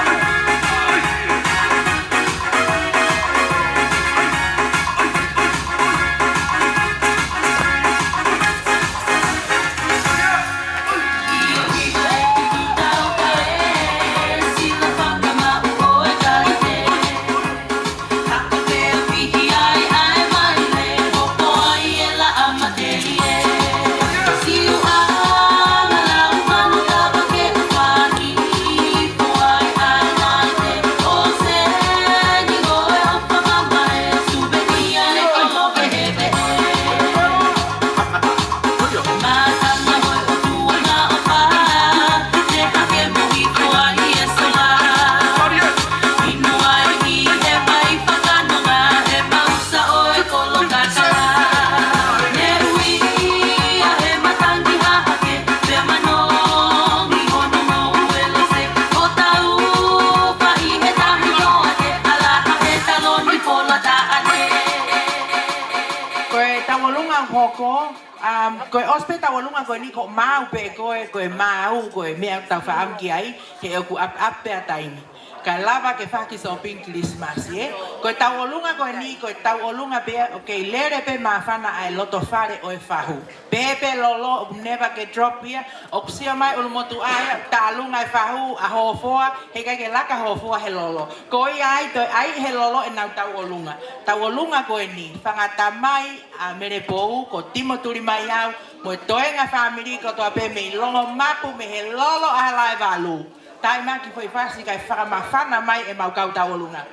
Ko e tauʻolunga hoko, um, ko e ʻosi pē tauʻolunga ko eni ko e maau pē ko e, ko e maau, ko e meʻa tau fakaʻamu ki ai, he ʻoku ʻapiʻapi pē ʻa taimi. Kae lava ke faki shopping Christmas, ē? Ko e tauʻolunga ko eni, ko e tauʻolunga pē, ʻoku kei lele pē māfana ʻa e loto fale ʻo e fahu. Pehē pē lolo, ʻoku never get drop ia, ʻoku sio mai ʻulumotuʻa ia, tālunga e fahu, ʻa Hofoa, heʻikai ke laka Hofoa he lolo. Ko ia ai, toe ʻai he lolo ʻenau tauʻolunga. Tauʻolunga ko eni, fanga tamai, ʻa Melepou, ko Timo Tulimaiau, mo e toenga fāmili kotoa pē mei Longomapu, mei he lolo ʻa Halaevalu. Taaʻi mai ha kiʻi foʻi fasi kae fakamāfana mai ʻemau kau tauʻolunga.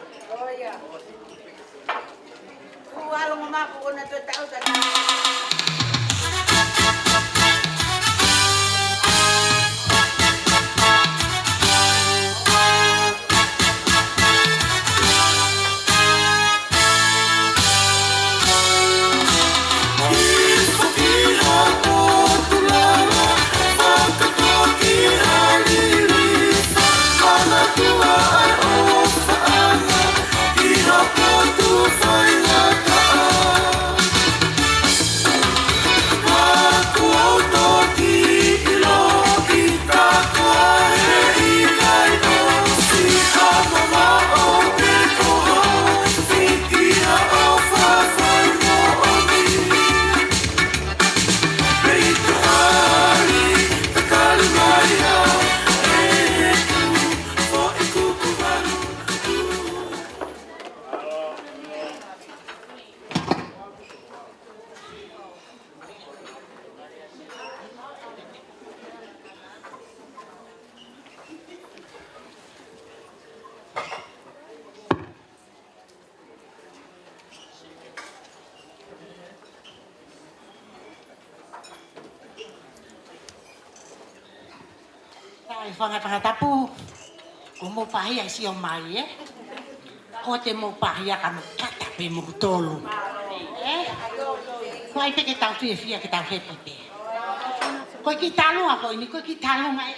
Sai, fanga tangata tapu, ko mou pahia sio mai, ē? Ko te mou pahia ka mou kata pē mou tolu. Ē? Ko ai pē ke tau fiefia ke tau happy pē. Ko e kiʻi tālunga ko eni, ko e kiʻi tālunga ē.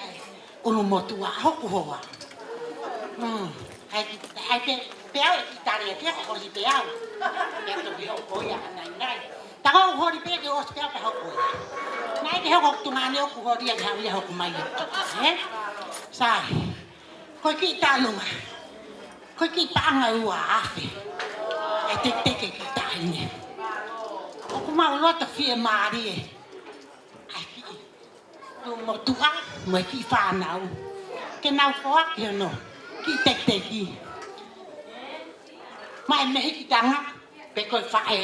ʻUlumotuʻa, hoku hoa. Hmm. ʻAi ki, ʻai pē, pē au e kiʻi tali ē, ke holi pē au. Pea toki hoko ia, nai, nai. Taka u holi pē ke ʻosi pē au ka hoko ia. Naʻe ke hoko tuʻunga ni ʻoku holi ia ke haʻu ia hoko mai ia. Ē? Sai. Ko e kiʻi tālunga. Ko e kiʻi paʻanga ua afe. ʻAi teketeke kiʻi taʻahine. ʻOku mau loto fiemālie. ʻAi kiʻi ʻulumotuʻa mo e kiʻi fānau. Ke nau foaki hono kiʻi teketeki. Maʻa e mehikitanga, pe ko e faʻē.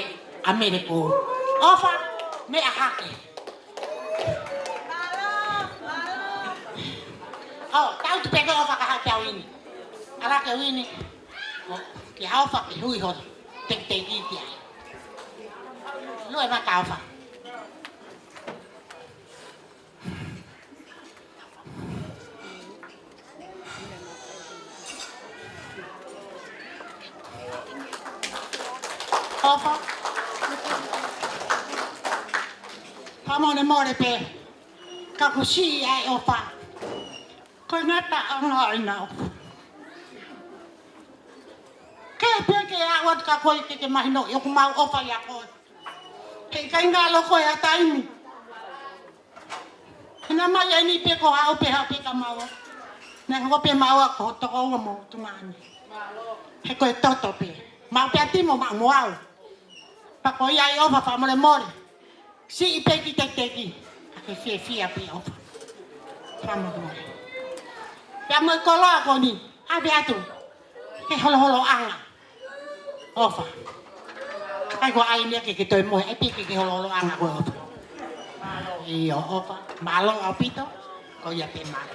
ʻa Mele Koulu. ʻOfa, meʻa hake. ʻO, tau tu pē ko e ʻofa ka hake au ini. ʻAlu hake au ini. ʻO, ke ʻofa ke hui holo. Tekiteki ki ai. Lue ma ka ʻofa. ʻOfa. Fakamolemole pē. Ka kuo siʻi ʻa e ʻofa. Ko e ngataʻanga ʻo ʻena ʻofa. Ke pehē ke aʻu atu ka ko e ke ke mahino ʻi ʻoku mau ʻofa ʻia koe. He ʻikai ngalo koe ha taimi. He naʻa mai ai ni pē ko haʻu pē haʻu pē ka maua. Naʻe hoko pē maua ko ho tokoua mo tuʻunga ni. He ko e toto pē. Mau pē ʻa Timo mau mo au. Pea ko ia ʻi ʻofa fakamolemole. Siʻi pē ki tekiteki. Ka ke fiefia pē ʻofa. Fakamolemole. Pea mo e koloa ko eni. ʻAve atu. Ke holoholoʻanga. ʻOfa. Kakai ko ai nia ke ke toe mohe, ʻai pē ke ke holoholoʻanga ko e ʻofa. ʻIo, ʻofa. Mālō ʻaupito, ko ia pē mālō.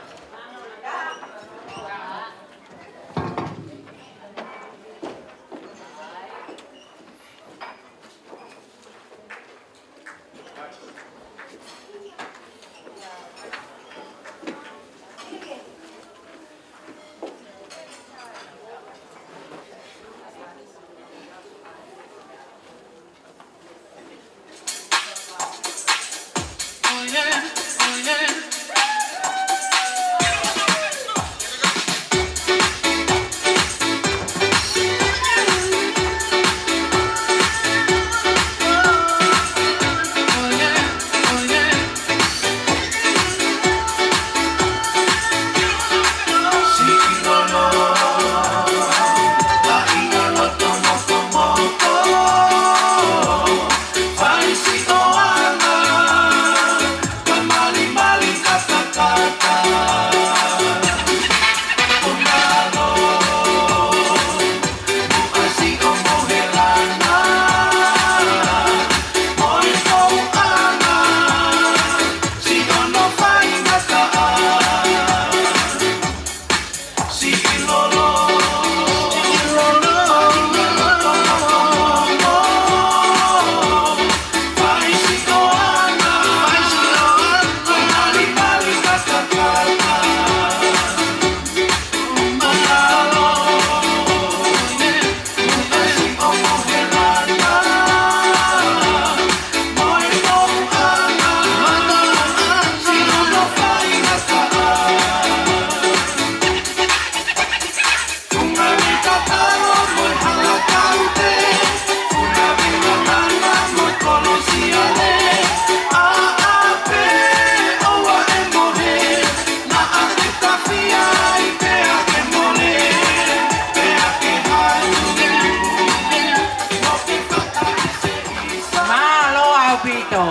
Mālō ʻaupito.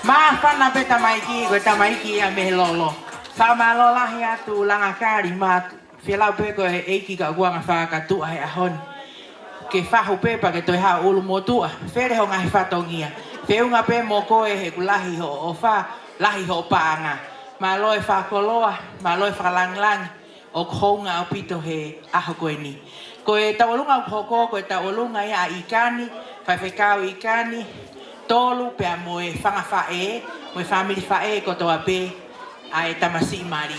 Māfana pē tamaiki, ko e tamaiki ia mei Lolo. Fakamālō lahi atu Langakali Matu. Fielau pē ko e ʻeiki ka ʻoku anga fakakatuʻa he ʻaho ni. Ke fahu pē pea ke toe haʻu ʻulumotuʻa. Fele ho ngaahi fatongia. Feʻunga pē mo koe he ʻoku lahi hoʻo ʻofa, lahi hoʻo paʻanga. Mālō e fakakoloa, mālō e fakalāngilangi. ʻOku hounga ʻaupito he ʻaho ko eni. Ko e tauʻolunga ʻoku hoko, ko e tauʻolunga ia ʻa ʻIkani, faifekau ʻIkani, Tolu pea mo e fanga faʻē, mo e fāmili faʻē kotoa pē ʻa e tamasiʻi mali.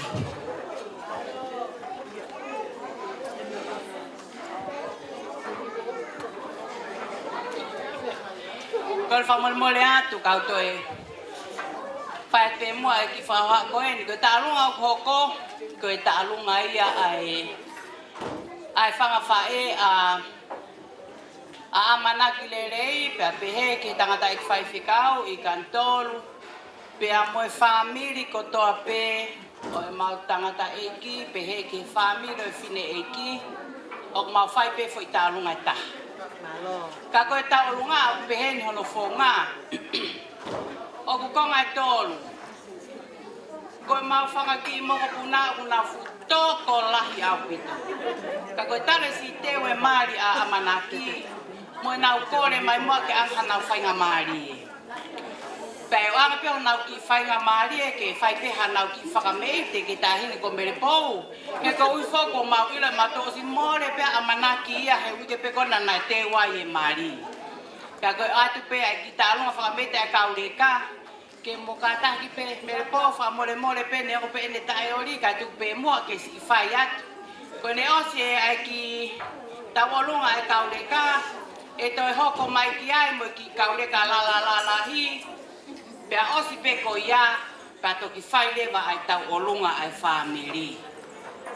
Kole fakamolemole atu kau toe fai pē muʻa e kiʻi fakahohaʻa ko eni, ko e tauʻolunga ʻoku hoko, ko e tauʻolunga ia ʻa e, ʻa e fanga faʻē ʻa ʻa ʻAmanaki Lelei, pea pehē ki he tangataʻeiki faifekau ʻIkani Tolu, pea mo e fāmili kotoa pē ʻo e mau tangataʻeiki, pehē ki he fāmili ʻo e fineʻeiki, ʻoku mau fai pē foʻi tauʻolunga ʻe taha. Ka ko e tauʻolunga ʻoku pehē ni hono founga. ʻOku konga ʻe tolu. Ko e mau fanga kiʻi mokopuna ʻoku nau fuʻu tokolahi ʻaupito. Ka ko e Talēsiteu e mali ʻa ʻAmanaki, Mo ʻenau kole mai muʻa ke ʻange hanau faingamālie. Pea ʻoange pē honau kiʻi faingamālie ke fai pē hanau kiʻi fakameʻite ki he taʻahine ko Melepou. He koeʻuhi foki kuo mau ʻilo ʻe mautolu ʻosi mole pē ʻamanaki ia he uike pē ko ena naʻe teu ai e mali. Pea ko e ʻoatu pē ʻa e kiʻi tauʻolunga fakameʻite ʻa e kau leka. Ke mo kātaki pē Melepou, fakamolemole pē neongo pē ʻene taʻeoli, kae tuku pē muʻa ke siʻi fai atu. Ko ʻene ʻosi ē ʻa e kiʻi tauʻolunga ʻa e kau leka, ʻe toe hoko mai ki ai mo e kiʻi kau leka lalalalahi, pea ʻosi pē ko ia, pea toki fai leva ʻa e tauʻolunga ʻa e fāmili.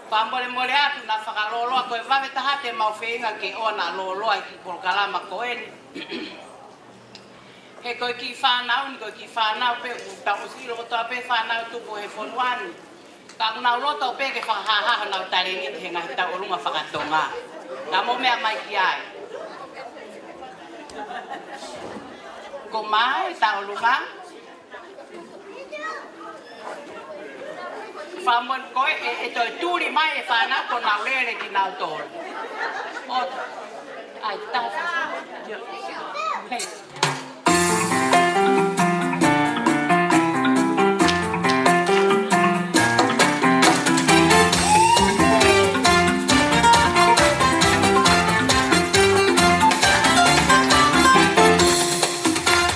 Fakamolemole atu naʻa fakalōloa, ko e vave taha te mau feinga ke ʻoua naʻa lōloa e kiʻi polokalama ko eni. He ko e kiʻi fānau ni, ko e kiʻi fānau pē ʻoku tau ʻosi ʻilo kotoa pē fānau tupu he fonua ni. Ka ʻoku nau loto pē ke fakahāhā honau talēniti he ngaahi tauʻolunga faka-Tonga. Ka mou meʻa mai ki ai. Ko mai tauʻolunga. Fāmon ko e, ʻe, ʻe toe tuli mai e fānau ko nau lele kinautolu. ʻO, ʻai, taha. Hei.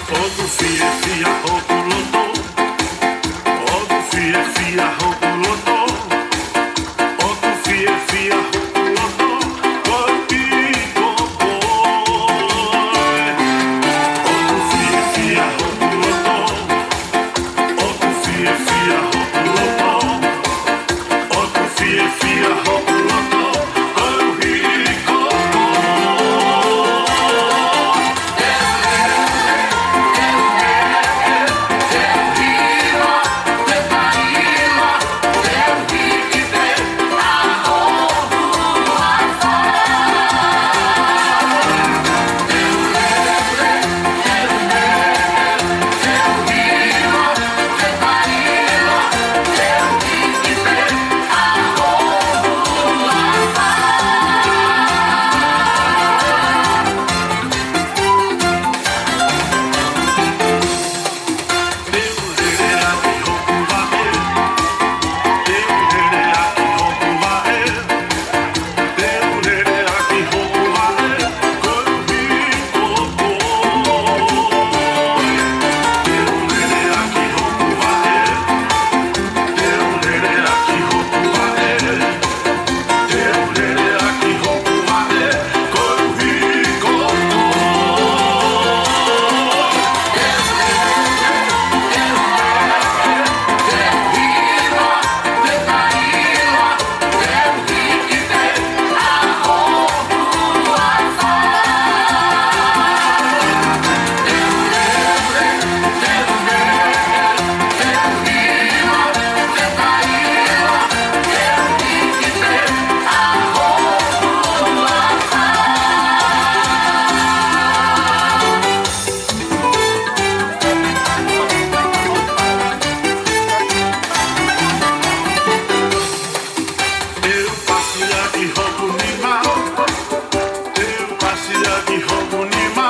ʻOku fiefia hoku loto. ʻOku fiefia hoku loto. ʻOku fiefia hoku loto. Ko e piko ko ē. ʻOku fiefia hoku loto. ʻOku fiefia hoku loto. ʻOku fiefia hoku loto. Koeʻuhi ko koe. Te u pasi ʻaki hoku nima. Te u pasi ʻaki hoku nima.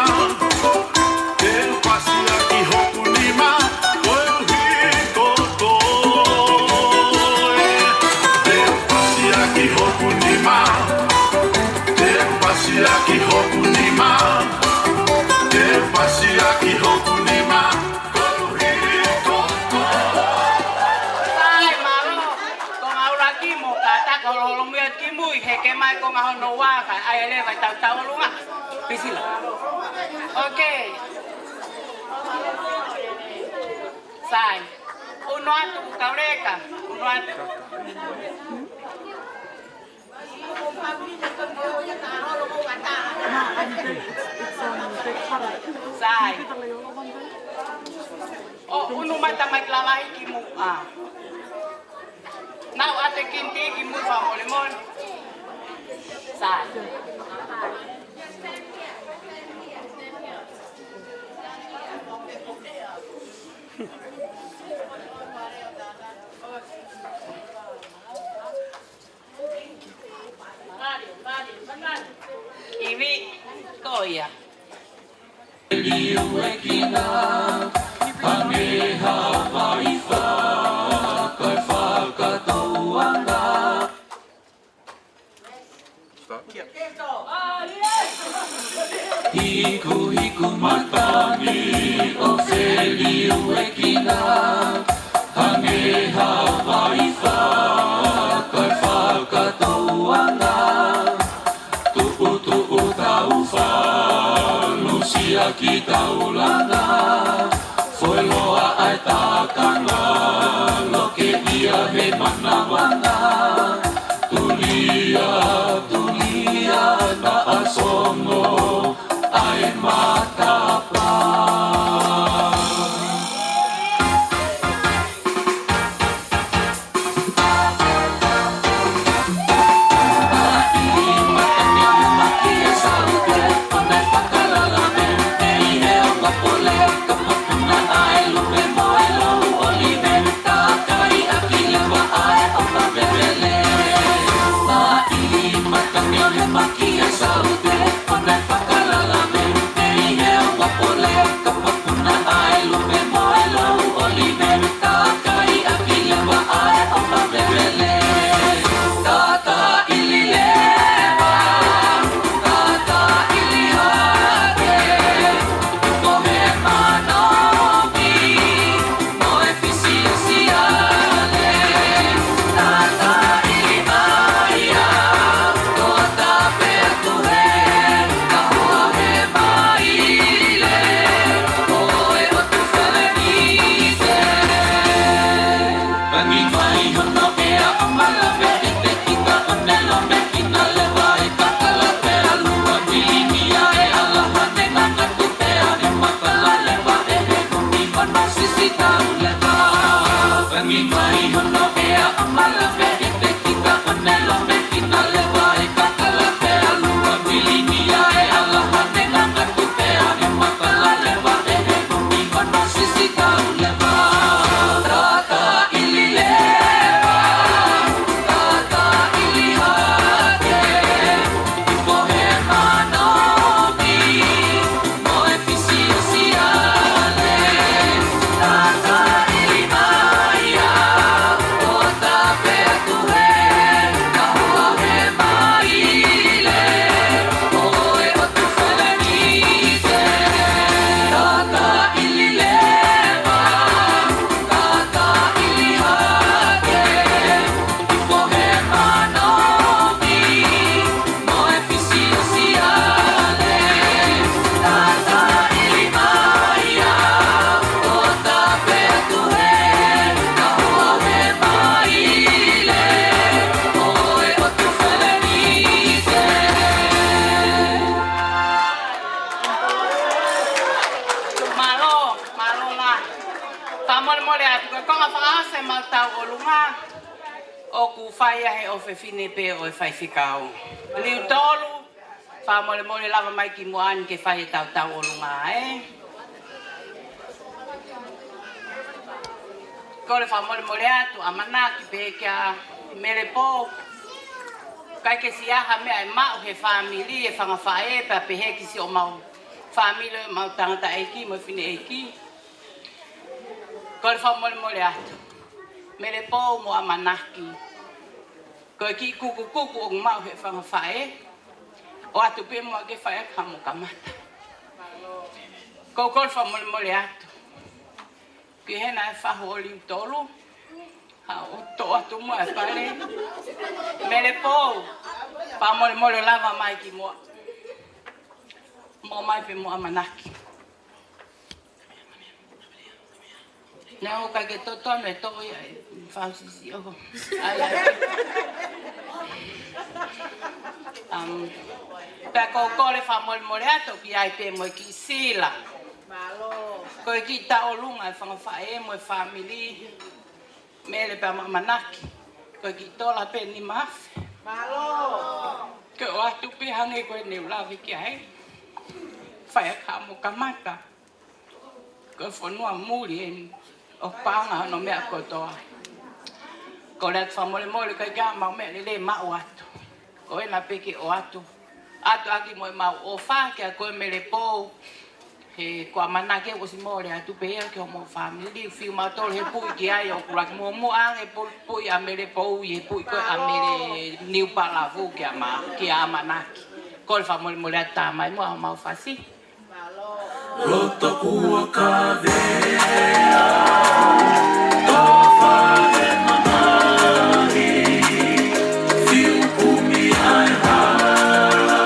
Te u pasi ʻaki hoku nima. Koeʻuhi ko koe. Te u pasi ʻaki hoku nima. Te u pasi ʻaki hoku nima. Te u pasi ʻaki hoku nima. Sai, mālō. Ko Ngaulaki mo kātaki holoholo muʻa ki mui, he ke mai ko ngā hono ua, kae ʻai leva e tau tauʻolunga. Pisila. Ok. Sai. Unu atu, kau leka. Unu atu. Sai. ʻO unu mata mai ki lalahi ki muʻa. Nau ʻate kinti ki muʻa fakamolemole. Sai. Ivi, ko ia. Liuekina, hangē ha vai faka-, fakatouʻanga. Hikuhiku matangi ʻo feliuekina, hangē ha vai faka-, fakatouʻanga. Tuʻutuʻu taufalu, siaki taulanga, foeloa ʻa e tākanga, loke ia he manavanga. Tulia, tulia, naʻa songo ʻa e matapā. Mālō, mālō lahi. Fakamolemole atu, ko e konga fakaʻosi ʻemau tauʻolunga ʻoku fai ʻe he ʻofefine pē ʻo e faifekau. Liutolu, fakamolemole lava mai ki muʻa ni ke fai ʻetau tauʻolunga, ē? Kole fakamolemole atu, ʻamanaki pē kia Melepou. ʻIkai ke siʻi ha meʻa ʻe maʻu he fāmili ʻe fanga faʻē pea pehē ki siʻomau fāmili ʻo ʻemau tangataʻeiki mo e fineʻeiki. Kole fakamolemole atu. Melepou mo ʻAmanaki. Ko e kiʻi kukukuku ʻoku maʻu he fanga faʻē, ʻoatu pē muʻa ke fai ʻaki haʻamo kamata. Ko e kole fakamolemole atu ki heʻena ʻe fahu ʻo Liutolu, haʻu ʻo toʻo atu muʻa e pale. Melepou, fakamolemole lava mai ki muʻa. Mo mai pē mo ʻAmanaki. Naʻe ʻikai ke totonu e toʻo ia ʻe fausisi ʻo. ʻAi, ʻai. Um, pea ko e kole fakamolemole atu ki ai pē mo e kiʻi sila. Ko e kiʻi tauʻolunga ʻa e fanga faʻē mo e fāmili. Mele pea mo ʻAmanaki. Ko e kiʻi tola pē nima afe. Ko e ʻoatu pē hangē ko ʻene ʻuluaki ki ai. Fai ʻaki haʻamo kamata. Ko e fonua muli eni ʻoku paʻanga hono meʻa kotoa. Kole atu fakamolemole, ʻikai ke ʻi ai haʻamau meʻa lelei ʻe maʻu atu. Ko ena pē ke ʻoatu atu ʻaki mo ʻemau ʻofa kia koe Melepou. He ko ʻAmanaki ʻoku ʻosi mole atu pē ia ki hoʻomou fāmili, fiu mautolu he puʻi ki ai ʻoku laki muʻomuʻa ange pu-, puʻi ʻa Mele Pou ʻi he puʻi ko ē ʻa Mele Niu Palafu kia ma-, kia ʻAmanaki. Kole fakamolemole atu tamai mo homau fasi. Loto kuo kavea, tofa he mamahi, fiu kumi ʻa e hala,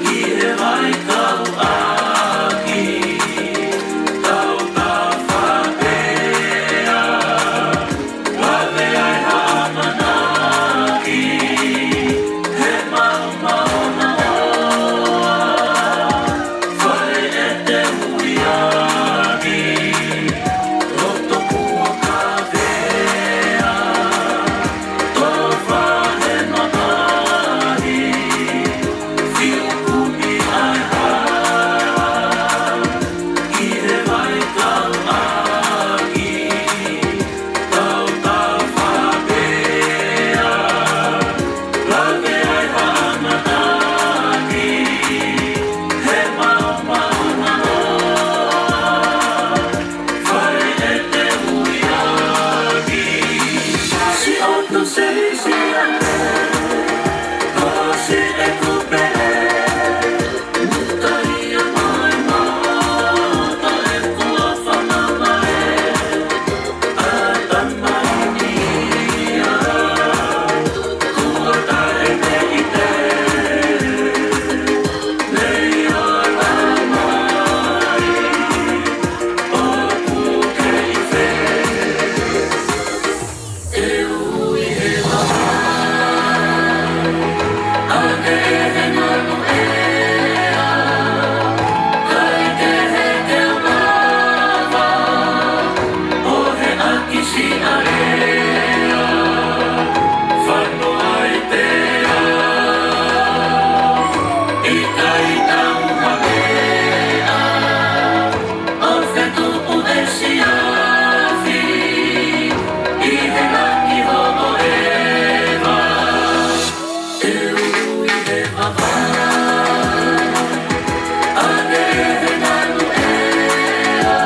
ki he vai kau ʻaki, tau tafa pea, lave ai ha ʻamanaki, he maumau na ʻoa, fai ʻete hui ʻaki, loto kuo kavea, tofa he mamahi, fiu kumi ʻa e hala, ki he vai kau ʻaki, tau tafa pea, lave ai ha ʻamanaki, he maumau na ʻoa, fai ʻete hui ʻaki. Siʻoto seisi ange, ko siʻeku pele, ʻO fetuʻu e siafi ʻi he langi hoʻo ʻeva, te u ui he vavā, ʻa e he nanu ea,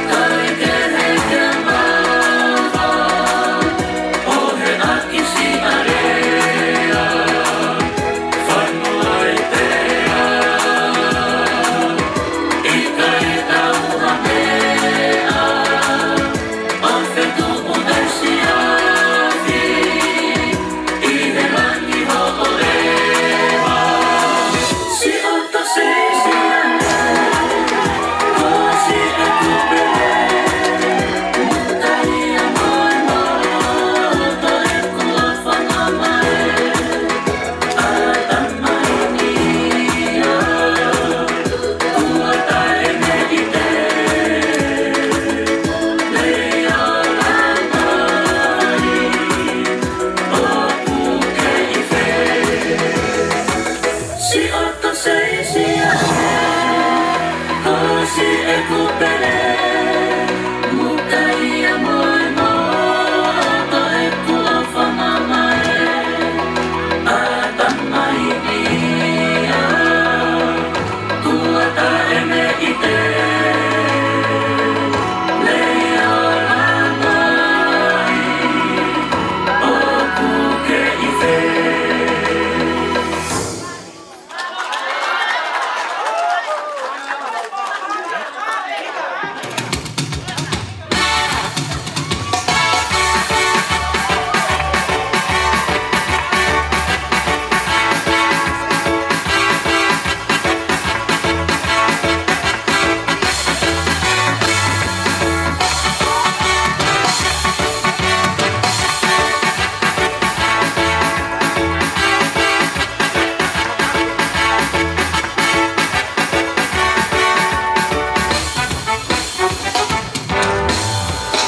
kai kehe ke mava, ʻo he ʻakisi area. Fanu ai pea, ʻikai tau ha meʻa, ʻo fetuʻu e siafi ʻi he langi hoʻo ʻeva. Siʻoto seisi ange, ko siʻeku pele, mutaia moe moe, ʻo toe kua fanga mai.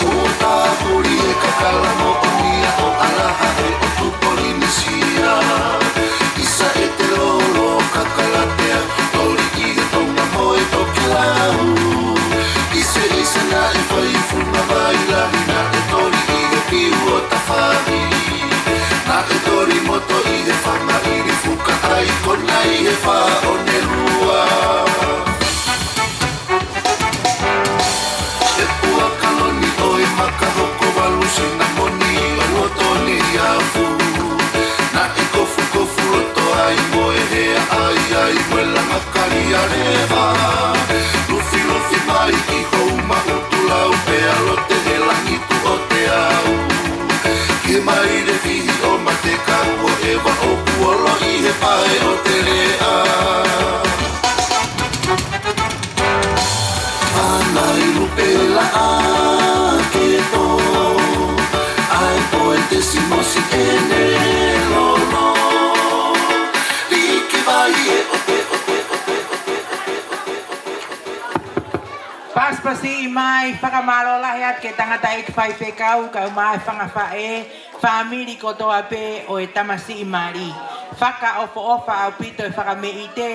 Kuo tāpuli e kakala moʻoni ʻa ʻAlaha ʻo Polinesia. ʻIsa e te lolo kakalatea, toli ʻi he Tonga mo e tokelau. ʻIsa, ʻisa naʻe fai funga vai lahi, naʻe toli ʻi he piu ʻo Tafahi. Naʻe toli moto ʻi he fanga ʻili fuka ʻaikona ʻi he fā ʻo Nelua. Ia leva, lufilufi mai ki hou maʻu tulau pea lote he langi tuʻo te au. Ke mai le fihi ʻo mate kau ʻo ʻeva ʻoku olo ʻi he pae ʻo te lea. Ana i lupe laʻa ke tō, ʻa e poetesi mosi ʻene lolo. Liki vai e ʻope, ʻope, ʻope, ʻope. Pasipasi mai, fakamālō lahi atu ki he tangataʻeiki faifekau, kae ʻumaʻā e fanga faʻē, fāmili kotoa pē ʻo e tamasiʻi mali. Fakaʻofoʻofa ʻaupito e fakameʻite,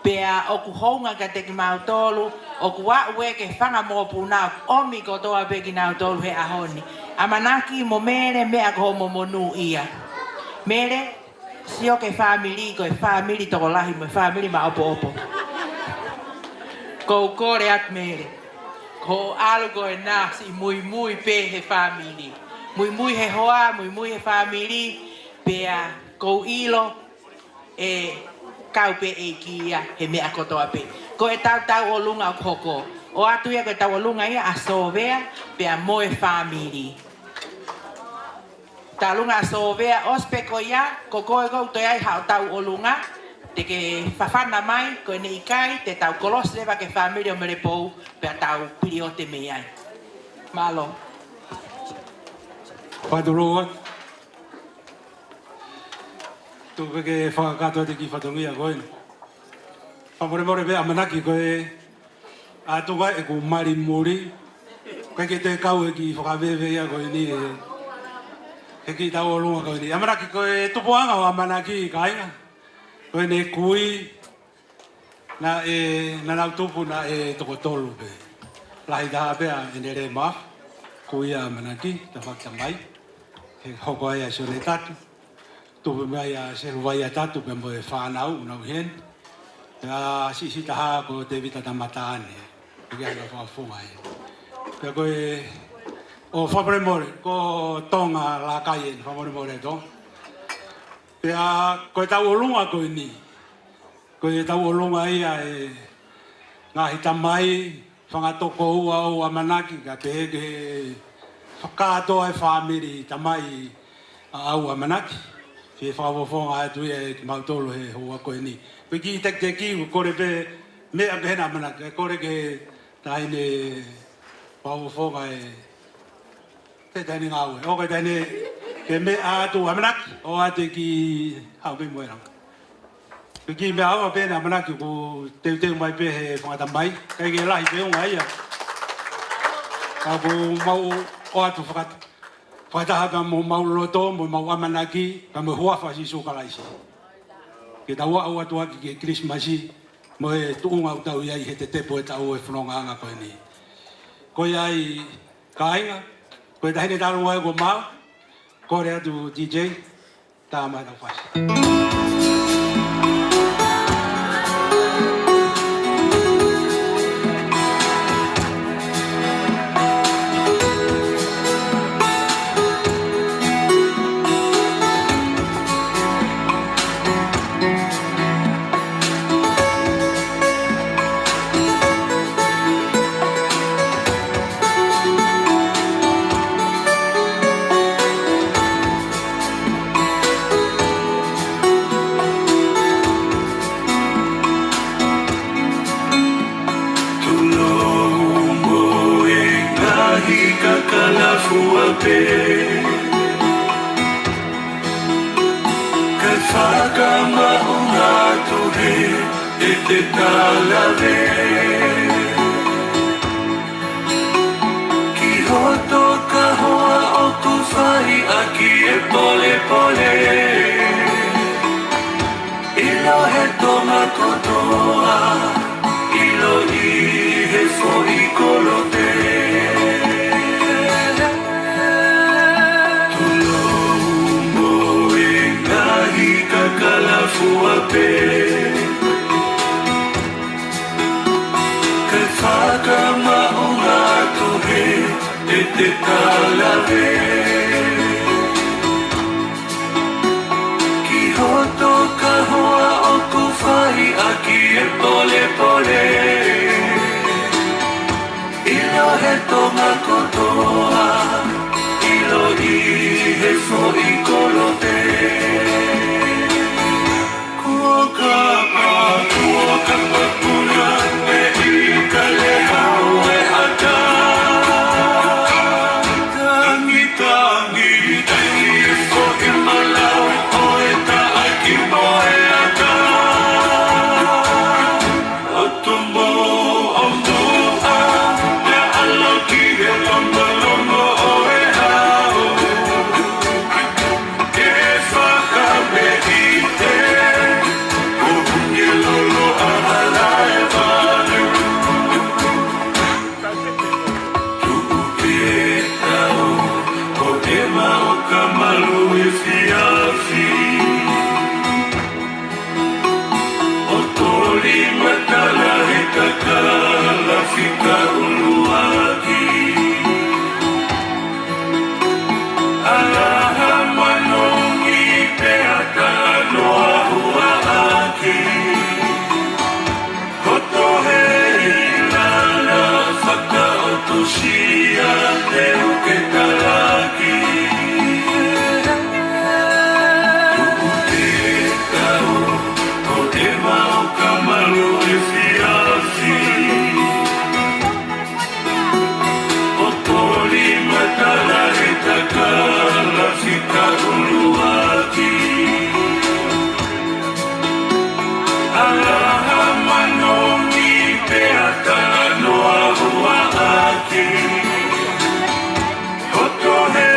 pea ʻoku hounga kiate kimautolu, ʻoku aʻu ē ki he fanga mokopuna, ʻomi kotoa pē kinautolu he ʻaho ni. ʻAmanaki mo Mele, meʻa ko hoʻomo monūʻia. Mele, sio ki he fāmili, ko e fāmili tokolahi mo e fāmili maʻopoʻopo. Kou kole atu Mele, ko hoʻo ʻalu ko ena siʻi muimui pē he fāmili. Muimui he hoa, muimui he fāmili, pea kou ʻilo ʻe kau pē ʻEiki ia he meʻa kotoa pē. Ko e tau tauʻolunga ʻoku hoko. ʻOatu ia ko e tauʻolunga ia ʻa Sōvea, pea mo e fāmili. Tauʻolunga ʻa Sōvea, ʻosi pē ko ia, ko koe ʻoku toe ʻi ai haʻo tauʻolunga, te ke fafana mai, ko ʻene ʻikai, te tau kolosi leva ki he fāmili ʻo Melepou, pea tau pili ʻo te mei ai. Mālō. Fatulua. Tuku pē ke fakakakato atu e kiʻi fatongia ko eni. Fakamolemole pē ʻamanaki ko e ʻatu ʻeku mali muli. ʻIkai ke toe kau e kiʻi fakaveve ia ko eni he, he kiʻi tauʻolunga ko eni. ʻAmanaki ko e tupuʻanga ʻo ʻamanaki kāinga. Ko ʻene kui, naʻe, naʻa nau tupu naʻe toko tolu pē. Lahi taha pē ʻa ʻene lēmāfu, kui ʻa ʻamanaki, tafaʻaki tamai. He hoko ai ʻa Sione Tatu. Tupu mai ʻa Seluvaia Tatu pea mo e fānau, ʻoku nau ʻi heni. Pea siʻisiʻi taha ko Tēvita Tamataane. Pea ke hanga fakafofonga ai. Pea ko e, ʻo fakamolemole, ko Tonga Lakai eni, fakamolemole Tonga. Pea ko e tauʻolunga ko eni. Ko e tauʻolunga ia e ngaahi tamai, fanga tokoua ʻo ʻamanaki, kae pehē ki he fakakātoa e fāmili tamai ʻa ʻAu ʻAmanaki. Fie fakafofonga atu ia ʻe kimautolu he houa ko eni. Ko e kiʻi tekiteki, ʻoku kole pē meʻa pē hena ʻamanaki, ʻe kole ke taʻahine fakafofonga e Te taʻahine ngāue. ʻOku taʻahine ke meʻa atu ʻamanaki, ʻoatu e kiʻi hau pē mo e langa. Ko e kiʻi meʻa ʻamanaki ʻoku teuteu mai pē he fanga tamai. ʻIkai ke lahi feʻunga ia. Ka ʻoku mau ʻoatu fakat-, fakataha pea mo homau loto, mo homau ʻamanaki, pea mo e huafa ʻo Sīsū Kalaisi. Ke tau aʻu atu ʻaki ki he Kilisimasi, mo e tuʻunga ʻoku tau ʻi ai he tetepo e taʻu e fonongaʻanga ko eni. Ko ia ai, kāinga, ko e taʻahine tālunga ē ko mau, kole atu D J, tā mai tau fasi. Tulou mo e ngaahi kakala fua pē. Kae fakamaʻunga atu hē ʻete kalave. Ki hoto kahoa ʻoku fai ʻaki e polepole. ʻIlo he Tonga kotoa, ʻilo ʻi he foʻi kolope. Tulou mo e ngaahi kakala fua pē. Kae fakamaʻunga atu hē ʻete kalave. Ki hoto kahoa ʻoku fai ʻAki e polepole, ʻilo he Tonga kotoa, ʻilo ʻi he foʻi kolope. Kuo kapa, kuo kapa puna, ʻe ʻi ka le hau e ata. Tangi, tangi, tangi e foʻi malau, ʻo e taʻaki mo e ata. ʻO tumu ʻo muʻa, pea ʻalu ki he longolongo ʻo e hau. Ke fakameʻite, ʻo huni lolo ʻa Halaevalu. Tuʻu ke tau, ko e maʻu ka malu efiafi. ʻO toli matala he kakala fika ʻuluaki. ʻAlaha manongi pea talanoa huaʻaki. Hoto he ilala fakaʻotusia te u ke talaki. Tuʻu ke tau, ko e maʻu ka malu efiafi. ʻO toli matala he kakala fika ʻuluaki. ʻAlaha manongi pea talanoa huaʻaki. Hoto he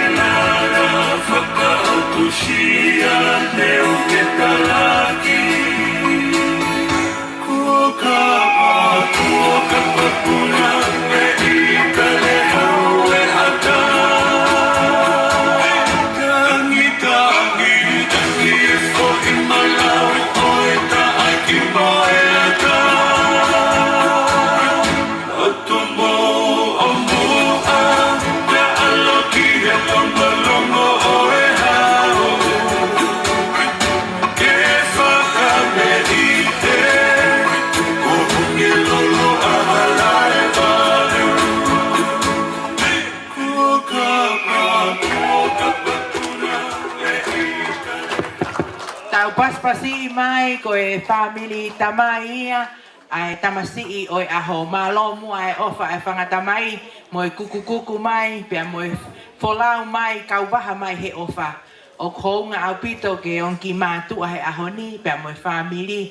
ilala fakaʻotusia te u ke talaki. Kuo kapa, kuo kapa puna, ʻe ʻi ka le hau e ata. Tangi, tangi, tangi e foʻi malau, ʻo e taʻaki mo e ata. ʻO tumu ʻo muʻa, pea ʻalu ki he longolongo ʻo e hau. Ke fakameʻite, ko huni lolo ʻa Halaevalu. Kuo kapa, kuo kapa puna, ʻe ʻi ka le. Tau pasipasi mai, ko e fāmili tamai ia ʻa e tamasiʻi ʻo e ʻaho. Mālō muʻa e ʻofa ʻa e fanga tamai, mo e kukukuku mai, pea mo e folau mai, kau vaha mai he ʻofa. ʻOku hounga ʻaupito ke ongo ki mātuʻa he ʻaho ni, pea mo e fāmili,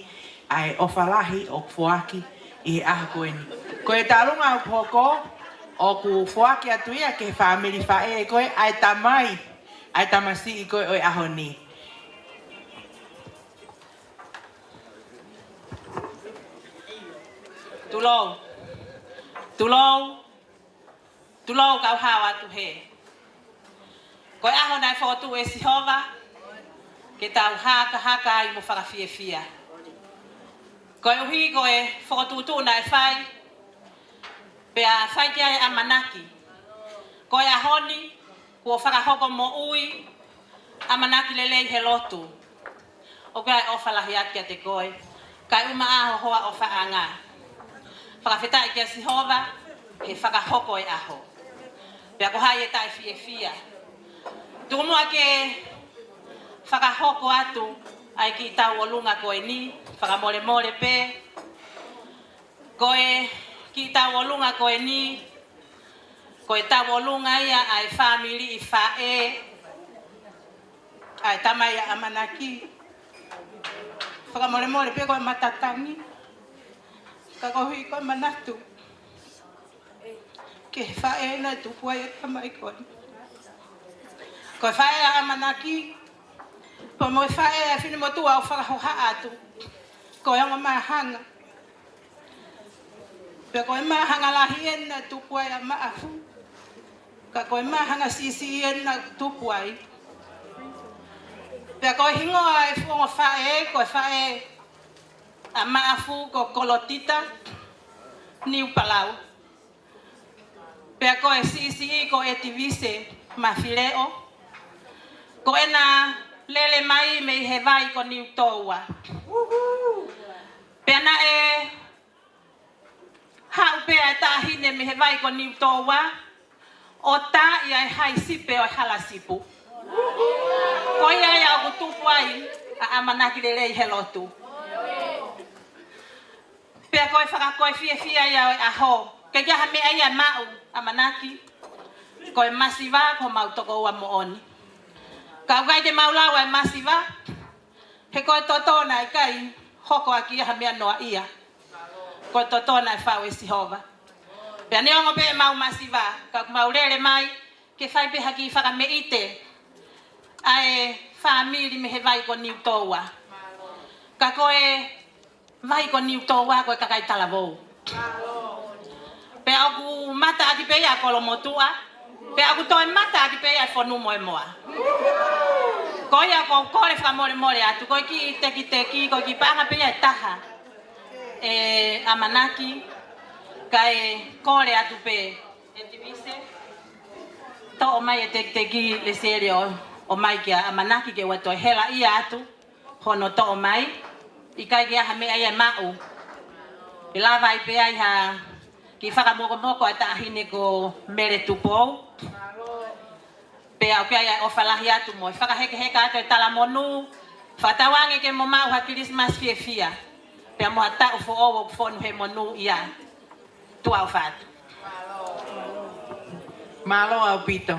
ʻa e ʻofa lahi ʻoku foaki ʻi he ʻaho ko eni. Ko e tālunga ʻoku hoko, ʻoku foaki atu ia ki he fāmili faʻē ko ē ʻa e tamai ʻa e tamasiʻi ko ē ʻo e ʻaho ni. Tulou. Tulou. Tulou kau hao atu hē. Ko e ʻaho naʻe fokotuʻu ʻe Sihova, ke tau hakahaka ai mo fakafiefia. Koeʻuhi ko e fokotuʻutuʻu naʻe fai, pea fai ki ai e ʻamanaki. Ko e ʻaho ni, kuo fakahoko moʻui, ʻamanaki lelei he lotu. ʻOku ʻi ai e ʻofa lahi atu kiate koe, kae ʻumaʻā ho hoa ʻofaʻanga. Fakafetaʻi kia Sihova, he fakahoko e ʻaho. Pea ko hai ʻe taʻefiefia. Tuku muʻa ke fakahoko atu ʻa e kiʻi tauʻolunga ko eni, fakamolemole pē. Ko e kiʻi tauʻolunga ko eni, ko e tauʻolunga ia ʻa e fāmili ʻi faʻē, ʻa e tamai ʻa ʻamanaki. Fakamolemole pē ko e matatangi, ka koeʻuhi ko e manatu ki he faʻē naʻe tupu ai e tamai ko eni. Ko e faʻē ʻa ʻamanaki, pea mo e faʻē ʻa e finemotuʻa ʻoku fakahohaʻa atu, ko e ongo māhanga. Pea ko e māhanga lahi eni naʻe tupu ai ʻa Maʻafu. Ka ko e māhanga siʻisiʻi eni naʻe tupu ai. Pea ko e hingoa ʻa e fuʻu ongo faʻē, ko e faʻē ʻa Maʻafu ko Kolotita Niupalau. Pea ko e siʻisiʻi ko ʻEtivise Mafileʻo. Ko ʻena lele mai mei he vai ko Niutōua. Pea naʻe haʻu pē ʻa e taʻahine mei he vai ko Niutōua ʻo tā ia e hai sipe ʻo e hala sipu. Ko ia ia ʻoku tupu ai ʻa ʻAmanaki Lelei he lotu. Pea ko e fakakoe fiefia ia ʻo e ʻaho. Ke ʻikai ha meʻa ia ʻe maʻu ʻAmanaki. Ko e masiva ko homau tokoua moʻoni. Ka ʻoku ʻikai te mau lau ʻa e masiva. He ko e toto naʻe ʻikai hoko ʻaki ia ha meʻa noaʻia. Ko e toto naʻe faʻu ʻe Sihova. Pea neongo pē ʻemau masiva, ka ʻoku mau lele mai, ke fai pē ha kiʻi fakameʻite ʻa e fāmili mei he vai ko Niutōua. Ka ko e vai ko Niutōua ko e kakai talavou. Pea ʻoku mata ʻaki pē ia ʻa Kolomotuʻa, pea ʻoku toe mata ʻaki pē ia ʻa e Fonumoemoa. Ko ia ʻoku ou kole fakamolemole atu, ko e kiʻi tekiteki, ko e kiʻi paʻanga pē ia ʻe taha ʻe ʻAmanaki, kae kole atu pē ʻe Tivise, toʻo mai e tekiteki Lesieli ʻo, ʻomai kia ʻAmanaki ke ʻoua toe helaʻia atu hono toʻo mai, ʻikai ke ʻi ai ha meʻa ia ʻe maʻu. ʻE lava ai pē ai ha kiʻi fakamokomoko ʻa e taʻahine ko Mele Tupou. Pea ʻoku ʻi ai ʻa e ʻofa lahi atu mo e fakahekeheka atu e talamonū, fakatauange ke mo maʻu ha Kilisimasi fiefia. Pea mo ha taʻu foʻou ʻoku fonu he monū ia. Tuʻa ʻofa atu. Mālō ʻaupito.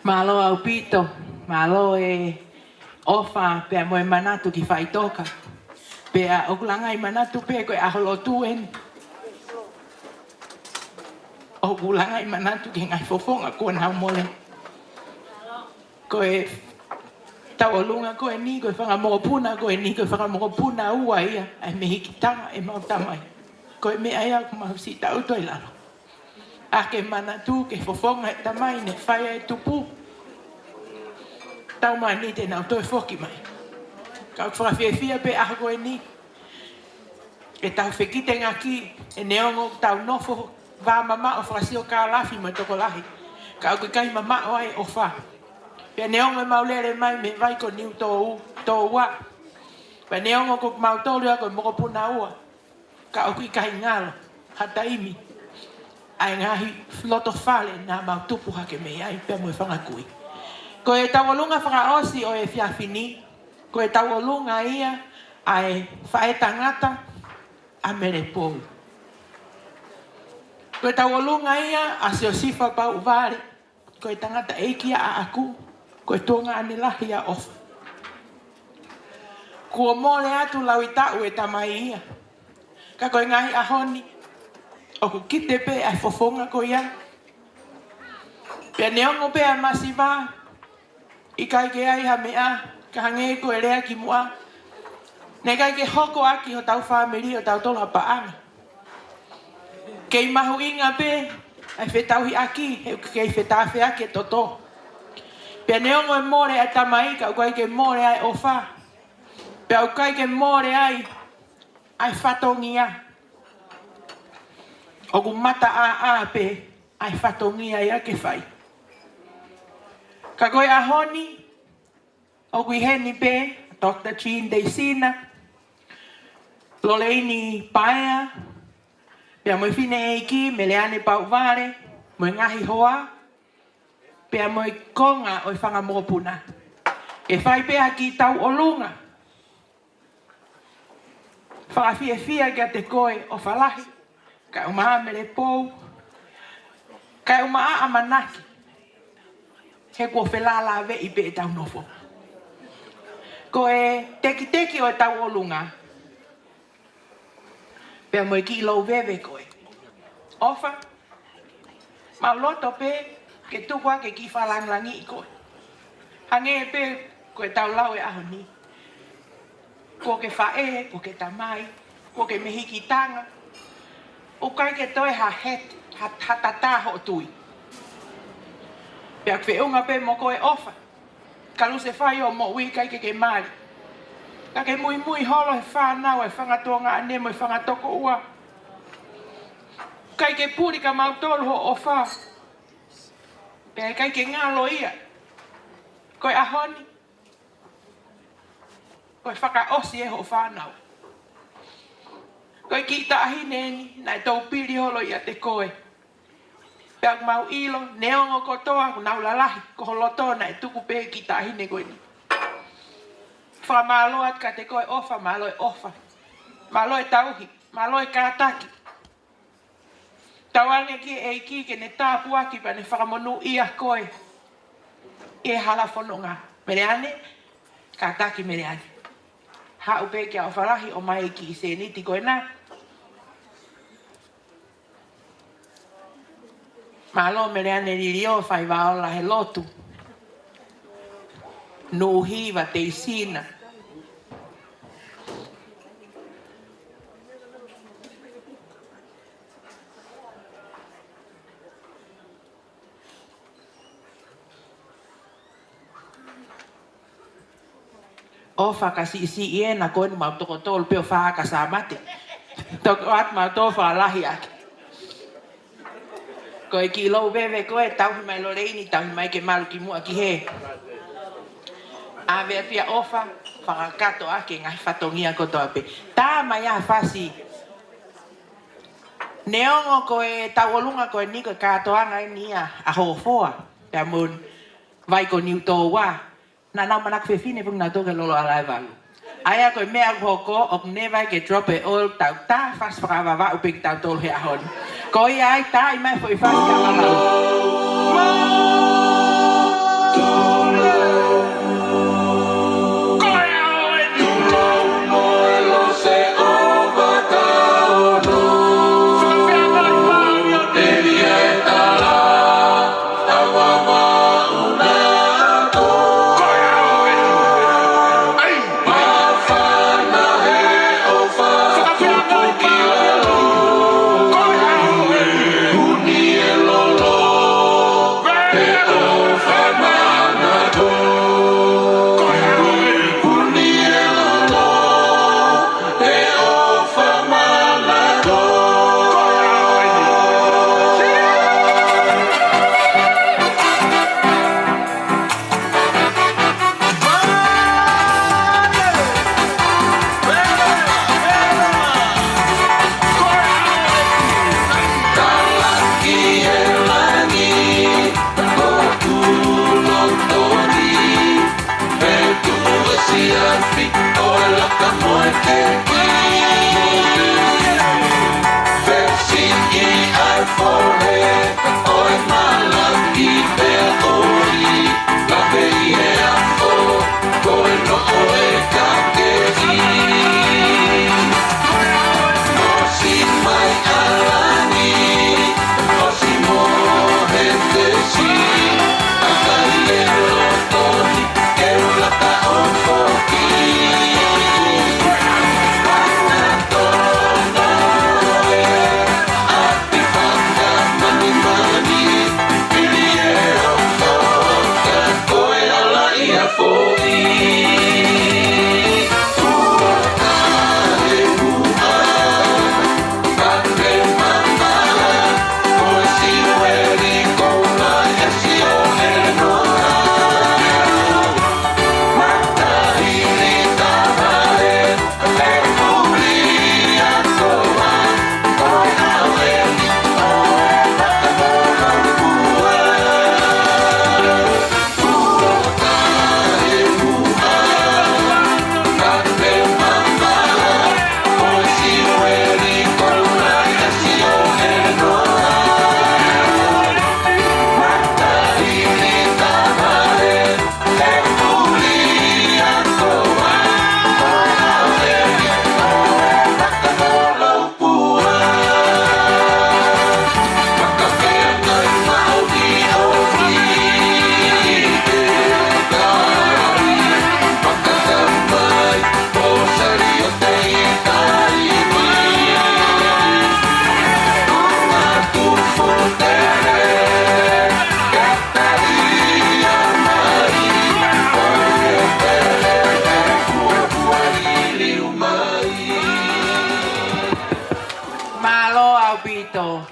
Mālō ʻaupito, mālō e ʻofa pea mo e manatu ki Faʻitoka. Pea ʻoku langa ai manatu pē ko e ʻaho lotu eni. ʻOku langa ai manatu ki he ngaahi fofonga kuo nau mole. Ko e tauʻolunga ko eni, ko e fanga mokopuna ko eni, ko e fanga mokopuna ua ia ʻa e mehikitanga ʻemau tamai. Ko e meʻa ia ʻoku mau siʻi tau toe lalo. ʻA ke manatu ki he fofonga ʻo e tamai ne fai ʻa e tupu. Tau manatu te nau toe foki mai. Ka ʻoku fakafiefia pē ʻaho ko eni. ʻE tau fekitengaki, ʻe neongo ʻoku tau nofo vā mamaʻo fakasiokālafi mo e tokolahi. Ka ʻoku ʻikai mamaʻo ai ʻofa. Pea neongo ʻemau lele mai mei he vai ko Niutōua. Pea neongo ko kimautolu ia ko e mokopuna ua. Ka ʻoku ʻikai ngalo ha taimi ʻa e ngaahi loto fale naʻa mau tupu hake mei ai pea mo e fanga kui. Ko e tauʻolunga fakaʻosi ʻo e efiafi ni, ko e tauʻolunga ia ʻa e faʻētangata ʻa Melepou. Ko e tauʻolunga ia ʻa Siosifa Pauʻuvale. Ko e tangataʻeiki ia ʻaʻaku, ko e tuongaʻane lahi ia ʻo ʻOfa. Kuo mole atu lauʻi taʻu e tamai ia. Ka ko e ngaahi ʻaho ni, ʻoku kite pē ʻa e fofonga ko ia. Pea neongo pē ʻa e masiva, ʻikai ke ʻi ai ha meʻa, ka hangē ko e lea kimuʻa. Naʻe ʻikai ke hoko ʻaki hotau fāmili ʻo tautolu ha paʻanga. Kei mahuʻinga pē ʻa e fetauhiʻaki, he ʻoku kei fetafeaki e toto. Pea neongo e mole ʻa e tamai, ka ʻoku ʻikai ke mole ʻa e ʻofa. Pea ʻoku ʻikai ke mole ai ʻa e fatongia. ʻOku mataʻāʻā pē ʻa e fatongia ia ke fai. Ka ko e ʻaho ni, ʻoku ʻi heni pē Doctor Jean Teisina, Loleini Paea, pea mo e fineʻeiki Meleane Pauʻuvale, mo e ngaahi hoa, pea mo e konga ʻo e fanga mokopuna. Ke fai pē ha kiʻi tauʻolunga fakafiefia kiate koe ʻOfa Lahi, kae ʻumaʻā Melepou, kae ʻumaʻā ʻAmanaki. He kuo felālāveʻi pē ʻetau nofo. Ko e tekiteki ʻo e tauʻolunga, pea mo e kiʻi lou veve ko ē. ʻOfa, mau loto pē ke tuku ake ke fakalāngilangiʻi koe. Hangē pē ko ʻetau lau e ʻaho ni. Kuo ke faʻē, kuo ke tamai, kuo ke mehikitanga. ʻOku ʻikai ke toe ha het-, ha, ha tatā hoʻo tui. Pea feʻunga pē mo koe ʻOfa. Kalusefai hoʻo moʻui, ʻikai ke ke mali. Ka ke muimui holo he fānau, e fanga tuongaʻane mo e fanga tokoua. ʻIkai ke puli kia mautolu hoʻo ʻofa. Pea ʻikai ke ngalo ia. Ko e ʻaho ni, ko e fakaʻosi ē hoʻo fānau. Ko e kiʻi taʻahine eni, naʻe tou pili holo ʻiate koe. Pea ʻoku mau ʻilo, neongo kotoa ʻoku nau lalahi, ko ho loto naʻe tuku pē kiʻi taʻahine ko eni. Fakamālō atu kiate koe ʻOfa, mālō e ʻofa. Mālō e tauhi, mālō e kātaki. Tauange ki he ʻEiki ke ne tāpuaki pea ne fakamonūʻia koe ʻi he hala fononga. Meleane, kātaki Meleane. Haʻu pē kia ʻOfa Lahi ʻo ʻomai e kiʻi sēniti ko ena. Mālō Meleane Liliō, faiva ola he lotu. Nuʻuhiva Teisina. ʻOfa, ka siʻisiʻi ē, naʻa ko eni mau toko tolu pē ʻo fā ka sa mate. Toko atu mau tō fakalahi ake. Ko e kiʻi lou veve ko ē, tauhi mai Loleini, tauhi mai ke malu kimuʻa ki hē. ʻAve atu ia ʻOfa, fakakakato ake ngaahi fatongia kotoa pē. Tā mai ʻa Fasi. Neongo ko e tauʻolunga ko eni ko e kātoanga eni ia ʻa Hofoa, pea mo Vai ko Niutōua. Naʻa nau manako fefine pē naʻa nau tō ki he lolo ʻa Laevalu. ʻA ia ko e meʻa ʻoku hoko, ʻoku ne vai ke drop e oil, tau tā fasi fakavavau pē kitautolu he ʻaho ni. Ko ia ai, tā mai e foʻi fasi ka valau.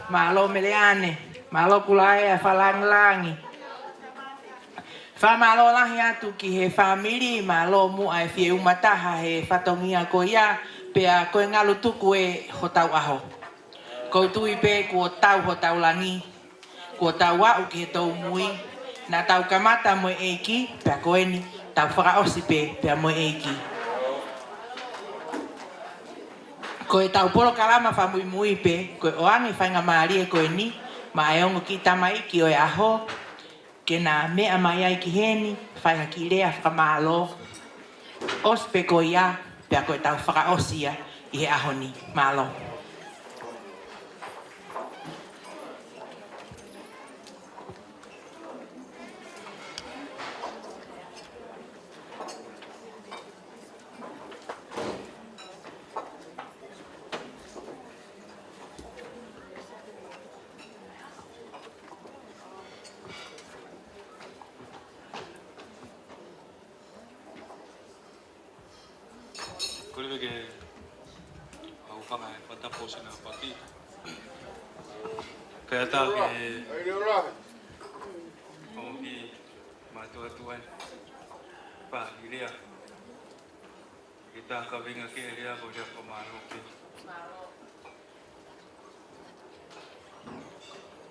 Mālō Meleane, mālō Kulaea Falangilangi. Fakamālō lahi atu ki he fāmili, mālō muʻa e fie umataha he fatongia ko ia, pea ko e ngalu tuku ē hotau ʻaho. Kou tui pē kuo tau hotau langi, kuo tau aʻu ki he tōmui, naʻa tau kamata mo e ʻEiki, pea ko eni, tau fakaʻosi pē, pea mo e ʻEiki. Ko ʻetau polokalama fakamuimui pē, ko e ʻoange faingamālie ko eni, maʻa e ongo kiʻi tamaiki ʻo e ʻaho, ke na meʻa mai ai ki heni, fai ha kiʻi lea fakamālō. ʻOsi pē ko ia, pea ko ʻetau fakaʻosi ia ʻi he ʻaho ni. Mālō. Kole ke au fanga e fata posi na paki. Kae ʻatā ke ongo ki mātou atu ai. Pā, ʻi lea. Ke tā ka venga ke lea ko lea ko mālō ke.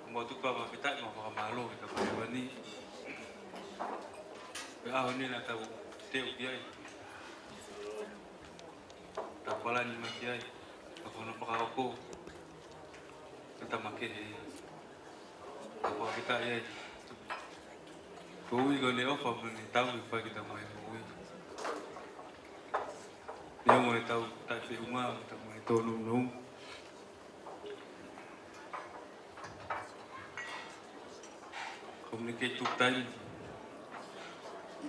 Mo tu papa pita mo fakamālō ki he Tamai Hēvani. Pea ʻaho ni naʻa tau teu ki ai. Tau palani mai ki ai. Ka ko hono fakaʻofoʻofa. Ka tama kehe. Ka ko kita ia. Ko ui ko ne ʻofa mo ne tau i fai ki he Tamai Hēvani. Neongo e tau taʻefeʻunga, mo tau mai tōnounou. Communicate two time.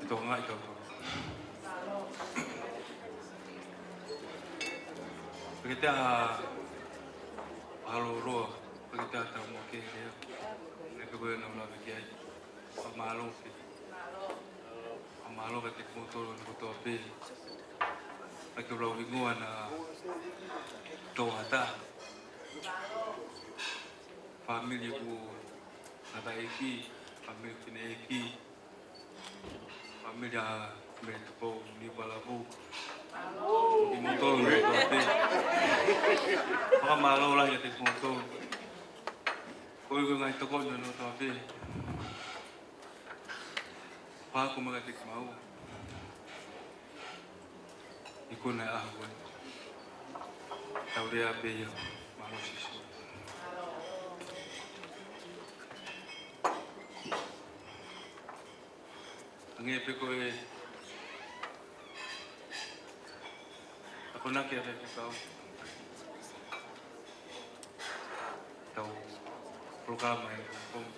E tō ngai tau tō. Peke te aha halo roa, peke te aha tau mo ke hea. E peke koe na una peke ai. Fakamālō pē. Fakamālō kiate kimoutolu kotoa pē. ʻA e kau lau hingoa naʻa tō hata. Fāmili ʻo Ngataʻeiki, fāmili Fineʻeiki, fāmili ʻa Meletupou, Niupalavou. Kimoutolu kotoa pē. Fakamālō lahi kiate kimoutolu. Ko e ngaahi tokoni kotoa pē. Pea ko e meʻa kiate kimaua. ʻIkuna e ʻaho ko ē. Tau lea pē ia. Mālō Sīsū. Hangē pē ko e akonaki ʻa e faifekau. Tau polokalama ʻi Hong Kong.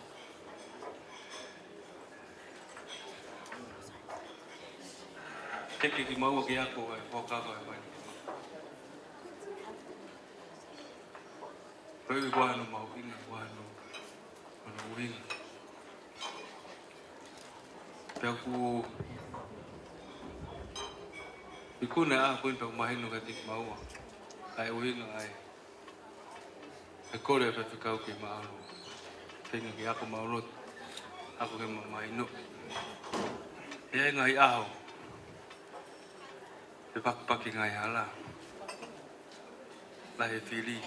Teke kimaua ke ako e fuakava e mai. Ko e ʻuhinga hono mahuʻinga, ʻuhinga hono, hono ʻuhinga. Pea ʻoku ʻikuna ʻa ko eni pea mahino kiate kimaua. ʻA e ʻuhinga ai. ʻE kole ʻa e faifekau ke māʻolunga. Feinga ke ako māʻolunga. Ako ke mamahino. ʻE ʻi ai e ngaahi ʻaho. ʻE pakipaki e ngaahi hala. Lahi e fili.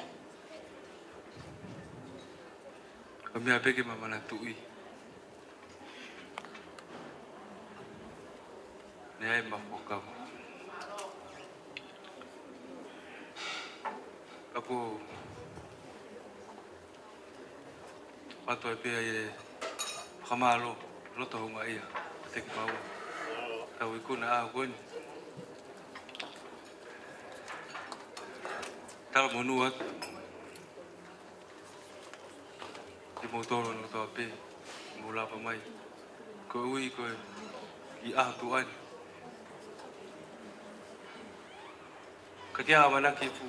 Ka meʻa pē ke mamanatuʻi. Naʻe ʻi ai e mafuakava. Ka ko e ʻoatu ai pē ʻa e fakamālō, loto houngaʻia, kiate kimaua. Tau ʻikuna ʻa ko eni. Talamonū atu. Kimoutolu kotoa pē, mou lava mai. Ko e ui ko e kiʻi ʻaho tuʻa ni. Ka ʻi ai ha ʻamanaki ʻoku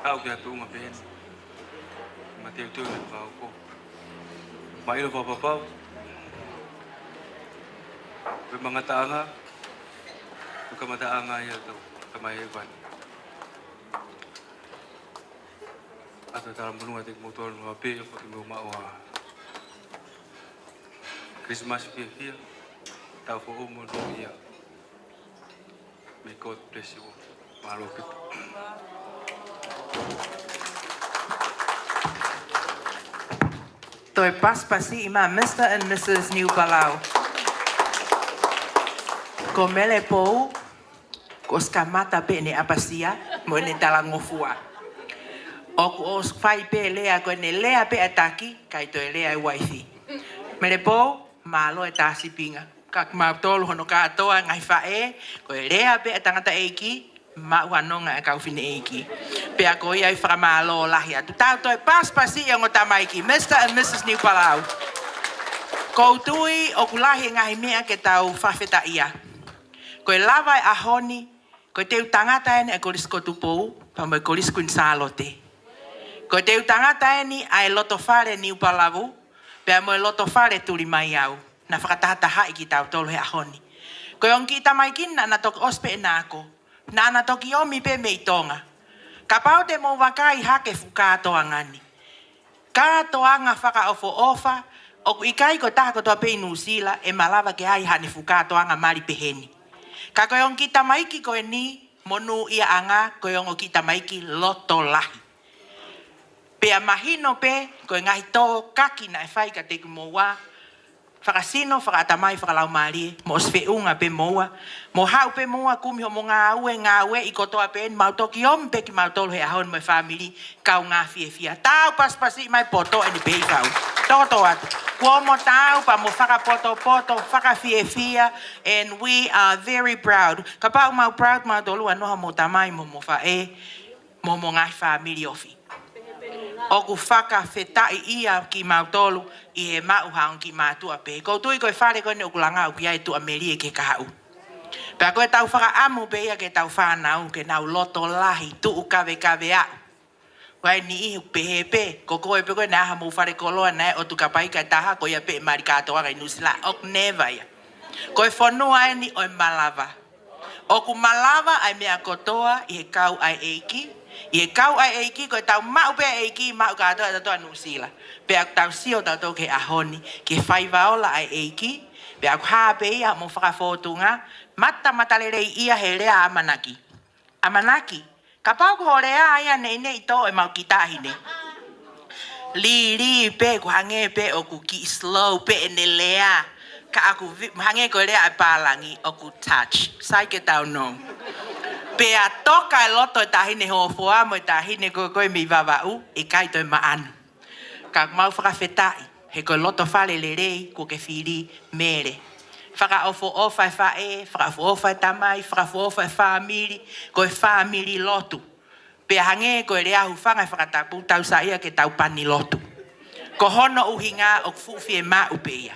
haʻu ki ha tuʻunga pehē ni. Mateuteu ne fakahoko. Maʻilo fakapapau. Ko e ngataʻanga. Ko e kamataʻanga ia ʻo e Tamai Hēvani. Tata tala monū atu kiate kimoutolu ʻoku mou pē ʻo kimoutolu maʻu ʻa Christmas fiefia, tau foʻou mo nō ia. May God bless you all. Mālō ʻaupito. Toe pasipasi ia Mister and Missus Niupalau. Ko Mele Pou, kuo ʻosi kamata pē ʻene ʻapasia mo ʻene talangofua. ʻOku ʻosi fai pē lea, ko ʻene lea pē ʻa e taki, ʻikai toe lea ʻa e uaifi. Mele Pou, mālō e tā sīpinga. Ka kimautolu hono kātoa ngaahi faʻē, ko e lea pē ʻa e tangataʻeiki, maʻu ʻa e nonga ʻa e kau fineʻeiki. Pea ko ia ʻoku fakamālō lahi atu. Tau toe pasipasi ia ongo tamaiki, Mister and Missus Niupalau. ʻOku ou tui ʻoku lahi e ngaahi meʻa ke tau fakafetaʻia. Ko e lava e ʻaho ni, ko e teu tangata eni ʻa e Kolisi ko Tupou, pea mo e Kolisi Kuini Sālote. Ko e teu tangata eni ʻa e Lotofale Niupalavu, pea mo e Lotofale Tulimaiau. Naʻa fakatahatahaʻi kitautolu he ʻaho ni. Ko e ongo kiʻi tamaiki naʻa na toki ʻosi pē ʻena ako. Naʻa na toki ʻomi pē mei Tonga. Kapau te mou vakai hake fuʻu kātoanga ni. Kātoanga fakaʻofoʻofa, ʻoku ʻikai ko e taha kotoa pē ʻi Nuʻusila ʻe malava ke ʻi ai haʻane fuʻu kātoanga mali pehē ni. Ka ko e ongo kiʻi tamaiki ko eni, monūʻiaʻanga, ko e ongo kiʻi tamaiki loto lahi. Pea mahino pē, ko e ngaahi tōkaki naʻe fai kiate kimoua, fakasino, fakaʻatamai, fakalaumālie, mou ʻosi feʻunga pē moua, mou haʻu pē moua, kumi hoʻomou ngāue, ngāueʻi kotoa pē, mau toki ʻomi pē kimautolu he ʻaho ni mo e fāmili, kaungā fiefia. Tau pasipasi mai poto eni pē ʻi fau. Toto atu. Kuo mou tau pea mou fakapotopoto, fakafiefia, and we are very proud. Kapau mau proud mautolu ʻa e noho hoʻomou tamai mo hoʻomou faʻē, mo hoʻomou ngaahi fāmili ofi. ʻOku fakafetaʻi ia kimautolu ʻi he maʻu ha ongo kiʻi mātuʻa pē. ʻOku ou tui ko e fale ko eni ʻoku langa ʻoku ʻi ai e tuʻamelie ki he kahaʻu. Pea ko ʻetau fakaʻamu pē ia ke tau fānau, ke nau loto lahi, tuʻu kavekave aʻu. Ko e niʻihi ʻoku pehē pē, ko koe pē ko ē naʻe ʻaha mou fale koloa naʻe ʻotu kapai kae taha, ko ia pē mali kātoanga ʻi Nuʻusila, ʻoku never ia. Ko e fonua eni ʻo e malava. ʻOku malava ʻa e meʻa kotoa ʻi he kau ʻa e ʻEiki. ʻI he kau ʻa e ʻEiki, ko ʻetau maʻu pē ʻa e ʻEiki, maʻu kātoa ʻa tautolu ʻa Nuʻusila. Pea ʻoku tau sio tautolu ki he ʻaho ni, ki he faiva ola ʻa e ʻEiki. Pea ʻoku hā pē ia mo fakafōtunga, matamatalelei ia he lea ʻa ʻAmanaki. ʻAmanaki, kapau ko hoʻo lea ia neʻineʻi tō ʻemau kiʻi taʻahine. Lī, lī pē, ʻoku hangē pē ʻoku kiʻi slow pē ʻene lea. Ka ʻoku vi-, hangē ko e lea ʻa e pālangi ʻoku touch. Sai ke tau nō. Pea toka e loto e taʻahine hoʻo foha mo e taʻahine ko ē ko ē mei Vavaʻu, ʻikai toe maʻanu. Ka mau fakafetaʻi, he ko e loto fale lelei, kuo ke fili Mele. Fakaʻofoʻofa e faʻē, fakaʻofoʻofa e tamai, fakaʻofoʻofa e fāmili, ko e fāmili lotu. Pea hangē ko e lea hūfanga he fakatapu, tau saiʻia ke tau pani lotu. Ko hono ʻuhinga ʻoku fuʻu fiemaʻu pē ia.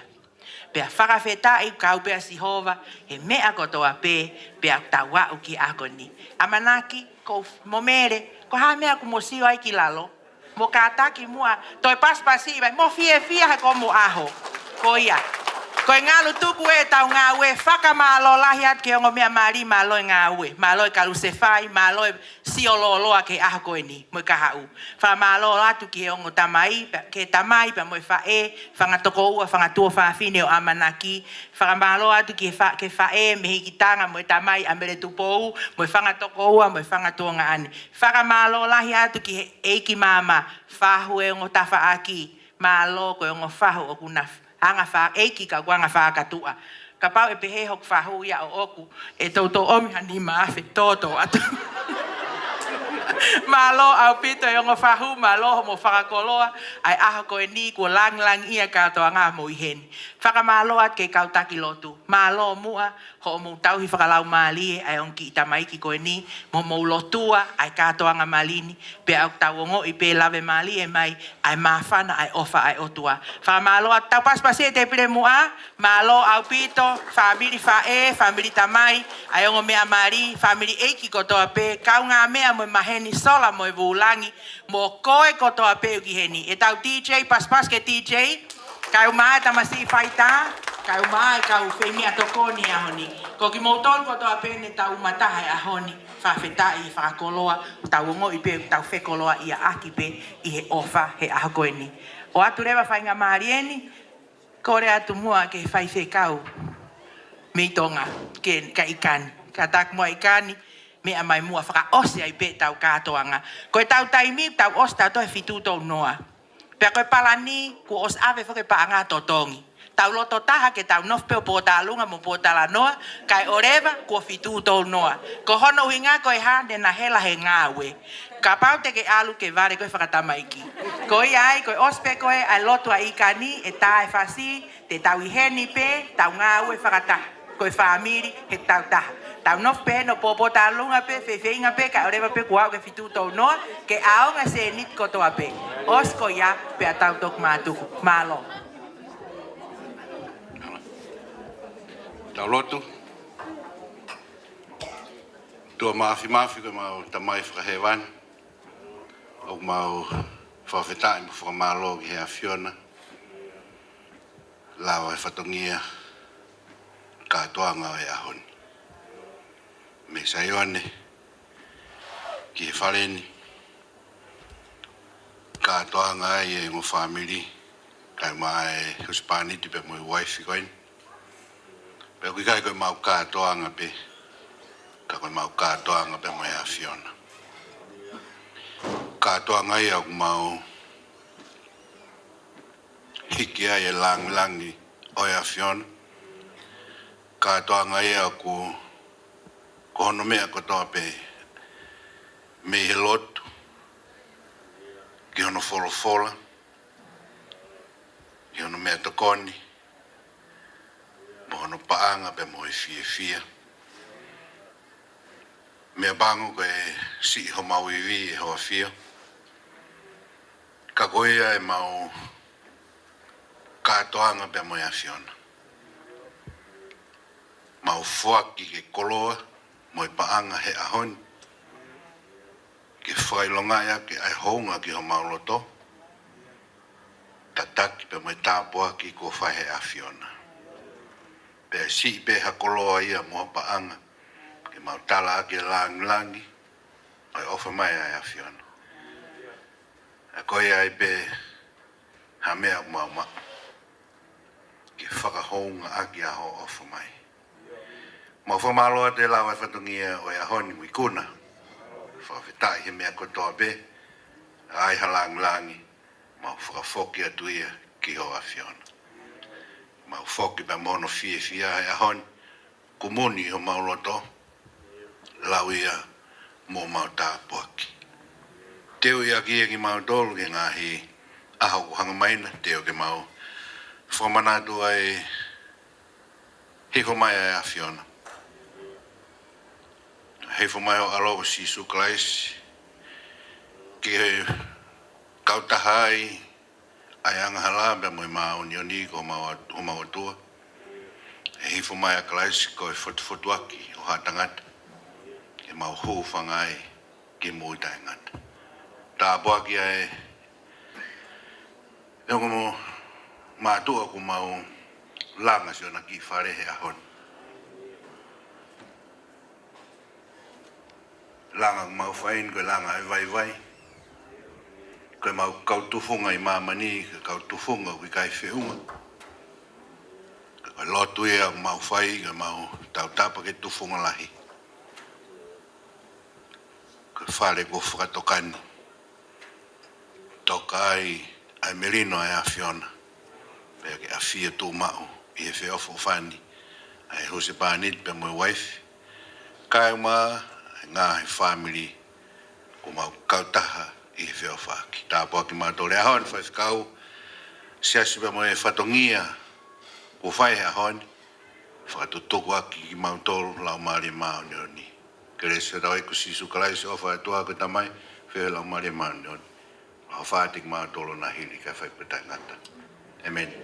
Pea fakafetaʻi kau pē ʻa Sihova, he meʻa kotoa pē, pea tau aʻu ki he ʻaho ni. ʻAmanaki, ko mo Mele, ko e hā e meʻa ʻoku mo sio ai ki lalo, mo kātaki muʻa, toe pasipasi mai, mo fiefia he ko hoʻomou ʻaho. Ko ia. Ko e ngalu tuku ē ʻetau ngāue, fakamālō lahi atu ki he ongo meʻa mali, mālō e ngāue, mālō e kalusefai, mālō e sio lōloa ki he ʻaho ko eni, mo e kahaʻu. Fakamālō atu ki he ongo tamai, pea, ki he tamai, pea mo e faʻē, fanga tokoua, fanga tuofāfine ʻo ʻAmanaki. Fakamālō atu ki he fa-, ki he faʻē, mei he ʻeikitanga, mo e tamai, ʻa Mele Tupou, mo e fanga tokoua, mo e fanga tuongaʻane. Fakamālō lahi atu ki he ʻeiki māmā, fahu e ongo tafaʻaki, mālō ko e ongo fahu ʻoku na f-, anga fā-, ʻeiki ka ʻoku anga fakatuʻa. Kapau ʻe pehē hoku fahu ia ʻoʻoku, ʻe toutou ʻomi ha nima afe, toto atu. Mālō ʻaupito e ongo fahu, mālō hoʻomou fakakoloa, ʻa e ʻaho ko eni kuo langilangiʻia kātoanga mo ʻi heni. Fakamālō atu ki he kau taki lotu, mālō muʻa, hoʻomou tauhi fakalaumālie ʻa e ongo kiʻi tamaiki ko eni, mo hoʻomou lotua ʻa e kātoanga mali ni, pea ʻoku tau ongoʻi pē lavemālie mai ʻa e māfana ʻa e ʻofa ʻa e ʻOtua. Fakamālō atu, tau pasipasi e tēpile muʻa, mālō ʻaupito, fāmili faʻē, fāmili tamai, ʻa e ongo meʻa mali, fāmili ʻeiki kotoa pē, kaungāmeʻa mo e maheni, sola mo e vūlangi, mo koe kotoa pē ʻoku ʻi heni. ʻEtau D J, pasipasi ki he D J, kae ʻumaʻā e tamasiʻi faitā, kae ʻumaʻā e kau feimeʻatokoni he ʻaho ni. Ko kimoutolu kotoa pē ne tau umataha he ʻaho ni, fakafetaʻi he fakakoloa, tau ongoʻi pē, tau fekoloaʻiaʻaki pē ʻi he ʻofa he ʻaho ko eni. ʻOatu leva faingamālie ni, kole atu muʻa ki he faifekau mei Tonga, ke, ka ʻIkani. Kātaki muʻa ʻIkani, meʻa mai muʻa fakaʻosi ai pē ʻetau kātoanga. Ko ʻetau taimi, tau ʻosi tautolu he fitu tolu noa. Pea ko e palani, kuo ʻosi ʻave foki e paʻanga totongi. Tau loto taha ke tau nofo pē ʻo pōtalanoa mo pōtalanoa, kae ʻoua leva kuo fitu tolu noa. Ko hono ʻuhinga ko e hā? Ne na hela he ngāue. Kapau te ke ʻalu ke vale ko e fakatamaiki. Ko ia ai, ko e ʻosi pē ko ē ʻa e lotu ʻa ʻIkani, ʻe tā e fasi, te tau ʻi heni pē, tau ngāue fakataha. Ko e fāmili, he tau taha. Tau nofo pē heni ʻo pōtalanoa pē, fefeinga pē, kae ʻoua leva pē kuo aʻu ki he fitu tolu noa, ke ʻaonga e sēniti kotoa pē. ʻOsi ko ia, pea tau toki mātuku. Mālō. Tau lotu. ʻOtua Māfimafi, ko ʻemau Tamai Fakahēvani, ʻoku mau fakafetaʻi mo fakamālō ki he ʻAfiona, lava e fatongia kātoanga ʻo e ʻaho ni. Mei Saione ki he fale ni, kātoanga ai e ongo fāmili, kae ʻumaʻā e husepāniti pea mo e uaifi ko eni. Pea ʻoku ʻikai ko ʻemau kātoanga pē, ka ko ʻemau kātoanga pē mo e ʻAfiona. Kātoanga ia ʻoku mau hiki ai e langilangi ʻo e ʻAfiona. Kātoanga ia ʻoku, ko hono meʻa kotoa pē, mei he lotu, ki hono folofola, ki hono meʻatokoni, mo hono paʻanga pea mo e fiefia. Meʻapango ko e siʻi homau ivi ʻe ho ʻAfio, ka ko ia ʻemau kātoanga pea mo e ʻAfiona. Mau foaki ke koloa mo e paʻanga he ʻaho ni, ke fakaʻilongaʻi ʻaki ʻa e hounga ki homau loto, tataki pea mo e tāpuaki kuo fai he ʻAfiona. Pea siʻi pē ha koloa ia mo ha paʻanga, ke mau tala ʻaki e langilangi ʻo e ʻofa mai ʻa e ʻAfiona. ʻA ko ia ai pē ha meʻa ʻoku mau maʻu, ke fakahoungaʻaki ʻa hoʻo ʻofa mai. Mau fakamālō atu e lava e fatongia ʻo e ʻaho ni mo ikuna. Fakafetaʻi he meʻa kotoa pē, ʻa e ha langilangi, mau fakafoki atu ia ki ho ʻAfiona. Mau foki pea mo hono fiefia he ʻaho ni, kumuni homau loto, lau ia mo mau tāpuaki. Teuʻi ʻaki ia kimautolu ki he ngaahi ʻaho ʻoku hanga mai na, teu ke mau fakamanatu ai hifo mai ʻa e ʻAfiona. Hifo mai ho ʻAlo ko Sīsū Kalaisi, ke kautaha ai ʻa e angahala pea mo e māʻoniʻoni ko homau ʻAt-, homau ʻOtua. ʻE hifo mai ʻa Kalaisi ko e fotufotuaki ʻo haʻa tangata, ke mau hūfanga ai ki he moʻui taʻengata. Tāpuaki ʻa e ongo mātuʻa kuo mau langa siʻona kiʻi fale he ʻaho ni. Langa ʻoku mau fai ni ko e langa ʻo e vaivai. Ko ʻemau kau tufunga ʻi māmani, ko e kau tufunga ʻoku ʻikai feʻunga. Ko e lotu ia ʻoku mau fai, ko ʻemau tautapa ki he tufunga lahi. Ko e fale kuo fakatoka ni. Toka ai ʻa e melino ʻa e ʻAfiona, pea ke ʻafio tuʻumaʻu ʻi he feʻofoʻofani ʻa e husepāniti pea mo e uaifi, kae ʻumaʻā e ngaahi fāmili kuo mau kautaha ʻi he feʻofaʻaki. Tāpuaki kimautolu he ʻaho ni, faifekau, siasi pea mo e fatongia kuo fai he ʻaho ni, fakatutuku ʻaki kimautolu Laumālie Māʻoniʻoni. Kelesi ʻa hotau ʻEiki ko Sīsū Kalaisi, ʻofa ʻa e ʻOtua ko e Tamai, feohi ʻa e Laumālie Māʻoniʻoni, ʻofa atu kiate kimautolu ʻo na hili kae fai pē taʻengata. ʻĒmeni.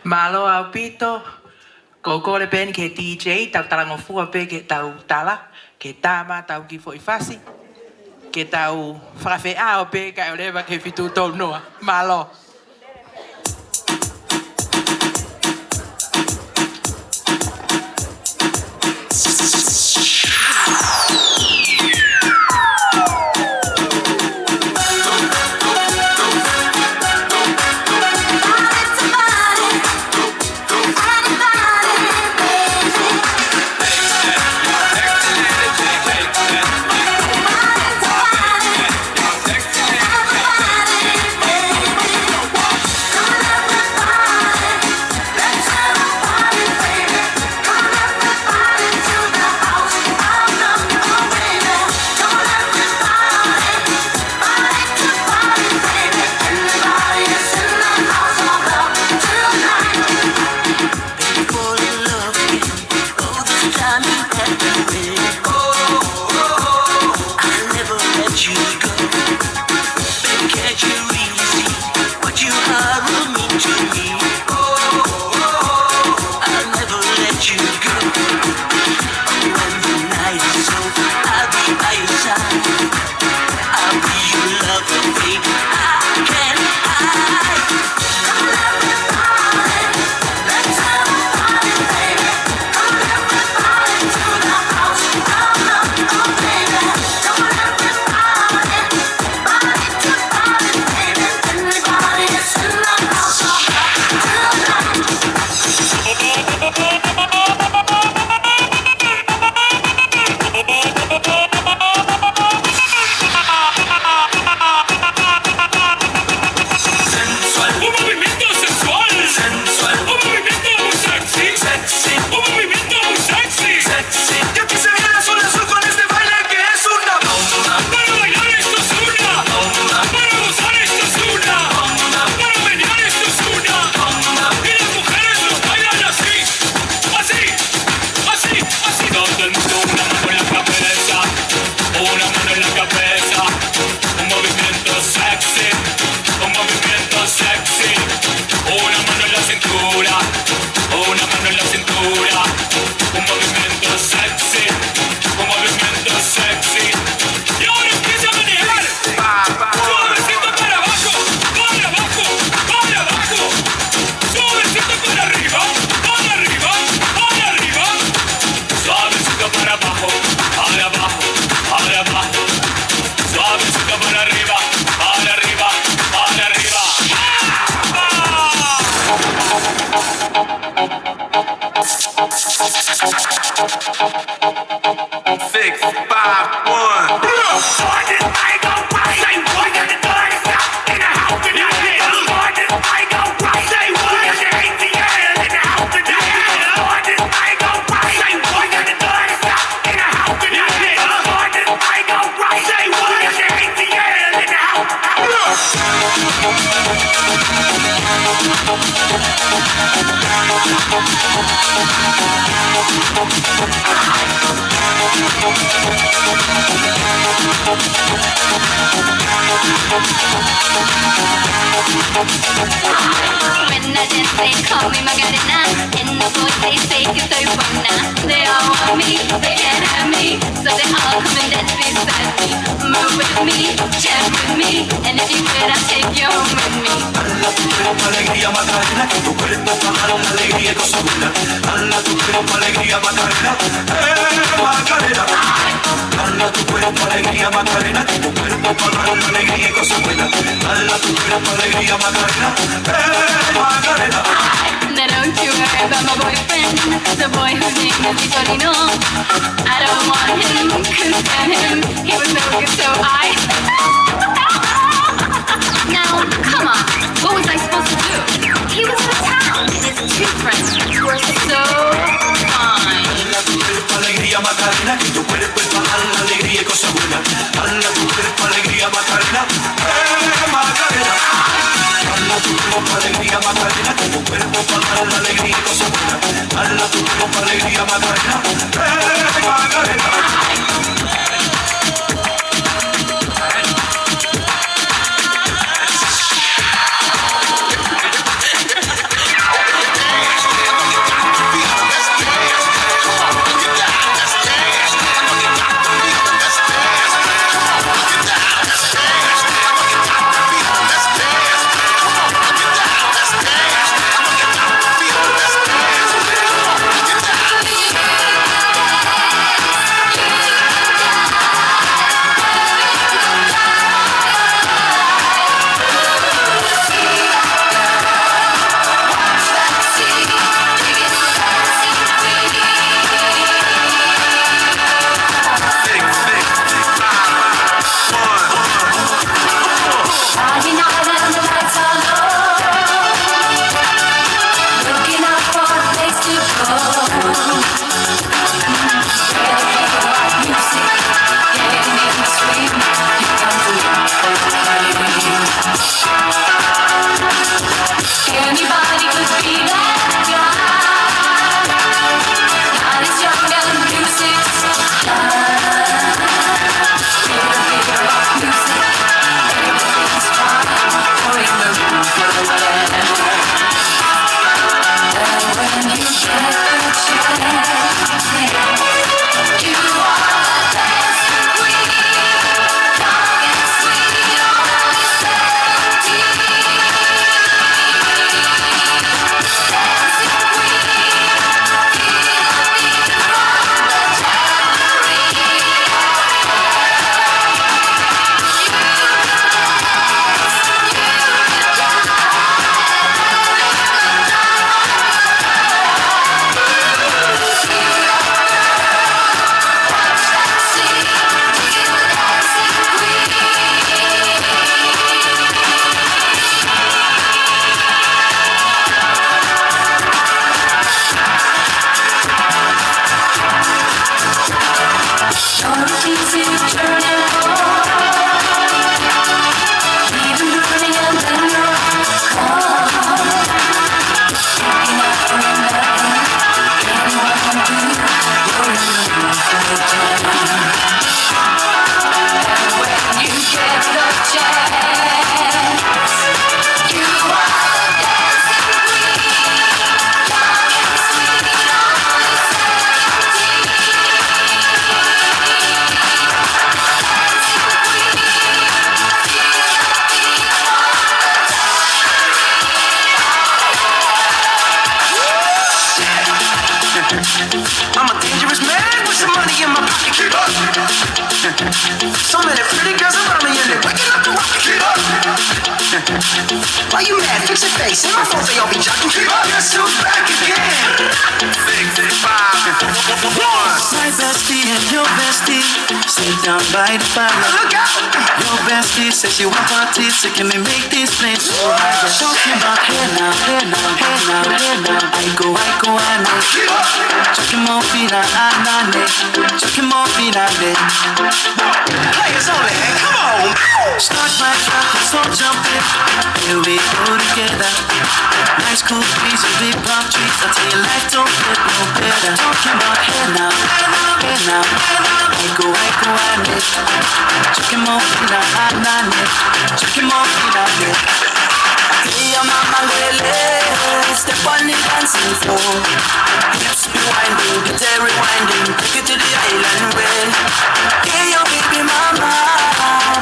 Mālō ʻaupito. Ko e kole pē eni ki he D J, tau talangofua pē ke tau tala, ke tā mai ʻetau kiʻi foʻi fasi, ke tau fakafeʻao pē kae ʻoua leva ke fitu tolu noa. Mālō. Six, five, one. When I dance, they call me Macarena, and the boys, they say que soy buena. They all want me, they can't have me, so they all come and dance beside me. Move with me, chant with me, and if you quit, I'll take you home with me. Dala tu cuerpo alegría, Macarena, que tu cuerpo es para dar la alegría y cosa buena. Dala tu cuerpo alegría, Macarena, eh, Macarena. Dala tu cuerpo alegría, Macarena, que tu cuerpo es para dar la alegría y cosa buena. Dala tu cuerpo alegría, Macarena, eh, Macarena. Now don't you worry about my boyfriend, the boy whose name is Vitorino. I don't want him, couldn't stand him, he was no good, so I. Now, come on, what was I supposed to do? He was out of town, and his two friends were so fine. Dala tu cuerpo alegría, Macarena, que tu cuerpo es para dar la alegría y cosa buena. Dala tu cuerpo alegría, Macarena, eh, Macarena. Dala tu cuerpo alegría, Macarena, que tu cuerpo es para dar la alegría y cosa buena. Dala tu cuerpo alegría, Macarena, eh, Macarena. Why you mad? Fix your face. Ain't my fault they all be jocking. Keep up your suit back again. Six, five, four, one. My bestie and your bestie sit down by the fire. Look out! Your bestie says she wants parties, so can we make this place so hot? Talking about hey now, hey now, hey now, hey now. Aiko, aiko, ane. Chucky mo fina anane. Chucky mo fina ne. Players only, come on! Start my truck, let's all jump in. Here we go together. Nice cool breeze and big palm trees. I tell you, life don't get no better. Talking about hey now, hey now, hey now, hey now. Aiko, aiko, ane. Chucky mo fina anane. Chucky mo fina ne. Hey, your mama, step on the dancing floor. Hips be winding, be there rewinding, take it to the island way. Hey, your baby mama,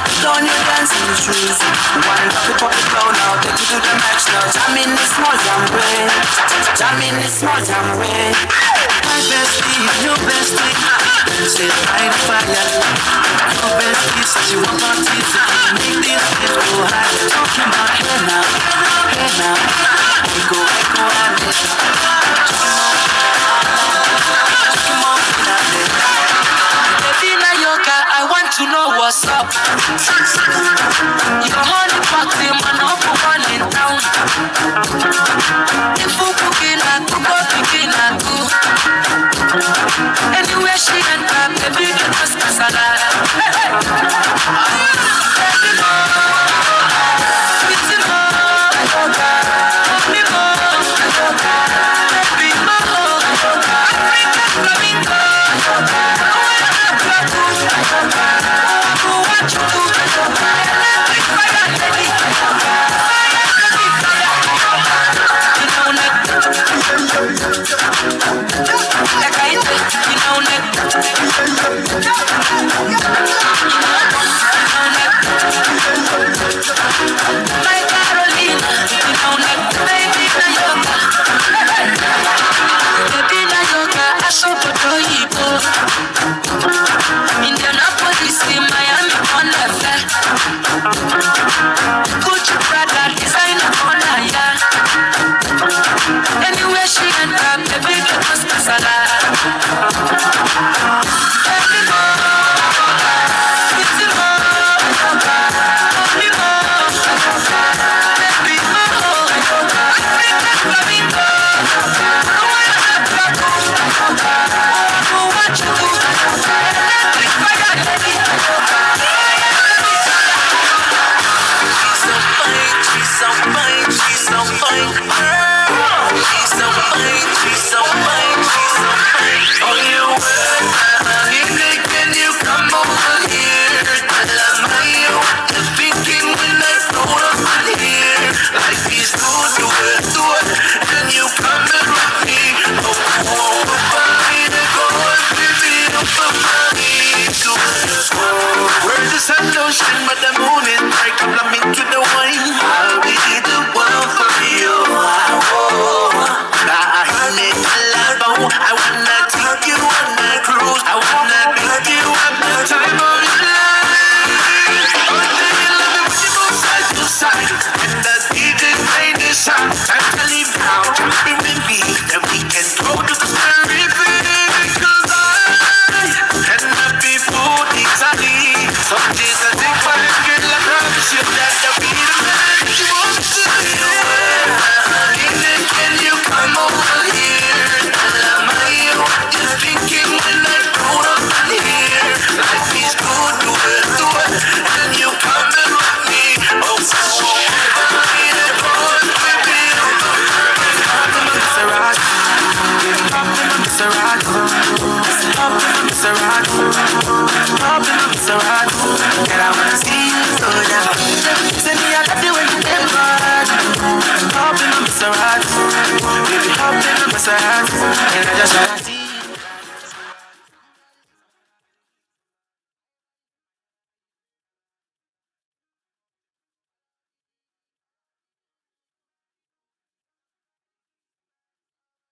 put on your dancing shoes. Wind up the pocket down now, take it to the max now. Jam in the small jam way, jam in the small jam way. My bestie, your bestie, sit by the fire. Your bestie says she want parties, so can we make